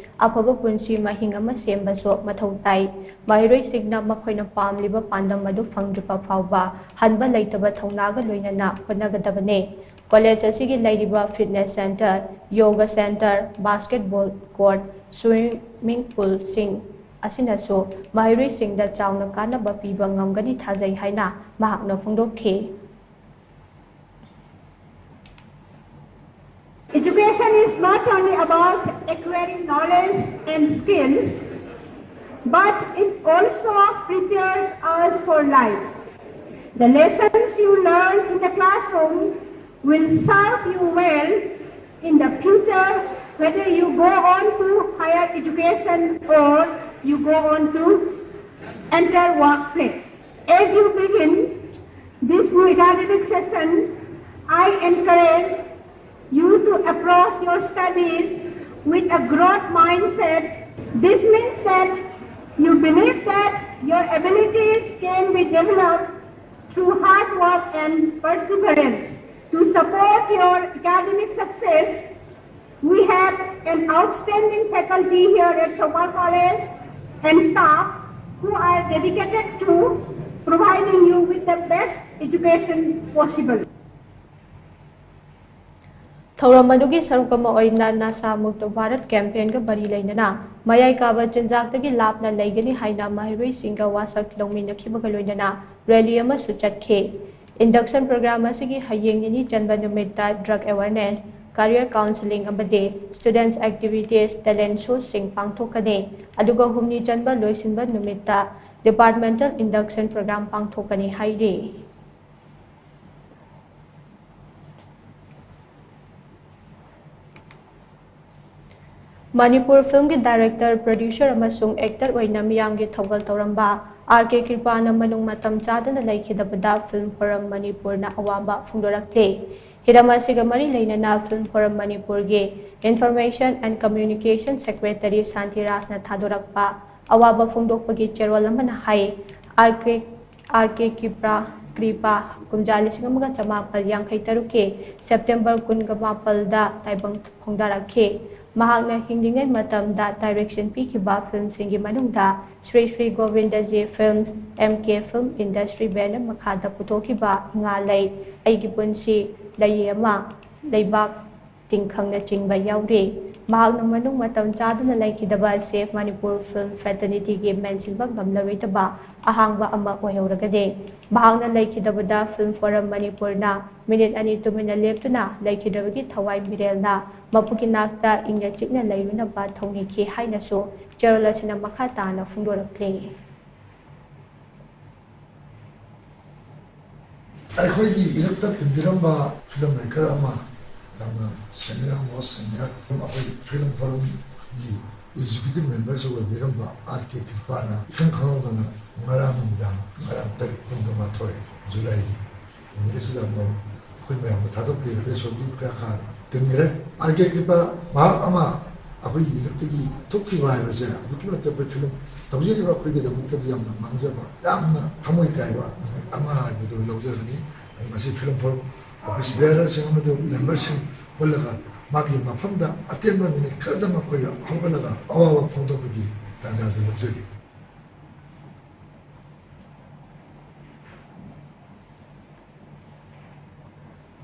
ꯑꯐꯕ ꯄꯨꯟꯁꯤ ꯃꯍꯤꯡ ꯑꯃ ꯁꯦꯝꯕꯁꯨ ꯃꯊꯧ ꯇꯥꯏ꯫ ꯃꯍꯩꯔꯣꯏꯁꯤꯡꯅ ꯃꯈꯣꯏꯅ ꯄꯥꯝꯂꯤꯕ ꯄꯥꯟꯗꯝ ꯑꯗꯨ ꯐꯪꯗ꯭ꯔꯤꯕ ꯐꯥꯎꯕ ꯍꯟꯕ ꯂꯩꯇꯕ ꯊꯧꯅꯥꯒ ꯂꯣꯏꯅꯅ ꯍꯣꯠꯅꯒꯗꯕꯅꯤ꯫ ꯀꯣꯂꯦꯖ ꯑꯁꯤꯒꯤ ꯂꯩꯔꯤꯕ fitness center, yoga center, basketball court, swimming poolꯁꯤꯡ ꯑꯁꯤꯅꯁꯨ ꯃꯍꯩꯔꯣꯏꯁꯤꯡꯗ ꯆꯥꯎꯅ ꯀꯥꯟꯅꯕ ꯄꯤꯕ ꯉꯝꯒꯅꯤ ꯊꯥꯖꯩ ꯍꯥꯏꯅ ꯃꯍꯥꯛꯅ ꯐꯣꯡꯗꯣꯛꯈꯤ꯫ Education is not only about acquiring knowledge and skills, but it also prepares us for life. The lessons you learn in the classroom will serve you well in the future, whether you go on to higher education or you go on to enter workplace. As you begin this new academic session, I encourage you to approach your studies with a growth mindset. This means that you believe that your abilities can be developed through hard work and perseverance. To support your academic success, we have an outstanding faculty here at Thopal College and staff who are dedicated to providing you with the best education possible. ꯊꯧꯔꯝ ꯑꯗꯨꯒꯤ ꯁꯔꯨꯛ ꯑꯃ ꯑꯣꯏꯅ ꯅꯁꯥ ꯃꯨꯛꯇ ꯚꯥꯔꯠ ꯀꯦꯝꯄꯦꯟꯒ ꯃꯔꯤ ꯂꯩꯅꯅ ꯃꯌꯥꯏ ꯀꯥꯕ ꯆꯤꯟꯖꯥꯛꯇꯒꯤ ꯂꯥꯞꯅ ꯂꯩꯒꯅꯤ ꯍꯥꯏꯅ ꯃꯍꯩꯔꯣꯏꯁꯤꯡꯒ ꯋꯥꯁꯛ ꯂꯧꯃꯤꯟꯅꯈꯤꯕꯒ ꯂꯣꯏꯅꯅ ꯔꯦꯂꯤ ꯑꯃꯁꯨ ꯆꯠꯈꯤ꯫ Induction program ꯑꯁꯤꯒꯤ ꯍꯌꯦꯡ ꯅꯤꯅꯤ ꯆꯟꯕ ꯅꯨꯃꯤꯠꯇ drug awareness, career counselling ꯑꯃꯗꯤ students activities, talent showꯁꯤꯡ ꯄꯥꯡꯊꯣꯛꯀꯅꯤ꯫ ꯑꯗꯨꯒ ꯍꯨꯝꯅꯤ ꯆꯟꯕ ꯂꯣꯏꯁꯤꯟꯕ ꯅꯨꯃꯤꯠꯇ departmental induction program ꯄꯥꯡꯊꯣꯛꯀꯅꯤ ꯍꯥꯏꯔꯤ꯫ ꯃꯅꯤꯄꯨꯔ ꯐꯤꯜꯝꯒꯤ director, producer ꯑꯃꯁꯨꯡ actor ꯑꯣꯏꯅ ꯃꯤꯌꯥꯝꯒꯤ ꯊꯧꯒꯜ ꯇꯧꯔꯝꯕ ꯑꯥꯔ ꯀꯦ ꯀ꯭ꯔꯤꯄꯥꯅ ꯃꯅꯨꯡ ꯃꯇꯝ ꯆꯥꯗꯅ ꯂꯩꯈꯤꯗꯕꯗ Film Forum ꯃꯅꯤꯄꯨꯔꯅ ꯑꯋꯥꯕ ꯐꯣꯡꯗꯣꯔꯛꯂꯤ꯫ ꯍꯤꯔꯝ ꯑꯁꯤꯒ ꯃꯔꯤ ꯂꯩꯅꯅ Film Forum ꯃꯅꯤꯄꯨꯔꯒꯤ Information and Communication Secretary ꯁꯥꯟꯇꯤꯔꯥꯖꯅ ꯊꯥꯗꯣꯔꯛꯄ ꯑꯋꯥꯕ ꯐꯣꯡꯗꯣꯛꯄꯒꯤ ꯆꯦꯔꯣꯜ ꯑꯃꯅ ꯍꯥꯏ, ꯑꯥꯔ ꯀꯦ ꯑꯥꯔ ꯀꯦ ꯀ꯭ꯔꯤꯄꯥ, ꯀ꯭ꯔꯤꯄꯥ ꯀꯨꯝꯖꯥ ꯂꯤꯁꯤꯡ ꯑꯃꯒ ꯆꯃꯥꯄꯜ ꯌꯥꯡꯈꯩ ꯇꯔꯨꯛꯀꯤ September ꯀꯨꯟꯒ ꯃꯥꯄꯜꯗ ꯇꯥꯏꯕꯪ ꯈꯣꯡꯗꯥꯔꯛꯈꯤ꯫ ꯃꯍꯥꯛꯅ ꯍꯤꯡꯂꯤꯉꯩ ꯃꯇꯝꯗ direction ꯄꯤꯈꯤꯕ ꯐꯤꯜꯝꯁꯤꯡꯒꯤ ꯃꯅꯨꯡꯗ Shri Shri Govindaji Films, M K Film Industry banner ꯃꯈꯥꯗ ꯄꯨꯊꯣꯛꯈꯤꯕ ꯏꯉꯥ ꯂꯩ, ꯑꯩꯒꯤ ꯄꯨꯟꯁꯤ, ꯂꯩꯌꯦ ꯑꯃ, ꯂꯩꯕꯥꯛ, ꯇꯤꯡꯈꯪꯅꯆꯤꯡꯕ ꯌꯥꯎꯔꯤ꯫ ꯃꯍꯥꯛꯅ ꯃꯅꯨꯡ ꯃꯇꯝ ꯆꯥꯗꯅ ꯂꯩꯈꯤꯗꯕ Save Manipur Film Fraternityꯒꯤ ꯃꯦꯟꯁꯤꯟꯕ ꯉꯝꯂꯔꯣꯏꯗꯕ ꯑꯍꯥꯡꯕ ꯑꯃ ꯑꯣꯏꯍꯧꯔꯒꯅꯤ꯫ ꯃꯍꯥꯛꯅ ꯂꯩꯈꯤꯗꯕꯗ Film Forum ꯃꯅꯤꯄꯨꯔꯅ ꯃꯤꯅꯤꯠ ꯑꯅꯤ ꯇꯨꯃꯤꯟꯅ ꯂꯦꯞꯇꯨꯅ ꯂꯩꯈꯤꯗ꯭ꯔꯕꯒꯤ ꯊꯋꯥꯏ ꯃꯤꯔꯦꯜꯅ ꯃꯄꯨꯒꯤ ꯅꯥꯛꯇ ꯏꯪꯅ ꯆꯤꯛꯅ ꯂꯩꯔꯨꯅꯕ ꯊꯧꯅꯤꯈꯤ ꯍꯥꯏꯅꯁꯨ ꯆꯦꯔꯣꯜ ꯑꯁꯤꯅ ꯃꯈꯥ ꯇꯥꯅ ꯐꯣꯡꯗꯣꯔꯛꯂꯤ꯫ ꯑꯩꯈꯣꯏꯒꯤ ꯏꯔꯛꯇ ꯇꯤꯟꯕꯤꯔꯝꯕ ꯐꯤꯂꯝ ꯃꯦꯀꯔ ꯑꯃ, ꯌꯥꯝꯅ ꯁꯦꯅꯤꯌꯔ, ꯃꯣꯁ ꯁꯦꯅꯤꯌꯔ, ꯑꯩꯈꯣꯏ ꯐꯤꯂꯝ ꯐꯣꯔꯝꯒꯤ ꯑꯦꯛꯖꯤꯀ꯭ꯌꯨꯇꯤꯚ ꯃꯦꯝꯕꯔꯁꯨ ꯑꯣꯏꯕꯤꯔꯝꯕ ꯑꯥꯔ ꯀꯦ ꯀ꯭ꯔꯤꯄꯥꯅ ꯏꯈꯪ ꯈꯪꯍꯧꯗꯅ ꯉꯔꯥꯡ ꯅꯨꯃꯤꯗꯥꯡ, ꯉꯔꯥꯡ ꯇꯥꯔꯤꯛ ꯀꯨꯟꯒ ꯃꯥꯊꯣꯏ ꯖꯨꯂꯥꯏꯒꯤ ꯅꯨꯃꯤꯠ ꯑꯁꯤꯗ ꯑꯃꯨꯛ ꯑꯩꯈꯣꯏ ꯃꯌꯥꯝꯕꯨ ꯊꯥꯗꯣꯛꯄꯤꯔꯒ ꯏꯁꯣꯔꯒꯤ ꯈꯨꯌꯥꯈꯥ ꯇꯤꯟꯈ꯭ꯔꯦ꯫ ꯑꯥꯔ ꯀꯦ ꯀ꯭ꯔꯤꯄꯥ ꯃꯍꯥꯛ ꯑꯃ ꯑꯩꯈꯣꯏꯒꯤ ꯏꯔꯛꯇꯒꯤ ꯊꯣꯛꯈꯤꯕ ꯍꯥꯏꯕꯁꯦ ꯑꯗꯨꯛꯀꯤ ꯃꯇꯤꯛ ꯑꯩꯈꯣꯏ ꯐꯤꯂꯝ ꯇꯧꯖꯔꯤꯕ ꯑꯩꯈꯣꯏꯒꯤꯗꯃꯛꯇꯗꯤ ꯌꯥꯝꯅ ꯃꯥꯡꯖꯕ, ꯌꯥꯝꯅ ꯊꯃꯣꯏ ꯀꯥꯏꯕ ꯅꯨꯃꯤꯠ ꯑꯃ ꯍꯥꯏꯕꯗꯨ ꯂꯧꯖꯒꯅꯤ꯫ ꯉꯁꯤ ꯐꯤꯂꯝ ꯐꯣꯔꯝ ꯑꯣꯐꯤꯁ ꯕꯤꯌꯥꯔꯔꯁꯤꯡ ꯑꯃꯗꯤ ꯃꯦꯝꯕꯔꯁꯤꯡ ꯄꯨꯜꯂꯒ ꯃꯥꯒꯤ ꯃꯐꯝꯗ ꯑꯇꯦꯟꯕ ꯃꯤꯅꯤꯠ ꯈꯔꯗ ꯃꯈꯣꯏ ꯍꯧꯒꯠꯂꯒ ꯑꯋꯥꯕ ꯐꯣꯡꯗꯣꯛꯄꯒꯤ ꯇꯥꯟꯖꯥꯗꯨ ꯂꯧꯖꯔꯤ꯫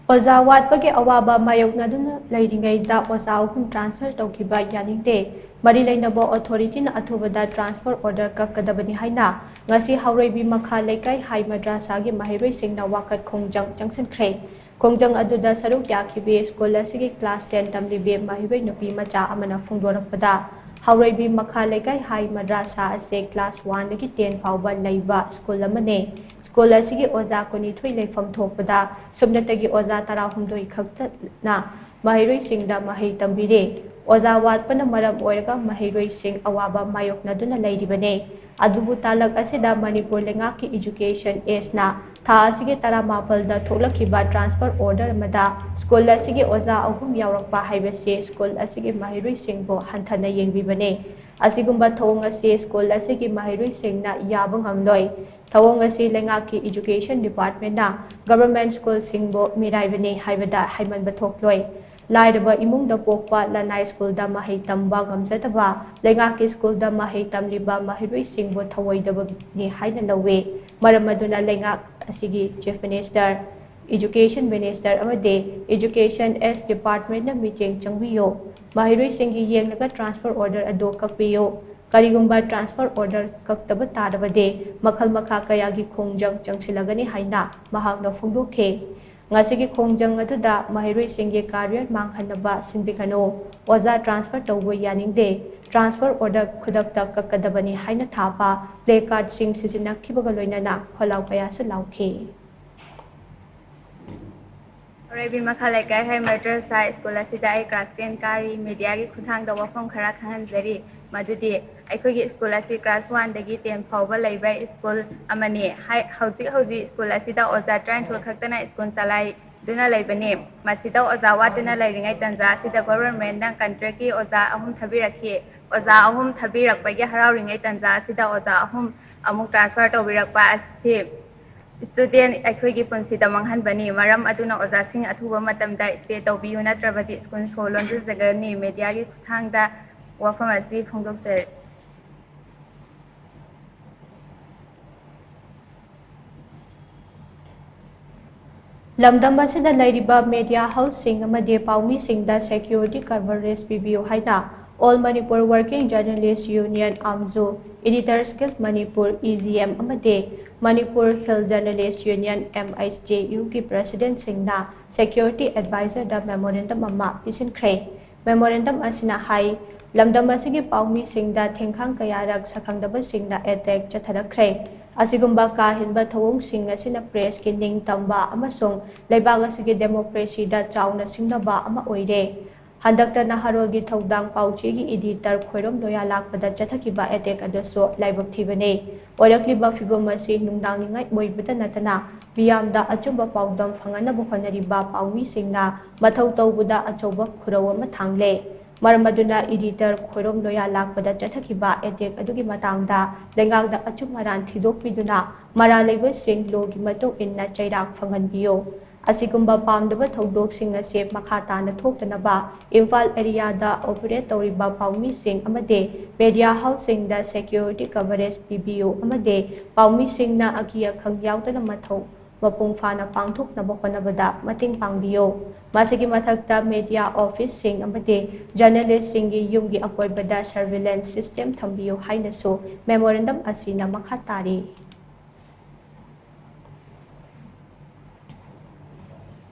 ꯑꯣꯖꯥ ꯋꯥꯠꯄꯒꯤ ꯑꯋꯥꯕ ꯃꯥꯌꯣꯛꯅꯗꯨꯅ ꯂꯩꯔꯤꯉꯩꯗ ꯑꯣꯖꯥ ꯑꯍꯨꯝ ꯇ꯭ꯔꯥꯟꯁꯐꯔ ꯇꯧꯈꯤꯕ ꯌꯥꯅꯤꯡꯗꯦ꯫ ꯃꯔꯤ ꯂꯩꯅꯕ ꯑꯣꯊꯣꯔꯤꯇꯤꯅ ꯑꯊꯨꯕꯗ ꯇ꯭ꯔꯥꯟꯁꯐꯔ ꯑꯣꯔꯗꯔ ꯀꯛꯀꯗꯕꯅꯤ ꯍꯥꯏꯅ ꯉꯁꯤ ꯍꯥꯎꯔꯩꯕꯤ ꯃꯈꯥ ꯂꯩꯀꯥꯏ ꯍꯥꯏ ꯃꯗ꯭ꯔꯥꯁꯥꯒꯤ ꯃꯍꯩꯔꯣꯏꯁꯤꯡꯅ ꯋꯥꯀꯠ ꯈꯣꯡꯖꯪ ꯆꯪꯁꯤꯟꯈ꯭ꯔꯦ꯫ ꯈꯣꯡꯖꯪ ꯑꯗꯨꯗ ꯁꯔꯨꯛ ꯌꯥꯈꯤꯕꯤ ꯁ꯭ꯀꯨꯜ ꯑꯁꯤꯒꯤ ꯀ꯭ꯂꯥꯁ ꯇꯦꯟ ꯇꯝꯂꯤꯕꯤ ꯃꯍꯩꯔꯣꯏ ꯅꯨꯄꯤ ꯃꯆꯥ ꯑꯃꯅ ꯐꯣꯡꯗꯣꯔꯛꯄꯗ, ꯍꯥꯎꯔꯩꯕꯤ ꯃꯈꯥ ꯂꯩꯀꯥꯏ ꯍꯥꯏ ꯃꯗ꯭ꯔꯥꯁꯥ ꯑꯁꯤ ꯀ꯭ꯂꯥꯁ ꯋꯥꯟꯗꯒꯤ ꯇꯦꯟ ꯐꯥꯎꯕ ꯂꯩꯕ ꯁ꯭ꯀꯨꯜ ꯑꯃꯅꯤ꯫ ꯁ꯭ꯀꯨꯜ ꯑꯁꯤꯒꯤ ꯑꯣꯖꯥ ꯀꯨꯟꯅꯤꯊꯣꯏ ꯂꯩꯐꯝ ꯊꯣꯛꯄꯗ ꯁꯨꯞꯅꯇꯒꯤ ꯑꯣꯖꯥ ꯇꯔꯥꯍꯨꯝꯗꯣꯏ ꯈꯛꯇꯅ ꯃꯍꯩꯔꯣꯏꯁꯤꯡꯗ ꯃꯍꯩ ꯇꯝꯕꯤꯔꯤ꯫ ꯑꯣꯖꯥ ꯋꯥꯠꯄꯅ ꯃꯔꯝ ꯑꯣꯏꯔꯒ ꯃꯍꯩꯔꯣꯏꯁꯤꯡ ꯑꯋꯥꯕ ꯃꯥꯌꯣꯛꯅꯗꯨꯅ ꯂꯩꯔꯤꯕꯅꯤ꯫ ꯑꯗꯨꯕꯨ ꯇꯥꯂꯛ ꯑꯁꯤꯗ ꯃꯅꯤꯄꯨꯔ ꯂꯩꯉꯥꯛꯀꯤ ꯏꯖꯨꯀꯦꯁꯟ ꯑꯦꯖꯅ ꯊꯥ ꯑꯁꯤꯒꯤ ꯇꯔꯥꯃꯥꯄꯜꯗ ꯊꯣꯛꯂꯛꯈꯤꯕ ꯇ꯭ꯔꯥꯟꯁꯐꯔ ꯑꯣꯔꯗꯔ ꯑꯃꯗ ꯁ꯭ꯀꯨꯜ ꯑꯁꯤꯒꯤ ꯑꯣꯖꯥ ꯑꯍꯨꯝ ꯌꯥꯎꯔꯛꯄ ꯍꯥꯏꯕꯁꯤ ꯁ꯭ꯀꯨꯜ ꯑꯁꯤꯒꯤ ꯃꯍꯩꯔꯣꯏꯁꯤꯡꯕꯨ ꯍꯟꯊꯅ ꯌꯦꯡꯕꯤꯕꯅꯤ꯫ ꯑꯁꯤꯒꯨꯝꯕ ꯊꯧꯑꯣꯡ ꯑꯁꯤ ꯁ꯭ꯀꯨꯜ ꯑꯁꯤꯒꯤ ꯃꯍꯩꯔꯣꯏꯁꯤꯡꯅ ꯌꯥꯕ ꯉꯝꯂꯣꯏ꯫ ꯊꯧꯑꯣꯡ ꯑꯁꯤ ꯂꯩꯉꯥꯛꯀꯤ ꯏꯖꯨꯀꯦꯁꯟ ꯗꯤꯄꯥꯔꯠꯃꯦꯟꯅ ꯒꯚꯔꯟꯃꯦꯟꯠ ꯁ꯭ꯀꯨꯜꯁꯤꯡꯕꯨ ꯃꯤꯔꯥꯏꯕꯅꯤ ꯍꯥꯏꯕꯗ ꯍꯥꯏꯃꯟꯕ ꯊꯣꯛꯂꯣꯏ꯫ ꯂꯥꯏꯔꯕ ꯏꯃꯨꯡꯗ ꯄꯣꯛꯄ, ꯂꯅꯥꯏ ꯁ꯭ꯀꯨꯜꯗ ꯃꯍꯩ ꯇꯝꯕ ꯉꯝꯖꯗꯕ, ꯂꯩꯉꯥꯛꯀꯤ ꯁ꯭ꯀꯨꯜꯗ ꯃꯍꯩ ꯇꯝꯂꯤꯕ ꯃꯍꯩꯔꯣꯏꯁꯤꯡꯕꯨ ꯊꯧꯑꯣꯏꯗꯕꯅꯤ ꯍꯥꯏꯅ ꯂꯧꯏ꯫ ꯃꯔꯝ ꯑꯗꯨꯅ ꯂꯩꯉꯥꯛ ꯑꯁꯤꯒꯤ ꯆꯤꯐ ꯃꯤꯅꯤꯁꯇꯔ Education Minister ꯑꯃꯗꯤ Education S Departmentꯅ ꯃꯤꯠꯌꯦꯡ ꯆꯪꯕꯤꯌꯨ꯫ ꯃꯍꯩꯔꯣꯏꯁꯤꯡꯒꯤ ꯌꯦꯡꯂꯒ transfer order ꯑꯗꯨ ꯀꯛꯄꯤꯌꯨ꯫ ꯀꯔꯤꯒꯨꯝꯕ transfer order ꯀꯛꯇꯕ ꯇꯥꯔꯕꯗꯤ ꯃꯈꯜ ꯃꯈꯥ ꯀꯌꯥꯒꯤ ꯈꯣꯡꯖꯪ ꯆꯪꯁꯤꯜꯂꯒꯅꯤ ꯍꯥꯏꯅ ꯃꯍꯥꯛꯅ ꯐꯣꯡꯗꯣꯛꯈꯤ꯫ ꯉꯁꯤꯒꯤ ꯈꯣꯡꯖꯪ ꯑꯗꯨꯗ ꯃꯍꯩꯔꯣꯏꯁꯤꯡꯒꯤ career ꯃꯥꯡꯍꯟꯅꯕ ꯁꯤꯟꯕꯤꯒꯅꯨ꯫ ꯑꯣꯖꯥ transfer ꯇꯧꯕ ꯌꯥꯅꯤꯡꯗꯦ꯫ Transfer order ꯈꯨꯗꯛꯇ ꯀꯛꯀꯗꯕꯅꯤ ꯍꯥꯏꯅ ꯊꯥꯕ placardꯁꯤꯡ ꯁꯤꯖꯤꯟꯅꯈꯤꯕꯒ ꯂꯣꯏꯅꯅ ꯈꯣꯜꯂꯥꯎ ꯀꯌꯥꯁꯨ ꯂꯥꯎꯈꯤ꯫ ꯔꯩꯕꯤ ꯃꯈꯥ ꯂꯩꯀꯥꯏ ꯍꯥꯏ ꯃꯗ꯭ꯔꯁꯥ ꯁ꯭ꯀꯨꯜ ꯑꯁꯤꯗ ꯑꯩ class ten ꯀꯥꯔꯤ꯫ Mediaꯒꯤ ꯈꯨꯠꯊꯥꯡꯗ ꯋꯥꯐꯝ ꯈꯔ ꯈꯪꯍꯟꯖꯔꯤ꯫ ꯃꯗꯨꯗꯤ ꯑꯩꯈꯣꯏꯒꯤ ꯁ꯭ꯀꯨꯜ ꯑꯁꯤ class oneꯗꯒꯤ ten ꯐꯥꯎꯕ ꯂꯩꯕ ꯁ꯭ꯀꯨꯜ ꯑꯃꯅꯤ꯫ ꯍꯥꯏ-, ꯍꯧꯖꯤꯛ ꯍꯧꯖꯤꯛ ꯁ꯭ꯀꯨꯜ ꯑꯁꯤꯗ ꯑꯣꯖꯥ ꯇꯔꯥꯅꯤꯊꯣꯏ ꯈꯛꯇꯅ ꯁ꯭ꯀꯨꯜ ꯆꯂꯥꯏꯗꯨꯅ ꯂꯩꯕꯅꯤ꯫ ꯃꯁꯤꯗ ꯑꯣꯖꯥ ꯋꯥꯠꯇꯨꯅ ꯂꯩꯔꯤꯉꯩ ꯇꯥꯟꯖꯥ ꯑꯁꯤꯗ governmentꯅ contractꯀꯤ ꯑꯣꯖꯥ ꯑꯍꯨꯝ ꯊꯥꯕꯤꯔꯛꯈꯤ꯫ ꯑꯣꯖꯥ ꯑꯍꯨꯝ ꯊꯥꯕꯤꯔꯛꯄꯒꯤ ꯍꯔꯥꯎꯔꯤꯉꯩ ꯇꯥꯟꯖꯥ ꯑꯁꯤꯗ ꯑꯣꯖꯥ ꯑꯍꯨꯝ ꯑꯃꯨꯛ transfer ꯇꯧꯕꯤꯔꯛꯄ ꯑꯁꯤ student ꯑꯩꯈꯣꯏꯒꯤ ꯄꯨꯟꯁꯤꯗ ꯃꯥꯡꯍꯟꯕꯅꯤ꯫ ꯃꯔꯝ ꯑꯗꯨꯅ ꯑꯣꯖꯥꯁꯤꯡ ꯑꯊꯨꯕ ꯃꯇꯝꯗ stay ꯇꯧꯕꯤꯌꯨ, ꯅꯠꯇ꯭ꯔꯕꯗꯤ ꯁ꯭ꯀꯨꯜ ꯁꯣ ꯂꯣꯟꯁꯤꯟꯖꯒꯅꯤ꯫ Mediaꯒꯤ ꯈꯨꯠꯊꯥꯡꯗ ꯋꯥꯐꯝ ꯑꯁꯤ ꯐꯣꯡꯗꯣꯛꯆꯔꯤ꯫ ꯂꯝꯗꯝ ꯑꯁꯤꯗ ꯂꯩꯔꯤꯕ media houseꯁꯤꯡ ꯑꯃꯗꯤ ꯄꯥꯎꯃꯤꯁꯤꯡꯗ security coverage ꯄꯤꯕꯤꯌꯨ ꯍꯥꯏꯅ All Manipur Working Journalist Union, AMJU, Editors Guild Manipur, EGM, ꯑꯃꯗꯤ Manipur Hill Journalist Union, MHJUꯒꯤ presidentꯁꯤꯡꯅ security advisorꯗ memorandum ꯑꯃ ꯄꯤꯁꯤꯟꯈ꯭ꯔꯦ꯫ Memorandum ꯑꯁꯤꯅ ꯍꯥꯏ, ꯂꯝꯗꯝ ꯑꯁꯤꯒꯤ ꯄꯥꯎꯃꯤꯁꯤꯡꯗ ꯊꯦꯡꯈꯥꯡ ꯀꯌꯥꯔꯛ ꯁꯛꯈꯪꯗꯕꯁꯤꯡꯅ attack ꯆꯠꯊꯔꯛꯈ꯭ꯔꯦ꯫ ꯑꯁꯤꯒꯨꯝꯕ ꯀꯥ ꯍꯦꯟꯕ ꯊꯧꯑꯣꯡꯁꯤꯡ ꯑꯁꯤꯅ pressꯀꯤ ꯅꯤꯡꯇꯝꯕ ꯑꯃꯁꯨꯡ ꯂꯩꯕꯥꯛ ꯑꯁꯤꯒꯤ democracyꯗ ꯆꯥꯎꯅ ꯁꯤꯡꯅꯕ ꯑꯃ ꯑꯣꯏꯔꯦ꯫ ꯍꯟꯗꯛꯇ ꯅꯍꯥꯔꯣꯜꯒꯤ ꯊꯧꯗꯥꯡ ꯄꯥꯎꯆꯦꯒꯤ editor ꯈꯣꯏꯔꯣꯝ ꯂꯣꯌꯥ ꯂꯥꯛꯄꯗ ꯆꯠꯊꯈꯤꯕ attack ꯑꯗꯨꯁꯨ ꯂꯥꯏꯕꯛ ꯊꯤꯕꯅꯤ꯫ ꯑꯣꯏꯔꯛꯂꯤꯕ ꯐꯤꯚꯝ ꯑꯁꯤ ꯅꯨꯡꯅꯥꯡꯅꯤꯡꯉꯥꯏ ꯑꯣꯏꯕꯇ ꯅꯠꯇꯅ ꯃꯤꯌꯥꯝꯗ ꯑꯆꯨꯝꯕ ꯄꯥꯎꯗꯝ ꯐꯪꯍꯟꯅꯕ ꯍꯣꯠꯅꯔꯤꯕ ꯄꯥꯎꯃꯤꯁꯤꯡꯅ ꯃꯊꯧ ꯇꯧꯕꯗ ꯑꯆꯧꯕ ꯈꯨꯔꯧ ꯑꯃ ꯊꯥꯡꯂꯦ꯫ ꯃꯔꯝ ꯑꯗꯨꯅ editor ꯈꯣꯏꯔꯣꯝ ꯂꯣꯌꯥ ꯂꯥꯛꯄꯗ ꯆꯠꯊꯈꯤꯕ attack ꯑꯗꯨꯒꯤ ꯃꯇꯥꯡꯗ ꯂꯩꯉꯥꯛꯅ ꯑꯆꯨꯝ ꯑꯔꯥꯟ ꯊꯤꯗꯣꯛꯄꯤꯗꯨꯅ ꯃꯔꯥꯜ ꯂꯩꯕꯁꯤꯡ lawꯒꯤ ꯃꯇꯨꯡ ꯏꯟꯅ ꯆꯩꯔꯥꯛ ꯐꯪꯍꯟꯕꯤꯌꯨ꯫ ꯑꯁꯤꯒꯨꯝꯕ ꯄꯥꯝꯗꯕ ꯊꯧꯗꯣꯛꯁꯤꯡ ꯑꯁꯤ ꯃꯈꯥ ꯇꯥꯅ ꯊꯣꯛꯇꯅꯕ ꯏꯝꯐꯥꯜ areaꯗ operate ꯇꯧꯔꯤꯕ ꯄꯥꯎꯃꯤꯁꯤꯡ ꯑꯃꯗꯤ media houseꯁꯤꯡꯗ security coverage ꯄꯤꯕꯤꯌꯨ ꯑꯃꯗꯤ ꯄꯥꯎꯃꯤꯁꯤꯡꯅ ꯑꯀꯤ ꯑꯈꯪ ꯌꯥꯎꯗꯅ ꯃꯊꯧ ꯃꯄꯨꯡ ꯐꯥꯅ ꯄꯥꯡꯊꯣꯛꯅꯕ ꯍꯣꯠꯅꯕꯗ ꯃꯇꯦꯡ ꯄꯥꯡꯕꯤꯌꯨ꯫ ꯃꯁꯤꯒꯤ ꯃꯊꯛꯇ media officeꯁꯤꯡ ꯑꯃꯗꯤ journalistꯁꯤꯡꯒꯤ ꯌꯨꯝꯒꯤ ꯑꯀꯣꯏꯕꯗ surveillance system ꯊꯝꯕꯤꯌꯨ ꯍꯥꯏꯅꯁꯨ memorandum ꯑꯁꯤꯅ ꯃꯈꯥ ꯇꯥꯔꯤ꯫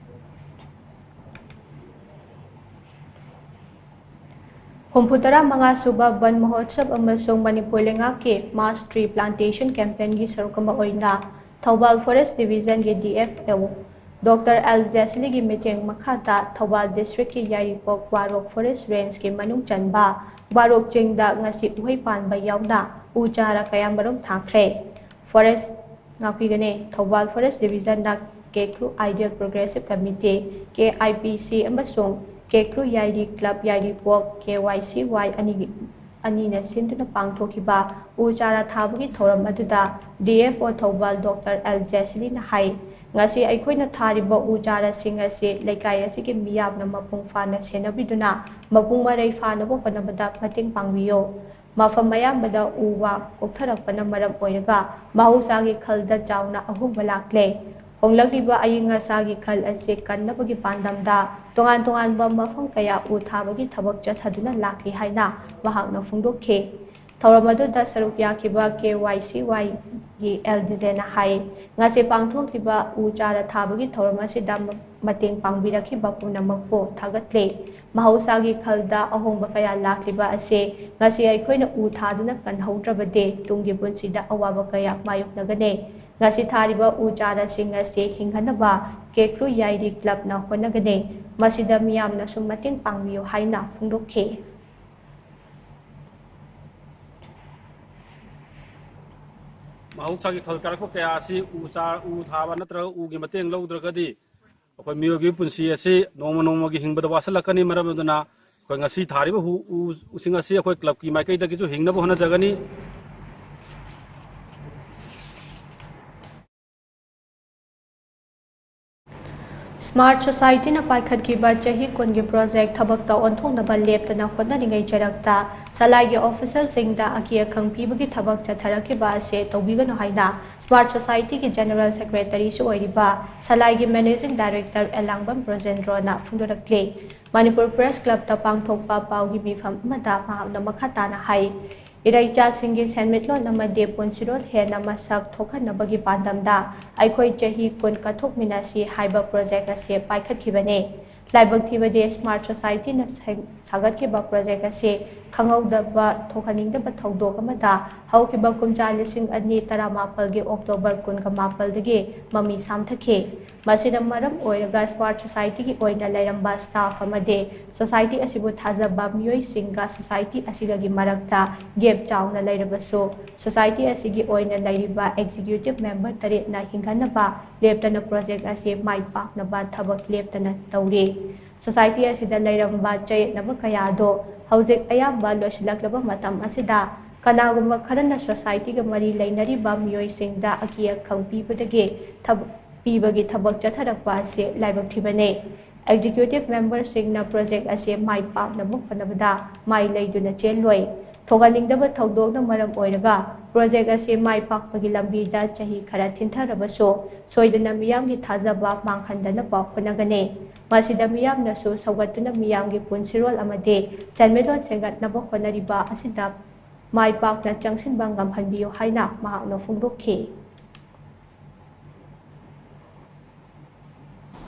ꯍꯨꯝꯐꯨꯇꯔꯥ ꯃꯉꯥ ꯁꯨꯕ ꯕꯟ ꯃꯍꯣꯠꯁꯕ ꯑꯃꯁꯨꯡ ꯃꯅꯤꯄꯨꯔ ꯂꯩꯉꯥꯛꯀꯤ mass tree plantation campaignꯒꯤ ꯁꯔꯨꯛ ꯑꯃ ꯑꯣꯏꯅ Thoubal Forest Divisionꯒꯤ D F O Doctor L ꯖꯦꯁꯂꯤꯒꯤ ꯃꯤꯠꯌꯦꯡ ꯃꯈꯥꯗ ꯊꯧꯕꯥꯜ districtꯀꯤ ꯌꯥꯏꯔꯤꯄꯣꯛ ꯋꯥꯔꯣꯛ Forest Rangeꯀꯤ ꯃꯅꯨꯡ ꯆꯟꯕ ꯋꯥꯔꯣꯛ ꯆꯤꯡꯗ ꯉꯁꯤ ꯎꯍꯩ ꯄꯥꯟꯕ ꯌꯥꯎꯅ ꯎ ꯆꯥꯔꯥ ꯀꯌꯥ ꯃꯔꯨꯝ ꯊꯥꯈ꯭ꯔꯦ꯫ Forest ꯉꯥꯛꯄꯤꯒꯅꯤ꯫ Thoubal Forest Divisionꯅ ꯀꯦꯀ꯭ꯔꯨ Ideal Progressive Committee, K I P C, ꯑꯃꯁꯨꯡ ꯀꯦꯀ꯭ꯔꯨ ꯌꯥꯏꯔꯤ Club ꯌꯥꯏꯔꯤꯄꯣꯛ, K Y C Y, ꯑꯅꯤꯒꯤ, ꯑꯅꯤꯅ ꯁꯤꯟꯗꯨꯅ ꯄꯥꯡꯊꯣꯛꯈꯤꯕ ꯎ ꯆꯥꯔꯥ ꯊꯥꯕꯒꯤ ꯊꯧꯔꯝ ꯑꯗꯨꯗ D F O Thoubal Doctor L ꯖꯦꯁꯂꯤꯅ ꯍꯥꯏ, "ꯉꯁꯤ ꯑꯩꯈꯣꯏꯅ ꯊꯥꯔꯤꯕ ꯎ ꯆꯥꯔꯥꯁꯤꯡ ꯑꯁꯤ ꯂꯩꯀꯥꯏ ꯑꯁꯤꯒꯤ ꯃꯤꯌꯥꯝꯅ ꯃꯄꯨꯡ ꯐꯥꯅ ꯁꯦꯟꯅꯕꯤꯗꯨꯅ ꯃꯄꯨꯡ ꯃꯔꯩ ꯐꯥꯅꯕ ꯍꯣꯠꯅꯕꯗ ꯃꯇꯦꯡ ꯄꯥꯡꯕꯤꯌꯨ꯫ ꯃꯐꯝ ꯑꯌꯥꯝꯕꯗ ꯎ ꯋꯥ ꯀꯣꯛꯊꯔꯛꯄꯅ ꯃꯔꯝ ꯑꯣꯏꯔꯒ ꯃꯍꯧꯁꯥꯒꯤ ꯈꯜꯗ ꯆꯥꯎꯅ ꯑꯍꯣꯡꯕ ꯂꯥꯛꯂꯦ꯫ ꯍꯣꯡꯂꯛꯂꯤꯕ ꯑꯏꯪ ꯑꯁꯥꯒꯤ ꯈꯜ ꯑꯁꯤ ꯀꯟꯅꯕꯒꯤ ꯄꯥꯟꯗꯝꯗ ꯇꯣꯉꯥꯟ ꯇꯣꯉꯥꯟꯕ ꯃꯐꯝ ꯀꯌꯥ ꯎ ꯊꯥꯕꯒꯤ ꯊꯕꯛ ꯆꯠꯊꯗꯨꯅ ꯂꯥꯛꯂꯤ" ꯍꯥꯏꯅ ꯃꯍꯥꯛꯅ ꯐꯣꯡꯗꯣꯛꯈꯤ꯫ ꯊꯧꯔꯝ ꯑꯗꯨꯗ ꯁꯔꯨꯛ ꯌꯥꯈꯤꯕ K Y C Yꯒꯤ L ꯗꯤꯖꯦꯅ ꯍꯥꯏ, ꯉꯁꯤ ꯄꯥꯡꯊꯣꯛꯂꯤꯕ ꯎ ꯆꯥꯔꯥ ꯊꯥꯕꯒꯤ ꯊꯧꯔꯝ ꯑꯁꯤꯗ ꯃꯇꯦꯡ ꯄꯥꯡꯕꯤꯔꯛꯈꯤꯕ ꯄꯨꯝꯅꯃꯛꯄꯨ ꯊꯥꯒꯠꯂꯦ꯫ ꯃꯍꯧꯁꯥꯒꯤ ꯈꯜꯗ ꯑꯍꯣꯡꯕ ꯀꯌꯥ ꯂꯥꯛꯂꯤꯕ ꯑꯁꯤ ꯉꯁꯤ ꯑꯩꯈꯣꯏꯅ ꯎ ꯊꯥꯗꯨꯅ ꯀꯟꯍꯧꯗ꯭ꯔꯕꯗꯤ ꯇꯨꯡꯒꯤ ꯄꯨꯟꯁꯤꯗ ꯑꯋꯥꯕ ꯀꯌꯥ ꯃꯥꯌꯣꯛꯅꯒꯅꯤ꯫ ꯉꯁꯤ ꯊꯥꯔꯤꯕ ꯎ ꯆꯥꯔꯥꯁꯤꯡ ꯑꯁꯤ ꯍꯤꯡꯍꯟꯅꯕ ꯀꯦꯀ꯭ꯔꯨ ꯌꯥꯏꯔꯤ Clubꯅ ꯍꯣꯠꯅꯒꯅꯤ꯫ ꯃꯁꯤꯗ ꯃꯤꯌꯥꯝꯅꯁꯨ ꯃꯇꯦꯡ ꯄꯥꯡꯕꯤꯌꯨ ꯍꯥꯏꯅ ꯐꯣꯡꯗꯣꯛꯈꯤ꯫ ꯃꯍꯧꯁꯥꯒꯤ ꯈꯜ ꯀꯥꯏꯔꯛꯄ ꯀꯌꯥ ꯑꯁꯤ ꯎ ꯆꯥ-, ꯎ ꯊꯥꯕ ꯅꯠꯇ꯭ꯔꯒ ꯎꯒꯤ ꯃꯇꯦꯡ ꯂꯧꯗ꯭ꯔꯒꯗꯤ ꯑꯩꯈꯣꯏ ꯃꯤꯑꯣꯏꯕꯒꯤ ꯄꯨꯟꯁꯤ ꯑꯁꯤ ꯅꯣꯡꯃ ꯅꯣꯡꯃꯒꯤ ꯍꯤꯡꯕꯗ ꯋꯥꯁꯤꯜꯂꯛꯀꯅꯤ꯫ ꯃꯔꯝ ꯑꯗꯨꯅ ꯑꯩꯈꯣꯏ ꯉꯁꯤ ꯊꯥꯔꯤꯕ ꯎ, ꯎ, ꯎꯁꯤꯡ ꯑꯁꯤ ꯑꯩꯈꯣꯏ clubꯀꯤ ꯃꯥꯏꯀꯩꯗꯒꯤꯁꯨ ꯍꯤꯡꯅꯕ ꯍꯣꯠꯅꯖꯒꯅꯤ꯫ Smart Society-ꯅ ꯄꯥꯏꯈꯠꯈꯤꯕ ꯆꯍꯤ ꯀꯨꯟꯒꯤ project ꯊꯕꯛꯇ ꯑꯣꯟꯊꯣꯛꯅꯕ ꯂꯦꯞꯇꯅ ꯍꯣꯠꯅꯔꯤꯉꯩ ꯆꯔꯛꯇ ꯁꯂꯥꯏꯒꯤ official-ꯁꯤꯡꯗ ꯑꯀꯤ ꯑꯈꯪ ꯄꯤꯕꯒꯤ ꯊꯕꯛ ꯆꯠꯊꯔꯛꯈꯤꯕ ꯑꯁꯤ ꯇꯧꯕꯤꯒꯅꯨ ꯍꯥꯏꯅ Smart Society-ꯒꯤ General Secretary-ꯁꯨ ꯑꯣꯏꯔꯤꯕ ꯁꯂꯥꯏꯒꯤ Managing Director ꯑꯦꯂꯥꯡꯕꯝ ꯕ꯭ꯔꯖꯦꯟꯗ꯭ꯔꯣꯅ ꯐꯣꯡꯗꯣꯔꯛꯂꯤ꯫ ꯃꯅꯤꯄꯨꯔ Press Club-ꯇ ꯄꯥꯡꯊꯣꯛꯄ ꯄꯥꯎꯒꯤ ꯃꯤꯐꯝ ꯑꯃꯗ ꯃꯍꯥꯛꯅ ꯃꯈꯥ ꯇꯥꯅ ꯍꯥꯏ, ꯏꯔꯩꯆꯥꯁꯤꯡꯒꯤ ꯁꯦꯟꯃꯤꯠꯂꯣꯟ ꯑꯃꯗꯤ ꯄꯨꯟꯁꯤꯔꯣꯜ ꯍꯦꯟꯅ ꯃꯁꯛ ꯊꯣꯛꯍꯟꯅꯕꯒꯤ ꯄꯥꯟꯗꯝꯗ ꯑꯩꯈꯣꯏ ꯆꯍꯤ ꯀꯨꯟ ꯀꯠꯊꯣꯛꯃꯤꯟꯅꯁꯤ ꯍꯥꯏꯕ project ꯑꯁꯤ ꯄꯥꯏꯈꯠꯈꯤꯕꯅꯤ꯫ ꯂꯥꯏꯕꯛ ꯊꯤꯕꯗꯤ, Smart Society-ꯅ ꯁꯦꯝ-, ꯁꯥꯒꯠꯈꯤꯕ project ꯑꯁꯤ ꯈꯪꯍꯧꯗꯕ, ꯊꯣꯛꯍꯟꯅꯤꯡꯗꯕ ꯊꯧꯗꯣꯛ ꯑꯃꯗ ꯍꯧꯈꯤꯕ ꯀꯨꯝꯖꯥ ꯂꯤꯁꯤꯡ ꯑꯅꯤ ꯇꯔꯥꯃꯥꯄꯜꯒꯤ October ꯀꯨꯟꯒ ꯃꯥꯄꯜꯗꯒꯤ ꯃꯃꯤ ꯁꯥꯝꯊꯈꯤ꯫ ꯃꯁꯤꯅ ꯃꯔꯝ ꯑꯣꯏꯔꯒ Smart Society-ꯒꯤ ꯑꯣꯏꯅ ꯂꯩꯔꯝꯕ staff ꯑꯃꯗꯤ society ꯑꯁꯤꯕꯨ ꯊꯥꯖꯕ ꯃꯤꯑꯣꯏꯁꯤꯡꯒ society ꯑꯁꯤꯒꯒꯤ ꯃꯔꯛꯇ gap ꯆꯥꯎꯅ ꯂꯩꯔꯕꯁꯨ, society ꯑꯁꯤꯒꯤ ꯑꯣꯏꯅ ꯂꯩꯔꯤꯕ executive member ꯇꯔꯦꯠꯅ ꯍꯤꯡꯍꯟꯅꯕ ꯂꯦꯞꯇꯅ project ꯑꯁꯤ ꯃꯥꯏ ꯄꯥꯛꯅꯕ ꯊꯕꯛ ꯂꯦꯞꯇꯅ ꯇꯧꯔꯤ꯫ Society ꯑꯁꯤꯗ ꯂꯩꯔꯝꯕ ꯆꯌꯦꯠꯅꯕ ꯀꯌꯥ ꯑꯗꯨ ꯍꯧꯖꯤꯛ ꯑꯌꯥꯝꯕ ꯂꯣꯏꯁꯤꯜꯂꯛꯂꯕ ꯃꯇꯝ ꯑꯁꯤꯗ, ꯀꯅꯥꯒꯨꯝꯕ ꯈꯔꯅ society-ꯒ ꯃꯔꯤ ꯂꯩꯅꯔꯤꯕ ꯃꯤꯑꯣꯏꯁꯤꯡꯗ ꯑꯀꯤ ꯑꯈꯪ ꯄꯤꯕꯗꯒꯤ ꯊꯕ-, ꯄꯤꯕꯒꯤ ꯊꯕꯛ ꯆꯠꯊꯔꯛꯄ ꯑꯁꯤ ꯂꯥꯏꯕꯛ ꯊꯤꯕꯅꯤ꯫ Executive member-ꯁꯤꯡꯅ project ꯑꯁꯤ ꯃꯥꯏ ꯄꯥꯛꯅꯕ ꯍꯣꯠꯅꯕꯗ ꯃꯥꯏ ꯂꯩꯗꯨꯅ ꯆꯦꯜꯂꯣꯏ꯫ ꯊꯣꯛꯍꯟꯅꯤꯡꯗꯕ ꯊꯧꯗꯣꯛꯅ ꯃꯔꯝ ꯑꯣꯏꯔꯒ project ꯑꯁꯤ ꯃꯥꯏ ꯄꯥꯛꯄꯒꯤ ꯂꯝꯕꯤꯗ ꯆꯍꯤ ꯈꯔ ꯊꯤꯟꯊꯔꯕꯁꯨ, ꯁꯣꯏꯗꯅ ꯃꯤꯌꯥꯝꯒꯤ ꯊꯥꯖꯕ ꯃꯥꯡꯍꯟꯗꯅꯕ ꯍꯣꯠꯅꯒꯅꯤ꯫ ꯃꯁꯤꯗ ꯃꯤꯌꯥꯝꯅꯁꯨ ꯁꯧꯒꯠꯇꯨꯅ ꯃꯤꯌꯥꯝꯒꯤ ꯄꯨꯟꯁꯤꯔꯣꯜ ꯑꯃꯗꯤ ꯁꯦꯟꯃꯤꯠꯂꯣꯟ ꯁꯦꯝꯒꯠꯅꯕ ꯍꯣꯠꯅꯔꯤꯕ ꯑꯁꯤꯗ ꯃꯥꯏ ꯄꯥꯛꯅ ꯆꯪꯁꯤꯟꯕ ꯉꯝꯍꯟꯕꯤꯌꯨ ꯍꯥꯏꯅ ꯃꯍꯥꯛꯅ ꯐꯣꯡꯗꯣꯛꯈꯤ꯫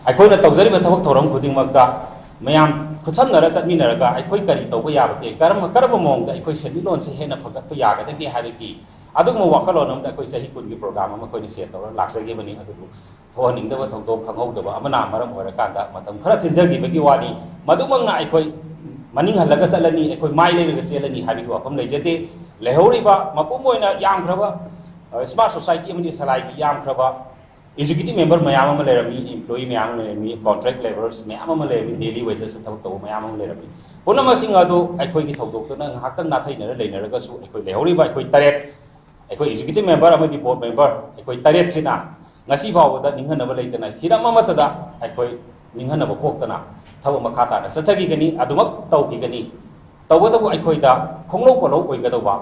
ꯑꯩꯈꯣꯏꯅ ꯇꯧꯖꯔꯤꯕ ꯊꯕꯛ ꯊꯧꯔꯝ ꯈꯨꯗꯤꯡꯃꯛꯇ ꯃꯌꯥꯝ ꯈꯨꯠꯁꯝꯅꯔ ꯆꯠꯃꯤꯟꯅꯔꯒ ꯑꯩꯈꯣꯏ ꯀꯔꯤ ꯇꯧꯕ ꯌꯥꯕꯒꯦ, ꯀꯔꯝꯕ, ꯀꯔꯝꯕ ꯃꯑꯣꯡꯗ ꯑꯩꯈꯣꯏ ꯁꯦꯟꯃꯤꯠꯂꯣꯟꯁꯦ ꯍꯦꯟꯅ ꯐꯒꯠꯄ ꯌꯥꯒꯗꯒꯦ ꯍꯥꯏꯕꯒꯤ ꯑꯗꯨꯒꯨꯝꯕ ꯋꯥꯈꯜꯂꯣꯟ ꯑꯃꯗ ꯑꯩꯈꯣꯏ ꯆꯍꯤ ꯀꯨꯟꯒꯤ program ꯑꯃ ꯑꯩꯈꯣꯏꯅ set ꯇꯧꯔꯒ ꯂꯥꯛꯆꯈꯤꯕꯅꯤ꯫ ꯑꯗꯨꯕꯨ ꯊꯣꯛꯍꯟꯅꯤꯡꯗꯕ ꯊꯧꯗꯣꯛ ꯈꯪꯍꯧꯗꯕ ꯑꯃꯅ ꯃꯔꯝ ꯑꯣꯏꯔꯀꯥꯟꯗ ꯃꯇꯝ ꯈꯔ ꯊꯤꯟꯊꯈꯤꯕꯒꯤ ꯋꯥꯅꯤ꯫ ꯃꯗꯨꯃꯛꯅ ꯑꯩꯈꯣꯏ ꯃꯅꯤꯡ ꯍꯜꯂꯒ ꯆꯠꯂꯅꯤ, ꯑꯩꯈꯣꯏ ꯃꯥꯏ ꯂꯩꯔꯒ ꯆꯦꯜꯂꯅꯤ ꯍꯥꯏꯕꯒꯤ ꯋꯥꯐꯝ ꯂꯩꯖꯗꯦ꯫ ꯂꯩꯍꯧꯔꯤꯕ ꯃꯄꯨꯝ ꯑꯣꯏꯅ ꯌꯥꯝꯈ꯭ꯔꯕ, ꯑ, Smart Society ꯑꯃꯗꯤ ꯁꯂꯥꯏꯒꯤ ꯌꯥꯝꯈ꯭ꯔꯕ executive member ꯃꯌꯥꯝ ꯑꯃ ꯂꯩꯔꯝꯃꯤ, employee ꯃꯌꯥꯝ ꯑꯃ ꯂꯩꯔꯝꯃꯤ, contract labourers ꯃꯌꯥꯝ ꯑꯃ ꯂꯩꯔꯝꯃꯤ, daily wages ꯊꯕꯛ ꯇꯧꯕ ꯃꯌꯥꯝ ꯑꯃ ꯂꯩꯔꯝꯃꯤ꯫ ꯄꯨꯝꯅꯃꯛꯁꯤꯡ ꯑꯗꯨ ꯑꯩꯈꯣꯏꯒꯤ ꯊꯧꯗꯣꯛꯇꯨꯅ ꯉꯥꯏꯍꯥꯛꯇꯪ ꯅꯥꯊꯩꯅꯔ ꯂꯩꯅꯔꯒꯁꯨ, ꯑꯩꯈꯣꯏ ꯂꯩꯍꯧꯔꯤꯕ ꯑꯩꯈꯣꯏ ꯇꯔꯦꯠ, ꯑꯩꯈꯣꯏ executive member ꯑꯃꯗꯤ board member ꯑꯩꯈꯣꯏ ꯇꯔꯦꯠꯁꯤꯅ ꯉꯁꯤ ꯐꯥꯎꯕꯗ ꯅꯤꯡꯍꯟꯅꯕ ꯂꯩꯇꯅ ꯍꯤꯔꯝ ꯑꯃꯠꯇꯗ ꯑꯩꯈꯣꯏ ꯅꯤꯡꯍꯟꯅꯕ ꯄꯣꯛꯇꯅ ꯊꯕꯛ ꯃꯈꯥ ꯇꯥꯅ ꯆꯠꯊꯈꯤꯒꯅꯤ꯫ ꯑꯗꯨꯃꯛ ꯇꯧꯈꯤꯒꯅꯤ꯫ ꯇꯧꯕꯇꯕꯨ ꯑꯩꯈꯣꯏꯗ ꯈꯣꯡꯂꯧ ꯄꯣꯠꯂꯧ ꯑꯣꯏꯒꯗꯧꯕ,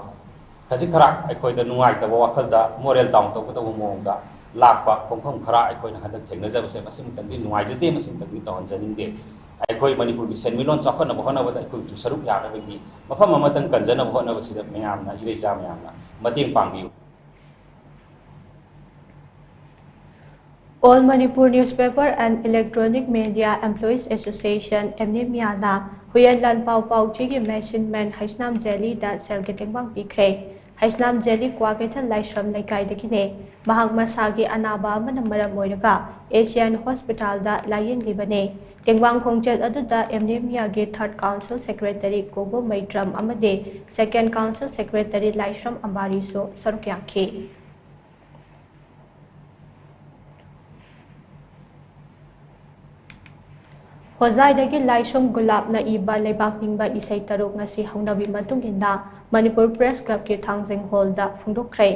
ꯈꯖꯤꯛ ꯈꯔ ꯑꯩꯈꯣꯏꯗ ꯅꯨꯡꯉꯥꯏꯇꯕ ꯋꯥꯈꯜꯗ moral down ꯇꯧꯒꯗꯧꯕ ꯃꯑꯣꯡꯗ ꯂꯥꯛꯄ ꯈꯣꯡꯐꯝ ꯈꯔ ꯑꯩꯈꯣꯏꯅ ꯍꯟꯗꯛ ꯊꯦꯡꯅꯖꯕꯁꯦ ꯃꯁꯤꯃꯛꯇꯪꯗꯤ ꯅꯨꯡꯉꯥꯏꯖꯗꯦ, ꯃꯁꯤꯃꯛꯇꯪꯗꯤ ꯇꯧꯍꯟꯖꯅꯤꯡꯗꯦ꯫ ꯑꯩꯈꯣꯏ ꯃꯅꯤꯄꯨꯔꯒꯤ ꯁꯦꯟꯃꯤꯠꯂꯣꯟ ꯆꯥꯎꯈꯠꯅꯕ ꯍꯣꯠꯅꯕꯗ ꯑꯩꯈꯣꯏꯒꯤꯁꯨ ꯁꯔꯨꯛ ꯌꯥꯅꯕꯒꯤ ꯃꯐꯝ ꯑꯃꯇꯪ ꯀꯟꯖꯅꯕ ꯍꯣꯠꯅꯕꯁꯤꯗ ꯃꯌꯥꯝꯅ, ꯏꯔꯩꯆꯥ ꯃꯌꯥꯝꯅ ꯃꯇꯦꯡ ꯄꯥꯡꯕꯤꯌꯨ꯫ All Manipur Newspaper and Electronic Media Employees Association, ꯑꯦꯝꯅꯦꯃꯤꯌꯥꯅ ꯍꯨꯏꯌꯦꯟ ꯂꯥꯟꯄꯥꯎ ꯄꯥꯎꯆꯦꯒꯤ ꯃꯦꯁꯤꯟꯃꯦꯟ ꯍꯩꯁꯅꯥꯝ ꯖꯦꯂꯤꯗ ꯁꯦꯜꯒꯤ ꯇꯦꯡꯕꯥꯡ ꯄꯤꯈ꯭ꯔꯦ꯫ ꯍꯩꯁꯅꯥꯝ ꯖꯦꯂꯤ ꯀ꯭ꯋꯥꯀꯩꯊꯦꯜ ꯂꯥꯏꯁ꯭ꯔꯝ ꯂꯩꯀꯥꯏꯗꯒꯤꯅꯦ꯫ ꯃꯍꯥꯛ ꯃꯁꯥꯒꯤ ꯑꯅꯥꯕ ꯑꯃꯅ ꯃꯔꯝ ꯑꯣꯏꯔꯒ ꯑꯦꯁꯤꯌꯥꯟ ꯍꯣꯁꯄꯤꯇꯥꯜꯗ ꯂꯥꯌꯦꯡꯂꯤꯕꯅꯦ꯫ ꯇꯦꯡꯕꯥꯡ ꯈꯣꯡꯆꯠ ꯑꯗꯨꯗ ꯑꯦꯝꯅꯦꯃꯤꯌꯥꯒꯤ third council secretary ꯀꯣꯒꯣ ꯃꯩꯇ꯭ꯔꯝ ꯑꯃꯗꯤ second council secretary ꯂꯥꯏꯁ꯭ꯔꯝ ꯑꯝꯕꯥꯔꯤꯁꯨ ꯁꯔꯨꯛ ꯌꯥꯈꯤ꯫ ꯍꯣꯖꯥꯏꯗꯒꯤ ꯂꯥꯏꯁ꯭ꯔꯝ ꯒꯨꯂꯥꯞꯅ ꯏꯕ ꯂꯩꯕꯥꯛ ꯅꯤꯡꯕ ꯏꯁꯩ ꯇꯔꯨꯛ ꯉꯁꯤ ꯍꯧꯅꯕꯤ ꯃꯇꯨꯡ ꯏꯟꯅ ꯃꯅꯤꯄꯨꯔ ꯄ꯭ꯔꯦꯁ ꯀ꯭ꯂꯕꯀꯤ ꯊꯥꯡꯖꯤꯡ ꯍꯣꯜꯗ ꯐꯣꯡꯗꯣꯛꯈ꯭ꯔꯦ꯫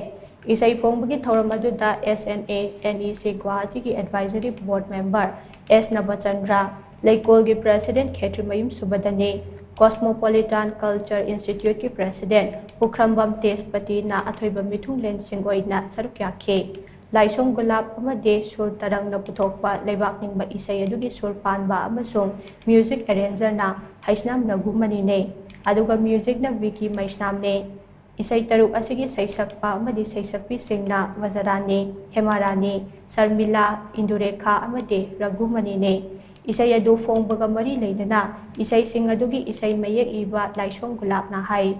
ꯏꯁꯩ ꯐꯣꯡꯕꯒꯤ ꯊꯧꯔꯝ ꯑꯗꯨꯗ ꯑꯦꯁ ꯑꯦꯟ ꯑꯦ ꯑꯦꯟ ꯏ ꯁꯤ ꯒꯨꯋꯥꯍꯥꯇꯤꯒꯤ ꯑꯦꯗꯚꯥꯏꯖꯔꯤ ꯕꯣꯔꯗ ꯃꯦꯝꯕꯔ ꯑꯦꯁ ꯅꯕꯆꯟꯗ꯭ꯔ, ꯂꯩꯀꯣꯜꯒꯤ ꯄ꯭ꯔꯦꯁꯤꯗꯦꯟꯠ ꯈꯦꯇ꯭ꯔꯤꯃꯌꯨꯝ ꯁꯨꯕꯗꯅꯦ, ꯀꯣꯁꯃꯣꯄꯣꯂꯤꯇꯥꯟ ꯀꯜꯆꯔ ꯏꯟꯁꯇꯤꯇ꯭ꯌꯨꯠꯀꯤ ꯄ꯭ꯔꯦꯁꯤꯗꯦꯟꯠ ꯄꯨꯈ꯭ꯔꯝꯕꯝ ꯇꯦꯖꯄꯇꯤꯅ ꯑꯊꯣꯏꯕ ꯃꯤꯊꯨꯡꯂꯦꯟꯁꯤꯡ ꯑꯣꯏꯅ ꯁꯔꯨꯛ ꯌꯥꯈꯤ꯫ ꯂꯥꯏꯁ꯭ꯔꯝ ꯒꯨꯂꯥꯞ ꯑꯃꯗꯤ ꯁꯨꯔ ꯇꯔꯪꯅ ꯄꯨꯊꯣꯛꯄ ꯂꯩꯕꯥꯛ ꯅꯤꯡꯕ ꯏꯁꯩ ꯑꯗꯨꯒꯤ ꯁꯨꯔ ꯄꯥꯟꯕ ꯑꯃꯁꯨꯡ ꯃ꯭ꯌꯨꯖꯤꯛ ꯑꯦꯔꯦꯟꯖꯔꯅ ꯍꯩꯁꯅꯥꯝ ꯔꯘꯨꯃꯅꯤꯅꯦ, ꯑꯗꯨꯒ ꯃ꯭ꯌꯨꯖꯤꯛꯅ ꯚꯤꯀꯤ ꯃꯩꯁꯅꯥꯝꯅꯦ꯫ ꯏꯁꯩ ꯇꯔꯨꯛ ꯑꯁꯤꯒꯤ ꯁꯩꯁꯛꯄ ꯑꯃꯗꯤ ꯁꯩꯁꯛꯄꯤꯁꯤꯡꯅ ꯃꯖꯥꯔꯥꯅꯤ, ꯍꯦꯃꯥꯔꯥꯅꯤ, ꯁꯔꯃꯤꯂꯥ, ꯏꯟꯗꯨꯔꯦꯈꯥ ꯑꯃꯗꯤ ꯔꯘꯨꯃꯅꯤꯅꯦ꯫ ꯏꯁꯩ ꯑꯗꯨ ꯐꯣꯡꯕꯒ ꯃꯔꯤ ꯂꯩꯅꯅ ꯏꯁꯩꯁꯤꯡ ꯑꯗꯨꯒꯤ ꯏꯁꯩ ꯃꯌꯦꯛ ꯏꯕ ꯂꯥꯏꯁ꯭ꯔꯝ ꯒꯨꯂꯥꯞꯅ ꯍꯥꯏ,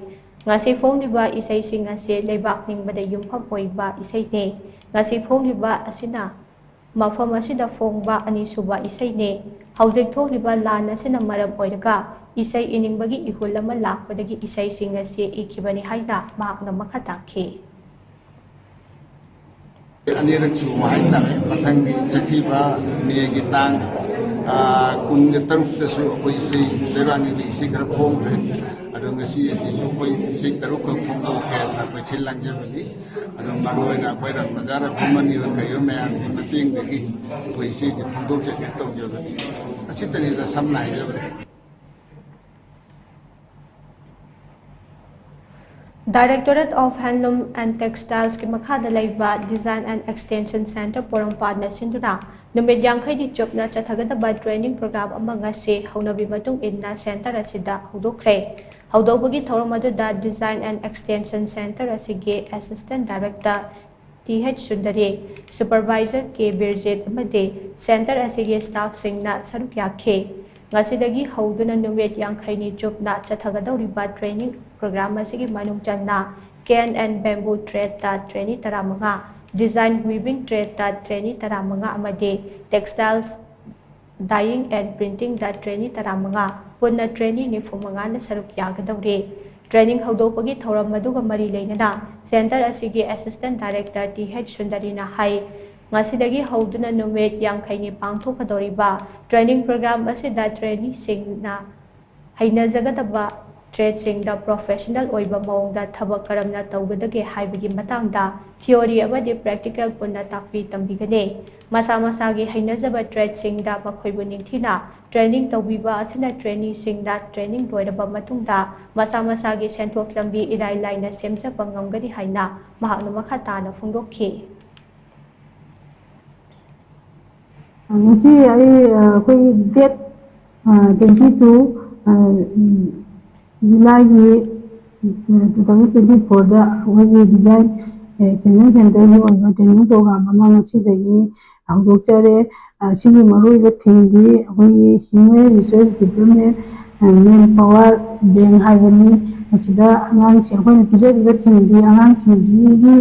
ꯉꯁꯤ ꯐꯣꯡꯂꯤꯕ ꯏꯁꯩꯁꯤꯡ ꯑꯁꯤ ꯂꯩꯕꯥꯛ ꯅꯤꯡꯕꯗ ꯌꯨꯝꯐꯝ ꯑꯣꯏꯕ ꯏꯁꯩꯅꯤ꯫ ꯉꯁꯤ ꯐꯣꯡꯂꯤꯕ ꯑꯁꯤꯅ ꯃꯐꯝ ꯑꯁꯤꯗ ꯐꯣꯡꯕ ꯑꯅꯤꯁꯨꯕ ꯏꯁꯩꯅꯤ꯫ ꯍꯧꯖꯤꯛ ꯊꯣꯛꯂꯤꯕ ꯂꯥꯟ ꯑꯁꯤꯅ ꯃꯔꯝ ꯑꯣꯏꯔꯒ ꯏꯁꯩ ꯏꯅꯤꯡꯕꯒꯤ ꯏꯍꯨꯜ ꯑꯃ ꯂꯥꯛꯄꯗꯒꯤ ꯏꯁꯩꯁꯤꯡ ꯑꯁꯤ ꯏꯈꯤꯕꯅꯤ ꯍꯥꯏꯅ ꯃꯍꯥꯛꯅ ꯃꯈꯥ ꯇꯥꯈꯤ꯫ ꯑꯅꯤꯔꯛ ꯁꯨꯕ ꯍꯥꯏꯇꯥꯔꯦ꯫ ꯃꯊꯪꯒꯤ ꯆꯠꯈꯤꯕ ꯃꯦꯒꯤ ꯇꯥꯡ, ꯑ, ꯀꯨꯟꯒ ꯇꯔꯨꯛꯇꯁꯨ ꯑꯩꯈꯣꯏ ꯏꯁꯩ, ꯂꯩꯕꯥꯛ ꯅꯤꯡꯕ ꯏꯁꯩ ꯈꯔ ꯐꯣꯡꯈ꯭ꯔꯦ꯫ ꯑꯗꯣ ꯉꯁꯤ ꯑꯁꯤꯁꯨ ꯑꯩꯈꯣꯏ ꯏꯁꯩ ꯇꯔꯨꯛꯈꯛ ꯐꯣꯡꯗꯣꯛꯀꯦ ꯍꯥꯏꯗꯅ ꯑꯩꯈꯣꯏ ꯁꯤꯜ ꯂꯥꯡꯖꯕꯅꯤ꯫ ꯑꯗꯣ ꯃꯔꯨꯑꯣꯏꯅ ꯑꯩꯈꯣꯏ ꯔꯝ ꯕꯖꯥꯔ ꯈꯨꯃꯟꯒꯤ ꯑꯣꯏꯕ ꯀꯩ ꯑꯣꯏꯕ ꯃꯌꯥꯝꯁꯤꯒꯤ ꯃꯇꯦꯡꯗꯒꯤ ꯑꯩꯈꯣꯏ ꯏꯁꯩꯁꯦ ꯐꯣꯡꯗꯣꯛꯆꯒꯦ ꯇꯧꯖꯕꯅꯤ꯫ ꯑꯁꯤꯇꯅꯤꯗ ꯁꯝꯅ ꯍꯥꯏꯖꯕꯗ꯫ Directorate of Handloom and Textilesꯀꯤ ꯃꯈꯥꯗ ꯂꯩꯕ Design and Extension Center ꯄꯣꯔꯣꯝꯄꯥꯠꯅ ꯁꯤꯟꯗꯨꯅ ꯅꯨꯃꯤꯠ ꯌꯥꯡꯈꯩꯅꯤ ꯆꯨꯞꯅ ꯆꯠꯊꯒꯗꯕ training program ꯑꯃ ꯉꯁꯤ ꯍꯧꯅꯕꯤ ꯃꯇꯨꯡ ꯏꯟꯅ center ꯑꯁꯤꯗ ꯍꯧꯗꯣꯛꯈ꯭ꯔꯦ꯫ ꯍꯧꯗꯧꯕꯒꯤ ꯊꯧꯔꯝ ꯑꯗꯨꯗ Design and Extension Center ꯑꯁꯤꯒꯤ Assistant Director ꯇꯤ ꯍꯩꯆ ꯁꯨꯟꯗꯔꯤ, Supervisor ꯀꯦ ꯕꯤꯔꯖꯤꯠ ꯑꯃꯗꯤ center ꯑꯁꯤꯒꯤ staffꯁꯤꯡꯅ ꯁꯔꯨꯛ ꯌꯥꯈꯤ꯫ ꯉꯁꯤꯗꯒꯤ ꯍꯧꯗꯨꯅ ꯅꯨꯃꯤꯠ ꯌꯥꯡꯈꯩꯅꯤ ꯆꯨꯞꯅ ꯆꯠꯊꯒꯗꯧꯔꯤꯕ training program ꯑꯁꯤꯒꯤ ꯃꯅꯨꯡ ꯆꯟꯅ Cane and Bamboo Tradeꯇ trainee ꯇꯔꯥꯃꯉꯥ, Design Weaving Tradeꯇ trainee ꯇꯔꯥꯃꯉꯥ ꯑꯃꯗꯤ Textiles Dyeing and Printingꯗ trainee ꯇꯔꯥꯃꯉꯥ, ꯄꯨꯟꯅ trainee ꯅꯤꯐꯨꯃꯉꯥꯅ ꯁꯔꯨꯛ ꯌꯥꯒꯗꯧꯔꯤ꯫ Training ꯍꯧꯗꯣꯛꯄꯒꯤ ꯊꯧꯔꯝ ꯑꯗꯨꯒ ꯃꯔꯤ ꯂꯩꯅꯅ center ꯑꯁꯤꯒꯤ Assistant Director ꯇꯤ ꯍꯩꯆ ꯁꯨꯟꯗꯔꯤꯅ ꯍꯥꯏ, ꯉꯁꯤꯗꯒꯤ ꯍꯧꯗꯨꯅ ꯅꯨꯃꯤꯠ ꯌꯥꯡꯈꯩꯅꯤ ꯄꯥꯡꯊꯣꯛꯀꯗꯧꯔꯤꯕ training program ꯑꯁꯤꯗ traineeꯁꯤꯡꯅ ꯍꯩꯅꯖꯒꯗꯕ tradeꯁꯤꯡꯗ professional ꯑꯣꯏꯕ ꯃꯑꯣꯡꯗ ꯊꯕꯛ ꯀꯔꯝꯅ ꯇꯧꯒꯗꯒꯦ ꯍꯥꯏꯕꯒꯤ ꯃꯇꯥꯡꯗ theory ꯑꯃꯗꯤ practical ꯄꯨꯟꯅ ꯇꯥꯛꯄꯤ ꯇꯝꯕꯤꯒꯅꯤ꯫ ꯃꯁꯥ ꯃꯁꯥꯒꯤ ꯍꯩꯅꯖꯕ tradeꯁꯤꯡꯗ ꯃꯈꯣꯏꯕꯨ ꯅꯤꯡꯊꯤꯅ training ꯇꯧꯕꯤꯕ ꯑꯁꯤꯅ traineeꯁꯤꯡꯗ training ꯂꯣꯏꯔꯕ ꯃꯇꯨꯡꯗ ꯃꯁꯥ ꯃꯁꯥꯒꯤ ꯁꯦꯟꯊꯣꯛ ꯂꯝꯕꯤ ꯏꯔꯥꯏ ꯂꯥꯏꯅ ꯁꯦꯝꯖꯕ ꯉꯝꯒꯅꯤ ꯍꯥꯏꯅ ꯃꯍꯥꯛꯅ ꯃꯈꯥ ꯇꯥꯅ ꯐꯣꯡꯗꯣꯛꯈꯤ꯫ ꯉꯁꯤ ꯑꯩ ꯑꯩꯈꯣꯏꯒꯤ date twenty two Julyꯒꯤ two thousand twenty fourꯗ ꯑꯩꯈꯣꯏꯒꯤ Design Extension Centerꯒꯤ ꯑꯣꯏꯕ training program ꯑꯃ ꯉꯁꯤꯗꯒꯤ ꯍꯧꯗꯣꯛꯆꯔꯦ꯫ ꯁꯤꯒꯤ ꯃꯔꯨꯑꯣꯏꯕ themeꯗꯤ ꯑꯩꯈꯣꯏꯒꯤ Human Resource Development, Manpower Bank ꯍꯥꯏꯕꯅꯤ꯫ ꯃꯁꯤꯗ ꯑꯉꯥꯡꯁꯤꯡ, ꯑꯩꯈꯣꯏꯅ ꯄꯤꯖꯔꯤꯕ themeꯗꯤ ꯑꯉꯥꯡꯁꯤꯡꯁꯤꯒꯤ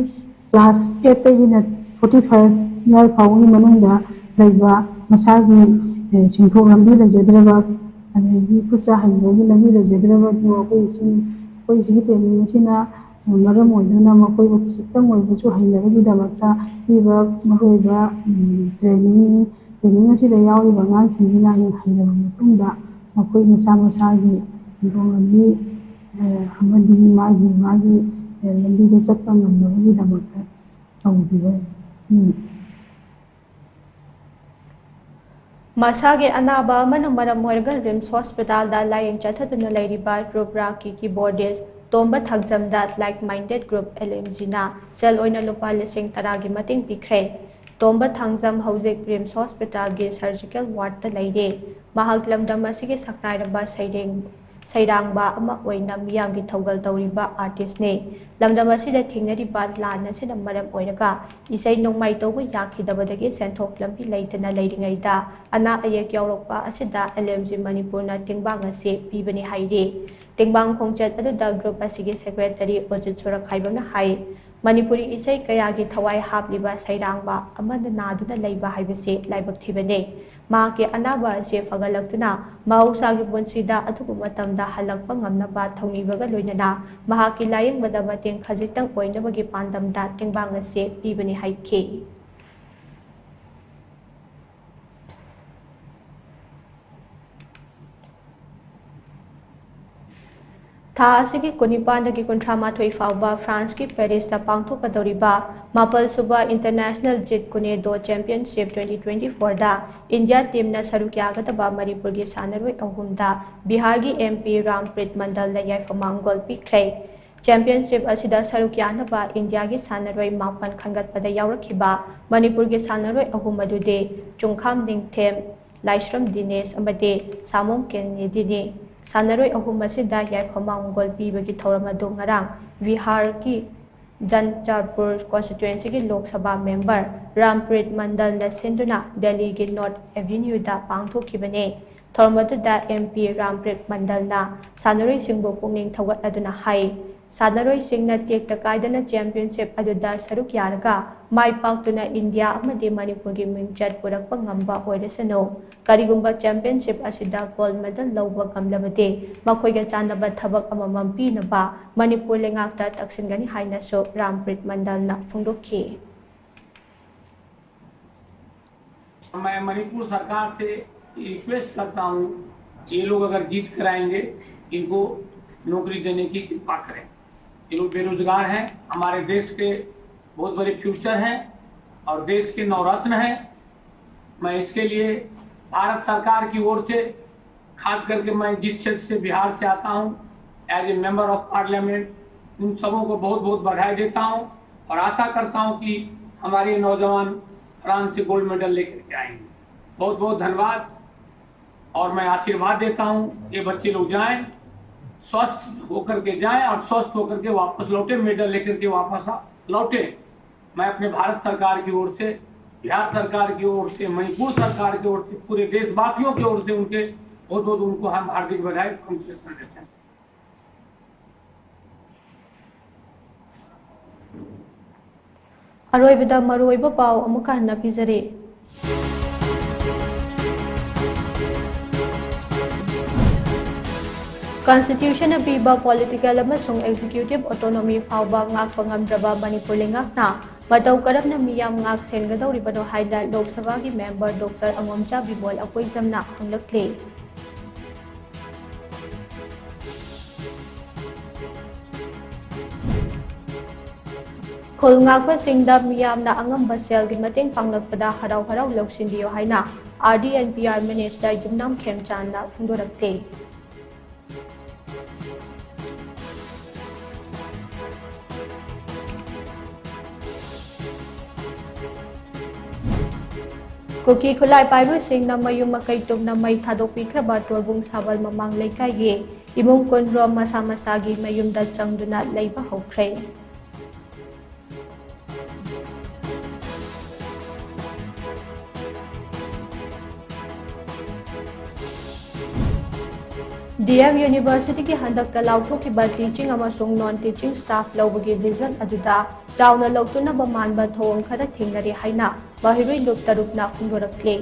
class eightꯇꯒꯤꯅ forty five year ꯐꯥꯎꯕꯒꯤ ꯃꯅꯨꯡꯗ ꯂꯩꯕ ꯃꯁꯥꯒꯤ ꯁꯦꯟꯊꯣꯛ ꯂꯝꯕꯤ ꯂꯩꯖꯗ꯭ꯔꯕ, ꯑꯗꯒꯤ ꯈꯨꯠ ꯁꯥ ꯍꯩꯕꯒꯤ ꯂꯝꯕꯤ ꯂꯩꯖꯗ꯭ꯔꯕꯗꯨ ꯑꯩꯈꯣꯏ ꯁꯤ, ꯑꯩꯈꯣꯏ ꯁꯤꯒꯤ training ꯑꯁꯤꯅ ꯃꯔꯝ ꯑꯣꯏꯗꯨꯅ ꯃꯈꯣꯏꯕꯨ ꯈꯤꯖꯤꯛꯇꯪ ꯑꯣꯏꯔꯕꯁꯨ ꯍꯩꯅꯕꯒꯤꯗꯃꯛꯇ ꯄꯤꯕ ꯃꯔꯨꯑꯣꯏꯕ trainingꯅꯤ꯫ Training ꯑꯁꯤꯗ ꯌꯥꯎꯔꯤꯕ ꯑꯉꯥꯡꯁꯤꯡꯁꯤꯅ ꯍꯌꯦꯡ ꯍꯩꯔꯕ ꯃꯇꯨꯡꯗ ꯃꯈꯣꯏ ꯃꯁꯥ ꯃꯁꯥꯒꯤ ꯁꯦꯟꯊꯣꯛ ꯂꯝꯕꯤ ꯑꯃꯗꯤ ꯃꯥꯒꯤ ꯃꯥꯒꯤ ꯂꯝꯕꯤꯗ ꯆꯠꯄ ꯉꯝꯅꯕꯒꯤꯗꯃꯛꯇ ꯇꯧꯈꯤꯕꯅꯤ꯫ ꯃꯁꯥꯒꯤ ꯑꯅꯥꯕ ꯑꯃꯅ ꯃꯔꯝ ꯑꯣꯏꯔꯒ ꯔꯤꯝꯁ ꯍꯣꯁꯄꯤꯇꯥꯜꯗ ꯂꯥꯌꯦꯡ ꯆꯠꯊꯗꯨꯅ ꯂꯩꯔꯤꯕ ꯔꯨꯞ ꯔꯥꯒꯀꯤ ꯀꯤꯕꯣꯔꯗꯤꯁ ꯇꯣꯝꯕ ꯊꯥꯡꯖꯝꯗ like minded group L M ꯖꯤꯅ ꯁꯦꯜ ꯑꯣꯏꯅ ꯂꯨꯄꯥ ꯂꯤꯁꯤꯡ ꯇꯔꯥꯒꯤ ꯃꯇꯦꯡ ꯄꯤꯈ꯭ꯔꯦ꯫ ꯇꯣꯝꯕ ꯊꯥꯡꯖꯝ ꯍꯧꯖꯤꯛ ꯔꯤꯝꯁ ꯍꯣꯁꯄꯤꯇꯥꯜꯒꯤ ꯁꯔꯖꯤꯀꯦꯜ ꯋꯥꯔꯗꯇ ꯂꯩꯔꯦ꯫ ꯃꯍꯥꯛ ꯂꯝꯗꯝ ꯑꯁꯤꯒꯤ ꯁꯛꯅꯥꯏꯔꯕ ꯁꯩꯔꯦꯡ ꯁꯩꯔꯥꯡꯕ ꯑꯃ ꯑꯣꯏꯅ ꯃꯤꯌꯥꯝꯒꯤ ꯊꯧꯒꯜ ꯇꯧꯔꯤꯕ ꯑꯥꯔꯇꯤꯁꯅꯤ꯫ ꯂꯝꯗꯝ ꯑꯁꯤꯗ ꯊꯦꯡꯅꯔꯤꯕ ꯂꯥꯟ ꯑꯁꯤꯅ ꯃꯔꯝ ꯑꯣꯏꯔꯒ ꯏꯁꯩ ꯅꯣꯡꯃꯥꯏ ꯇꯧꯕ ꯌꯥꯈꯤꯗꯕꯗꯒꯤ ꯁꯦꯟꯊꯣꯛ ꯂꯝꯕꯤ ꯂꯩꯇꯅ ꯂꯩꯔꯤꯉꯩꯗ ꯑꯅꯥ ꯑꯌꯦꯛ ꯌꯥꯎꯔꯛꯄ ꯑꯁꯤꯗ ꯑꯦꯜ ꯑꯦꯝ ꯖꯤ ꯃꯅꯤꯄꯨꯔꯅ ꯇꯦꯡꯕꯥꯡ ꯑꯁꯤ ꯄꯤꯕꯅꯤ ꯍꯥꯏꯔꯤ꯫ ꯇꯦꯡꯕꯥꯡ ꯈꯣꯡꯆꯠ ꯑꯗꯨꯗ ꯒ꯭ꯔꯨꯞ ꯑꯁꯤꯒꯤ ꯁꯦꯀ꯭ꯔꯦꯇꯔꯤ ꯑꯣꯖꯤꯠ ꯁꯨꯔꯈꯥꯏꯕꯝꯅ ꯍꯥꯏ, ꯃꯅꯤꯄꯨꯔꯤ ꯏꯁꯩ ꯀꯌꯥꯒꯤ ꯊꯋꯥꯏ ꯍꯥꯞꯂꯤꯕ ꯁꯩꯔꯥꯡꯕ ꯑꯃꯅ ꯅꯥꯗꯨꯅ ꯂꯩꯕ ꯍꯥꯏꯕꯁꯤ ꯂꯥꯏꯕꯛ ꯊꯤꯕꯅꯤ꯫ ꯃꯍꯥꯛꯀꯤ ꯑꯅꯥꯕ ꯑꯁꯤ ꯐꯒꯠꯂꯛꯇꯨꯅ ꯃꯍꯧꯁꯥꯒꯤ ꯄꯨꯟꯁꯤꯗ ꯑꯊꯨꯕ ꯃꯇꯝꯗ ꯍꯜꯂꯛꯄ ꯉꯝꯅꯕ ꯊꯧꯅꯤꯕꯒ ꯂꯣꯏꯅꯅ ꯃꯍꯥꯛꯀꯤ ꯂꯥꯌꯦꯡꯕꯗ ꯃꯇꯦꯡ ꯈꯖꯤꯛꯇꯪ ꯑꯣꯏꯅꯕꯒꯤ ꯄꯥꯟꯗꯝꯗ ꯇꯦꯡꯕꯥꯡ ꯑꯁꯤ ꯄꯤꯕꯅꯤ ꯍꯥꯏꯈꯤ꯫ ꯊꯥ ꯑꯁꯤꯒꯤ ꯀꯨꯟꯅꯤꯄꯥꯟꯗꯒꯤ ꯀꯨꯟꯊ꯭ꯔꯥ ꯃꯥꯊꯣꯏ ꯐꯥꯎꯕ ꯐ꯭ꯔꯥꯟꯁꯀꯤ ꯄꯦꯔꯤꯁꯇ ꯄꯥꯡꯊꯣꯛꯀꯗꯧꯔꯤꯕ ꯃꯥꯄꯜ ꯁꯨꯕ ꯏꯟꯇꯔꯅꯦꯁꯅꯦꯜ ꯖꯤꯠ ꯀꯨꯅꯦꯗꯣ ꯆꯦꯝꯄꯤꯌꯟꯁꯤꯞ ꯇ꯭ꯋꯦꯟꯇꯤ ꯇ꯭ꯋꯦꯟꯇꯤ ꯐꯣꯔꯗ ꯏꯟꯗꯤꯌꯥ ꯇꯤꯝꯅ ꯁꯔꯨꯛ ꯌꯥꯒꯗꯕ ꯃꯅꯤꯄꯨꯔꯒꯤ ꯁꯥꯟꯅꯔꯣꯏ ꯑꯍꯨꯝꯗ ꯕꯤꯍꯥꯔꯒꯤ ꯑꯦꯝ ꯄꯤ ꯔꯥꯝꯄ꯭ꯔꯤꯠ ꯃꯟꯗꯜꯅ ꯌꯥꯏꯐ ꯃꯥꯡꯒꯣꯜ ꯄꯤꯈ꯭ꯔꯦ꯫ ꯆꯦꯝꯄꯤꯌꯟꯁꯤꯞ ꯑꯁꯤꯗ ꯁꯔꯨꯛ ꯌꯥꯅꯕ ꯏꯟꯗꯤꯌꯥꯒꯤ ꯁꯥꯟꯅꯔꯣꯏ ꯃꯥꯄꯟ ꯈꯟꯒꯠꯄꯗ ꯌꯥꯎꯔꯛꯈꯤꯕ ꯃꯅꯤꯄꯨꯔꯒꯤ ꯁꯥꯟꯅꯔꯣꯏ ꯑꯍꯨꯝ ꯑꯗꯨꯗꯤ ꯆꯨꯡꯈꯥꯝ ꯅꯤꯡꯊꯦꯝ, ꯂꯥꯏꯁ꯭ꯔꯝ ꯗꯤꯅꯦꯁ ꯑꯃꯗꯤ ꯁꯥꯃꯣꯝ ꯀꯦꯅꯦꯗꯤꯅꯤ꯫ ꯁꯥꯟꯅꯔꯣꯏ ꯑꯍꯨꯝ ꯑꯁꯤꯗ ꯌꯥꯏꯐ ꯃꯥꯡꯒꯣꯜ ꯄꯤꯕꯒꯤ ꯊꯧꯔꯝ ꯑꯗꯨ ꯉꯔꯥꯡ ꯕꯤꯍꯥꯔꯒꯤ ꯖꯟꯆꯥꯔꯄꯨꯔ ꯀꯣꯟꯁꯇꯤꯇ꯭ꯋꯦꯟꯁꯤꯒꯤ ꯂꯣꯛ ꯁꯚꯥ ꯃꯦꯝꯕꯔ ꯔꯥꯝꯄ꯭ꯔꯤꯠ ꯃꯟꯗꯜꯅ ꯁꯤꯟꯗꯨꯅ ꯗꯦꯜꯂꯤꯒꯤ ꯅꯣꯔꯠ ꯑꯦꯚꯤꯅ꯭ꯌꯨꯗ ꯄꯥꯡꯊꯣꯛꯈꯤꯕꯅꯤ꯫ ꯊꯧꯔꯝ ꯑꯗꯨꯗ ꯑꯦꯝ ꯄꯤ ꯔꯥꯝꯄ꯭ꯔꯤꯠ ꯃꯟꯗꯜꯅ ꯁꯥꯟꯅꯔꯣꯏꯁꯤꯡꯕꯨ ꯄꯨꯛꯅꯤꯡ ꯊꯧꯒꯠꯂꯗꯨꯅ ꯍꯥꯏ, ꯁꯥꯟꯅꯔꯣꯏꯁꯤꯡꯅ ꯇꯦꯛꯇ ꯀꯥꯏꯗꯅ ꯆꯦꯝꯄꯤꯌꯟꯁꯤꯞ ꯑꯗꯨꯗ ꯁꯔꯨꯛ ꯌꯥꯔꯒ ꯃꯥꯏ ꯄꯥꯛꯇꯨꯅ ꯏꯟꯗꯤꯌꯥ ꯑꯃꯗꯤ ꯃꯅꯤꯄꯨꯔꯒꯤ ꯃꯤꯡꯆꯠ ꯄꯨꯔꯛꯄ ꯉꯝꯕ ꯑꯣꯏꯔꯁꯅꯨ꯫ ꯀꯔꯤꯒꯨꯝꯕ ꯆꯦꯝꯄꯤꯌꯟꯁꯤꯞ ꯑꯁꯤꯗ ꯒꯣꯜꯗ ꯃꯦꯗꯜ ꯂꯧꯕ ꯉꯝꯂꯕꯗꯤ ꯃꯈꯣꯏꯒ ꯆꯥꯟꯅꯕ ꯊꯕꯛ ꯑꯃꯃꯝ ꯄꯤꯅꯕ ꯃꯅꯤꯄꯨꯔ ꯂꯩꯉꯥꯛꯇ ꯇꯛꯁꯤꯟꯒꯅꯤ ꯍꯥꯏꯅꯁꯨ ꯔꯥꯝꯄ꯭ꯔꯤꯠ ꯃꯟꯗꯜꯅ ꯐꯣꯡꯗꯣꯛꯈꯤ꯫ मैं मणिपुर सरकार से रिक्वेस्ट करता हूँ, ये लोग अगर जीत कराएंगे, इनको नौकरी देने की कृपा करें। ये लोग बेरोजगार हैं, हमारे देश के बहुत बड़े फ्यूचर हैं और देश के नवरत्न हैं। मैं इसके लिए भारत सरकार की ओर से, खास करके मैं जिस क्षेत्र से, बिहार से आता हूँ, as a member of parliament, उन सबों को बहुत बहुत बधाई देता हूँ और आशा करता हूँ कि हमारे नौजवान फ्रांस से गोल्ड मेडल लेकर के आएंगे। बहुत बहुत धन्यवाद। और मैं आशीर्वाद देता हूँ, ये बच्चे लोग जाएं, स्वस्थ होकर के जाएं और स्वस्थ होकर के वापस लौटे, मेडल लेकर के वापस आ- लौटे। मैं अपने भारत सरकार की ओर से, बिहार सरकार की ओर से, मणिपुर सरकार की ओर से, पूरे देशवासियों की ओर से उनके बहुत बहुत उनको हम हार्दिक बधाई, कॉन्ग्रेचुलेशन देते हैं। ꯑꯔꯣꯏꯕꯗ ꯃꯔꯨꯑꯣꯏꯕ ꯄꯥꯎ ꯑꯃꯨꯛꯀ ꯍꯟꯅ ꯄꯤꯖꯔꯤ꯫ Constitution ꯅ ꯄꯤꯕ political ꯑꯃꯁꯨꯡ executive autonomy ꯐꯥꯎꯕ ꯉꯥꯛꯄ ꯉꯝꯗ꯭ꯔꯕ ꯃꯅꯤꯄꯨꯔ ꯂꯩꯉꯥꯛꯅ ꯃꯇꯧ ꯀꯔꯝꯅ ꯃꯤꯌꯥꯝ ꯉꯥꯛ ꯁꯦꯟꯒꯗꯧꯔꯤꯕꯅꯣ ꯍꯥꯏꯅ ꯂꯣꯛ ꯁꯚꯥꯒꯤ member Doctor ꯑꯉꯣꯝꯆꯥ ꯕꯤꯃꯣꯜ ꯑꯀꯣꯏꯖꯝꯅ ꯍꯪꯂꯛꯂꯤ꯫ ꯈꯨꯜ ꯉꯥꯛꯄꯁꯤꯡꯗ ꯃꯤꯌꯥꯝꯅ ꯑꯉꯝꯕ ꯁꯦꯜꯒꯤ ꯃꯇꯦꯡ ꯄꯥꯡꯂꯛꯄꯗ ꯍꯔꯥꯎ ꯍꯔꯥꯎ ꯂꯧꯁꯤꯟꯕꯤꯌꯨ ꯍꯥꯏꯅ R D and P R minister ꯌꯨꯝꯅꯥꯝ ꯈꯦꯝꯆꯥꯟꯅ ꯐꯣꯡꯗꯣꯔꯛꯂꯤ꯫ ꯀꯨꯀꯤ ꯈꯨꯠꯂꯥꯏ ꯄꯥꯏꯕꯁꯤꯡꯅ ꯃꯌꯨꯝ ꯃꯀꯩ ꯇꯨꯝꯅ ꯃꯩ ꯊꯥꯗꯣꯛꯄꯤꯈ꯭ꯔꯕ ꯇꯣꯔꯕꯨꯡ ꯁꯥꯕꯜ ꯃꯃꯥꯡ ꯂꯩꯀꯥꯏꯒꯤ ꯏꯃꯨꯡ ꯀꯨꯟꯔꯣꯝ ꯃꯁꯥ ꯃꯁꯥꯒꯤ ꯃꯌꯨꯝꯗ ꯆꯪꯗꯨꯅ ꯂꯩꯕ ꯍꯧꯈ꯭ꯔꯦ꯫ D M University ꯒꯤ ꯍꯟꯗꯛꯇ ꯂꯥꯎꯊꯣꯛꯈꯤꯕ teaching ꯑꯃꯁꯨꯡ non teaching staff ꯂꯧꯕꯒꯤ result ꯑꯗꯨꯗ ꯆꯥꯎꯅ ꯂꯧꯇꯨꯅꯕ ꯃꯥꯟꯕ ꯊꯧꯑꯣꯡ ꯈꯔ ꯊꯦꯡꯅꯔꯦ ꯍꯥꯏꯅ ꯃꯍꯩꯔꯣꯏ ꯂꯨꯞ ꯇꯔꯨꯛꯅ ꯐꯣꯡꯗꯣꯔꯛꯂꯤ꯫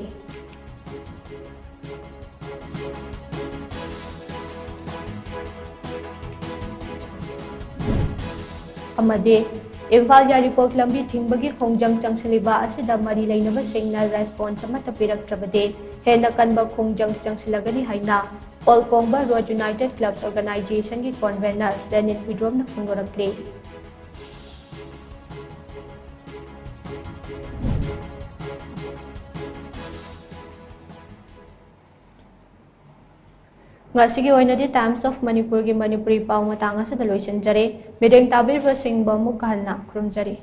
ꯑꯃꯗꯤ ꯏꯝꯐꯥꯜ ꯌꯥꯏꯔꯤꯄꯣꯛ ꯂꯝꯕꯤ ꯊꯤꯡꯕꯒꯤ ꯈꯣꯡꯖꯪ ꯆꯪꯁꯤꯜꯂꯤꯕ ꯑꯁꯤꯗ ꯃꯔꯤ ꯂꯩꯅꯕꯁꯤꯡꯅ response ꯑꯃꯠꯇ ꯄꯤꯔꯛꯇ꯭ꯔꯕꯗꯤ ꯍꯦꯟꯅ ꯀꯟꯕ ꯈꯣꯡꯖꯪ ꯆꯪꯁꯤꯜꯂꯒꯅꯤ ꯍꯥꯏꯅ All Kongbah Road United Clubs Organizationꯒꯤ convener ꯂꯦꯅꯤꯟ ꯍꯨꯏꯗ꯭ꯔꯣꯝꯅ ꯐꯣꯡꯗꯣꯔꯛꯂꯤ꯫ ꯉꯁꯤꯒꯤ ꯑꯣꯏꯅꯗꯤ Times of Manipurꯒꯤ ꯃꯅꯤꯄꯨꯔꯤ ꯄꯥꯎ ꯃꯇꯥꯡ ꯑꯁꯤꯗ ꯂꯣꯏꯁꯤꯟꯖꯔꯦ꯫ ꯃꯤꯠꯌꯦꯡ ꯇꯥꯕꯤꯔꯤꯕꯁꯤꯡꯕꯨ ꯑꯃꯨꯛꯀ ꯍꯟꯅ ꯈꯨꯔꯨꯝꯖꯔꯤ꯫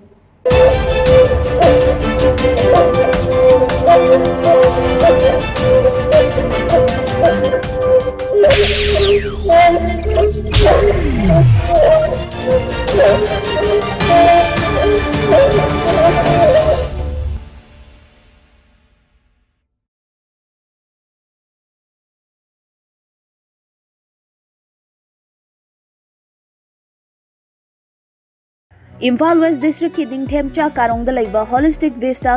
ꯏꯝꯐꯥꯜ ꯋꯦꯁ ꯗꯤꯁꯇ꯭ꯔꯤꯛꯀꯤ ꯅꯤꯡꯊꯦꯝꯆꯥ ꯀꯥꯔꯣꯡꯗ ꯂꯩꯕ Holistic Vista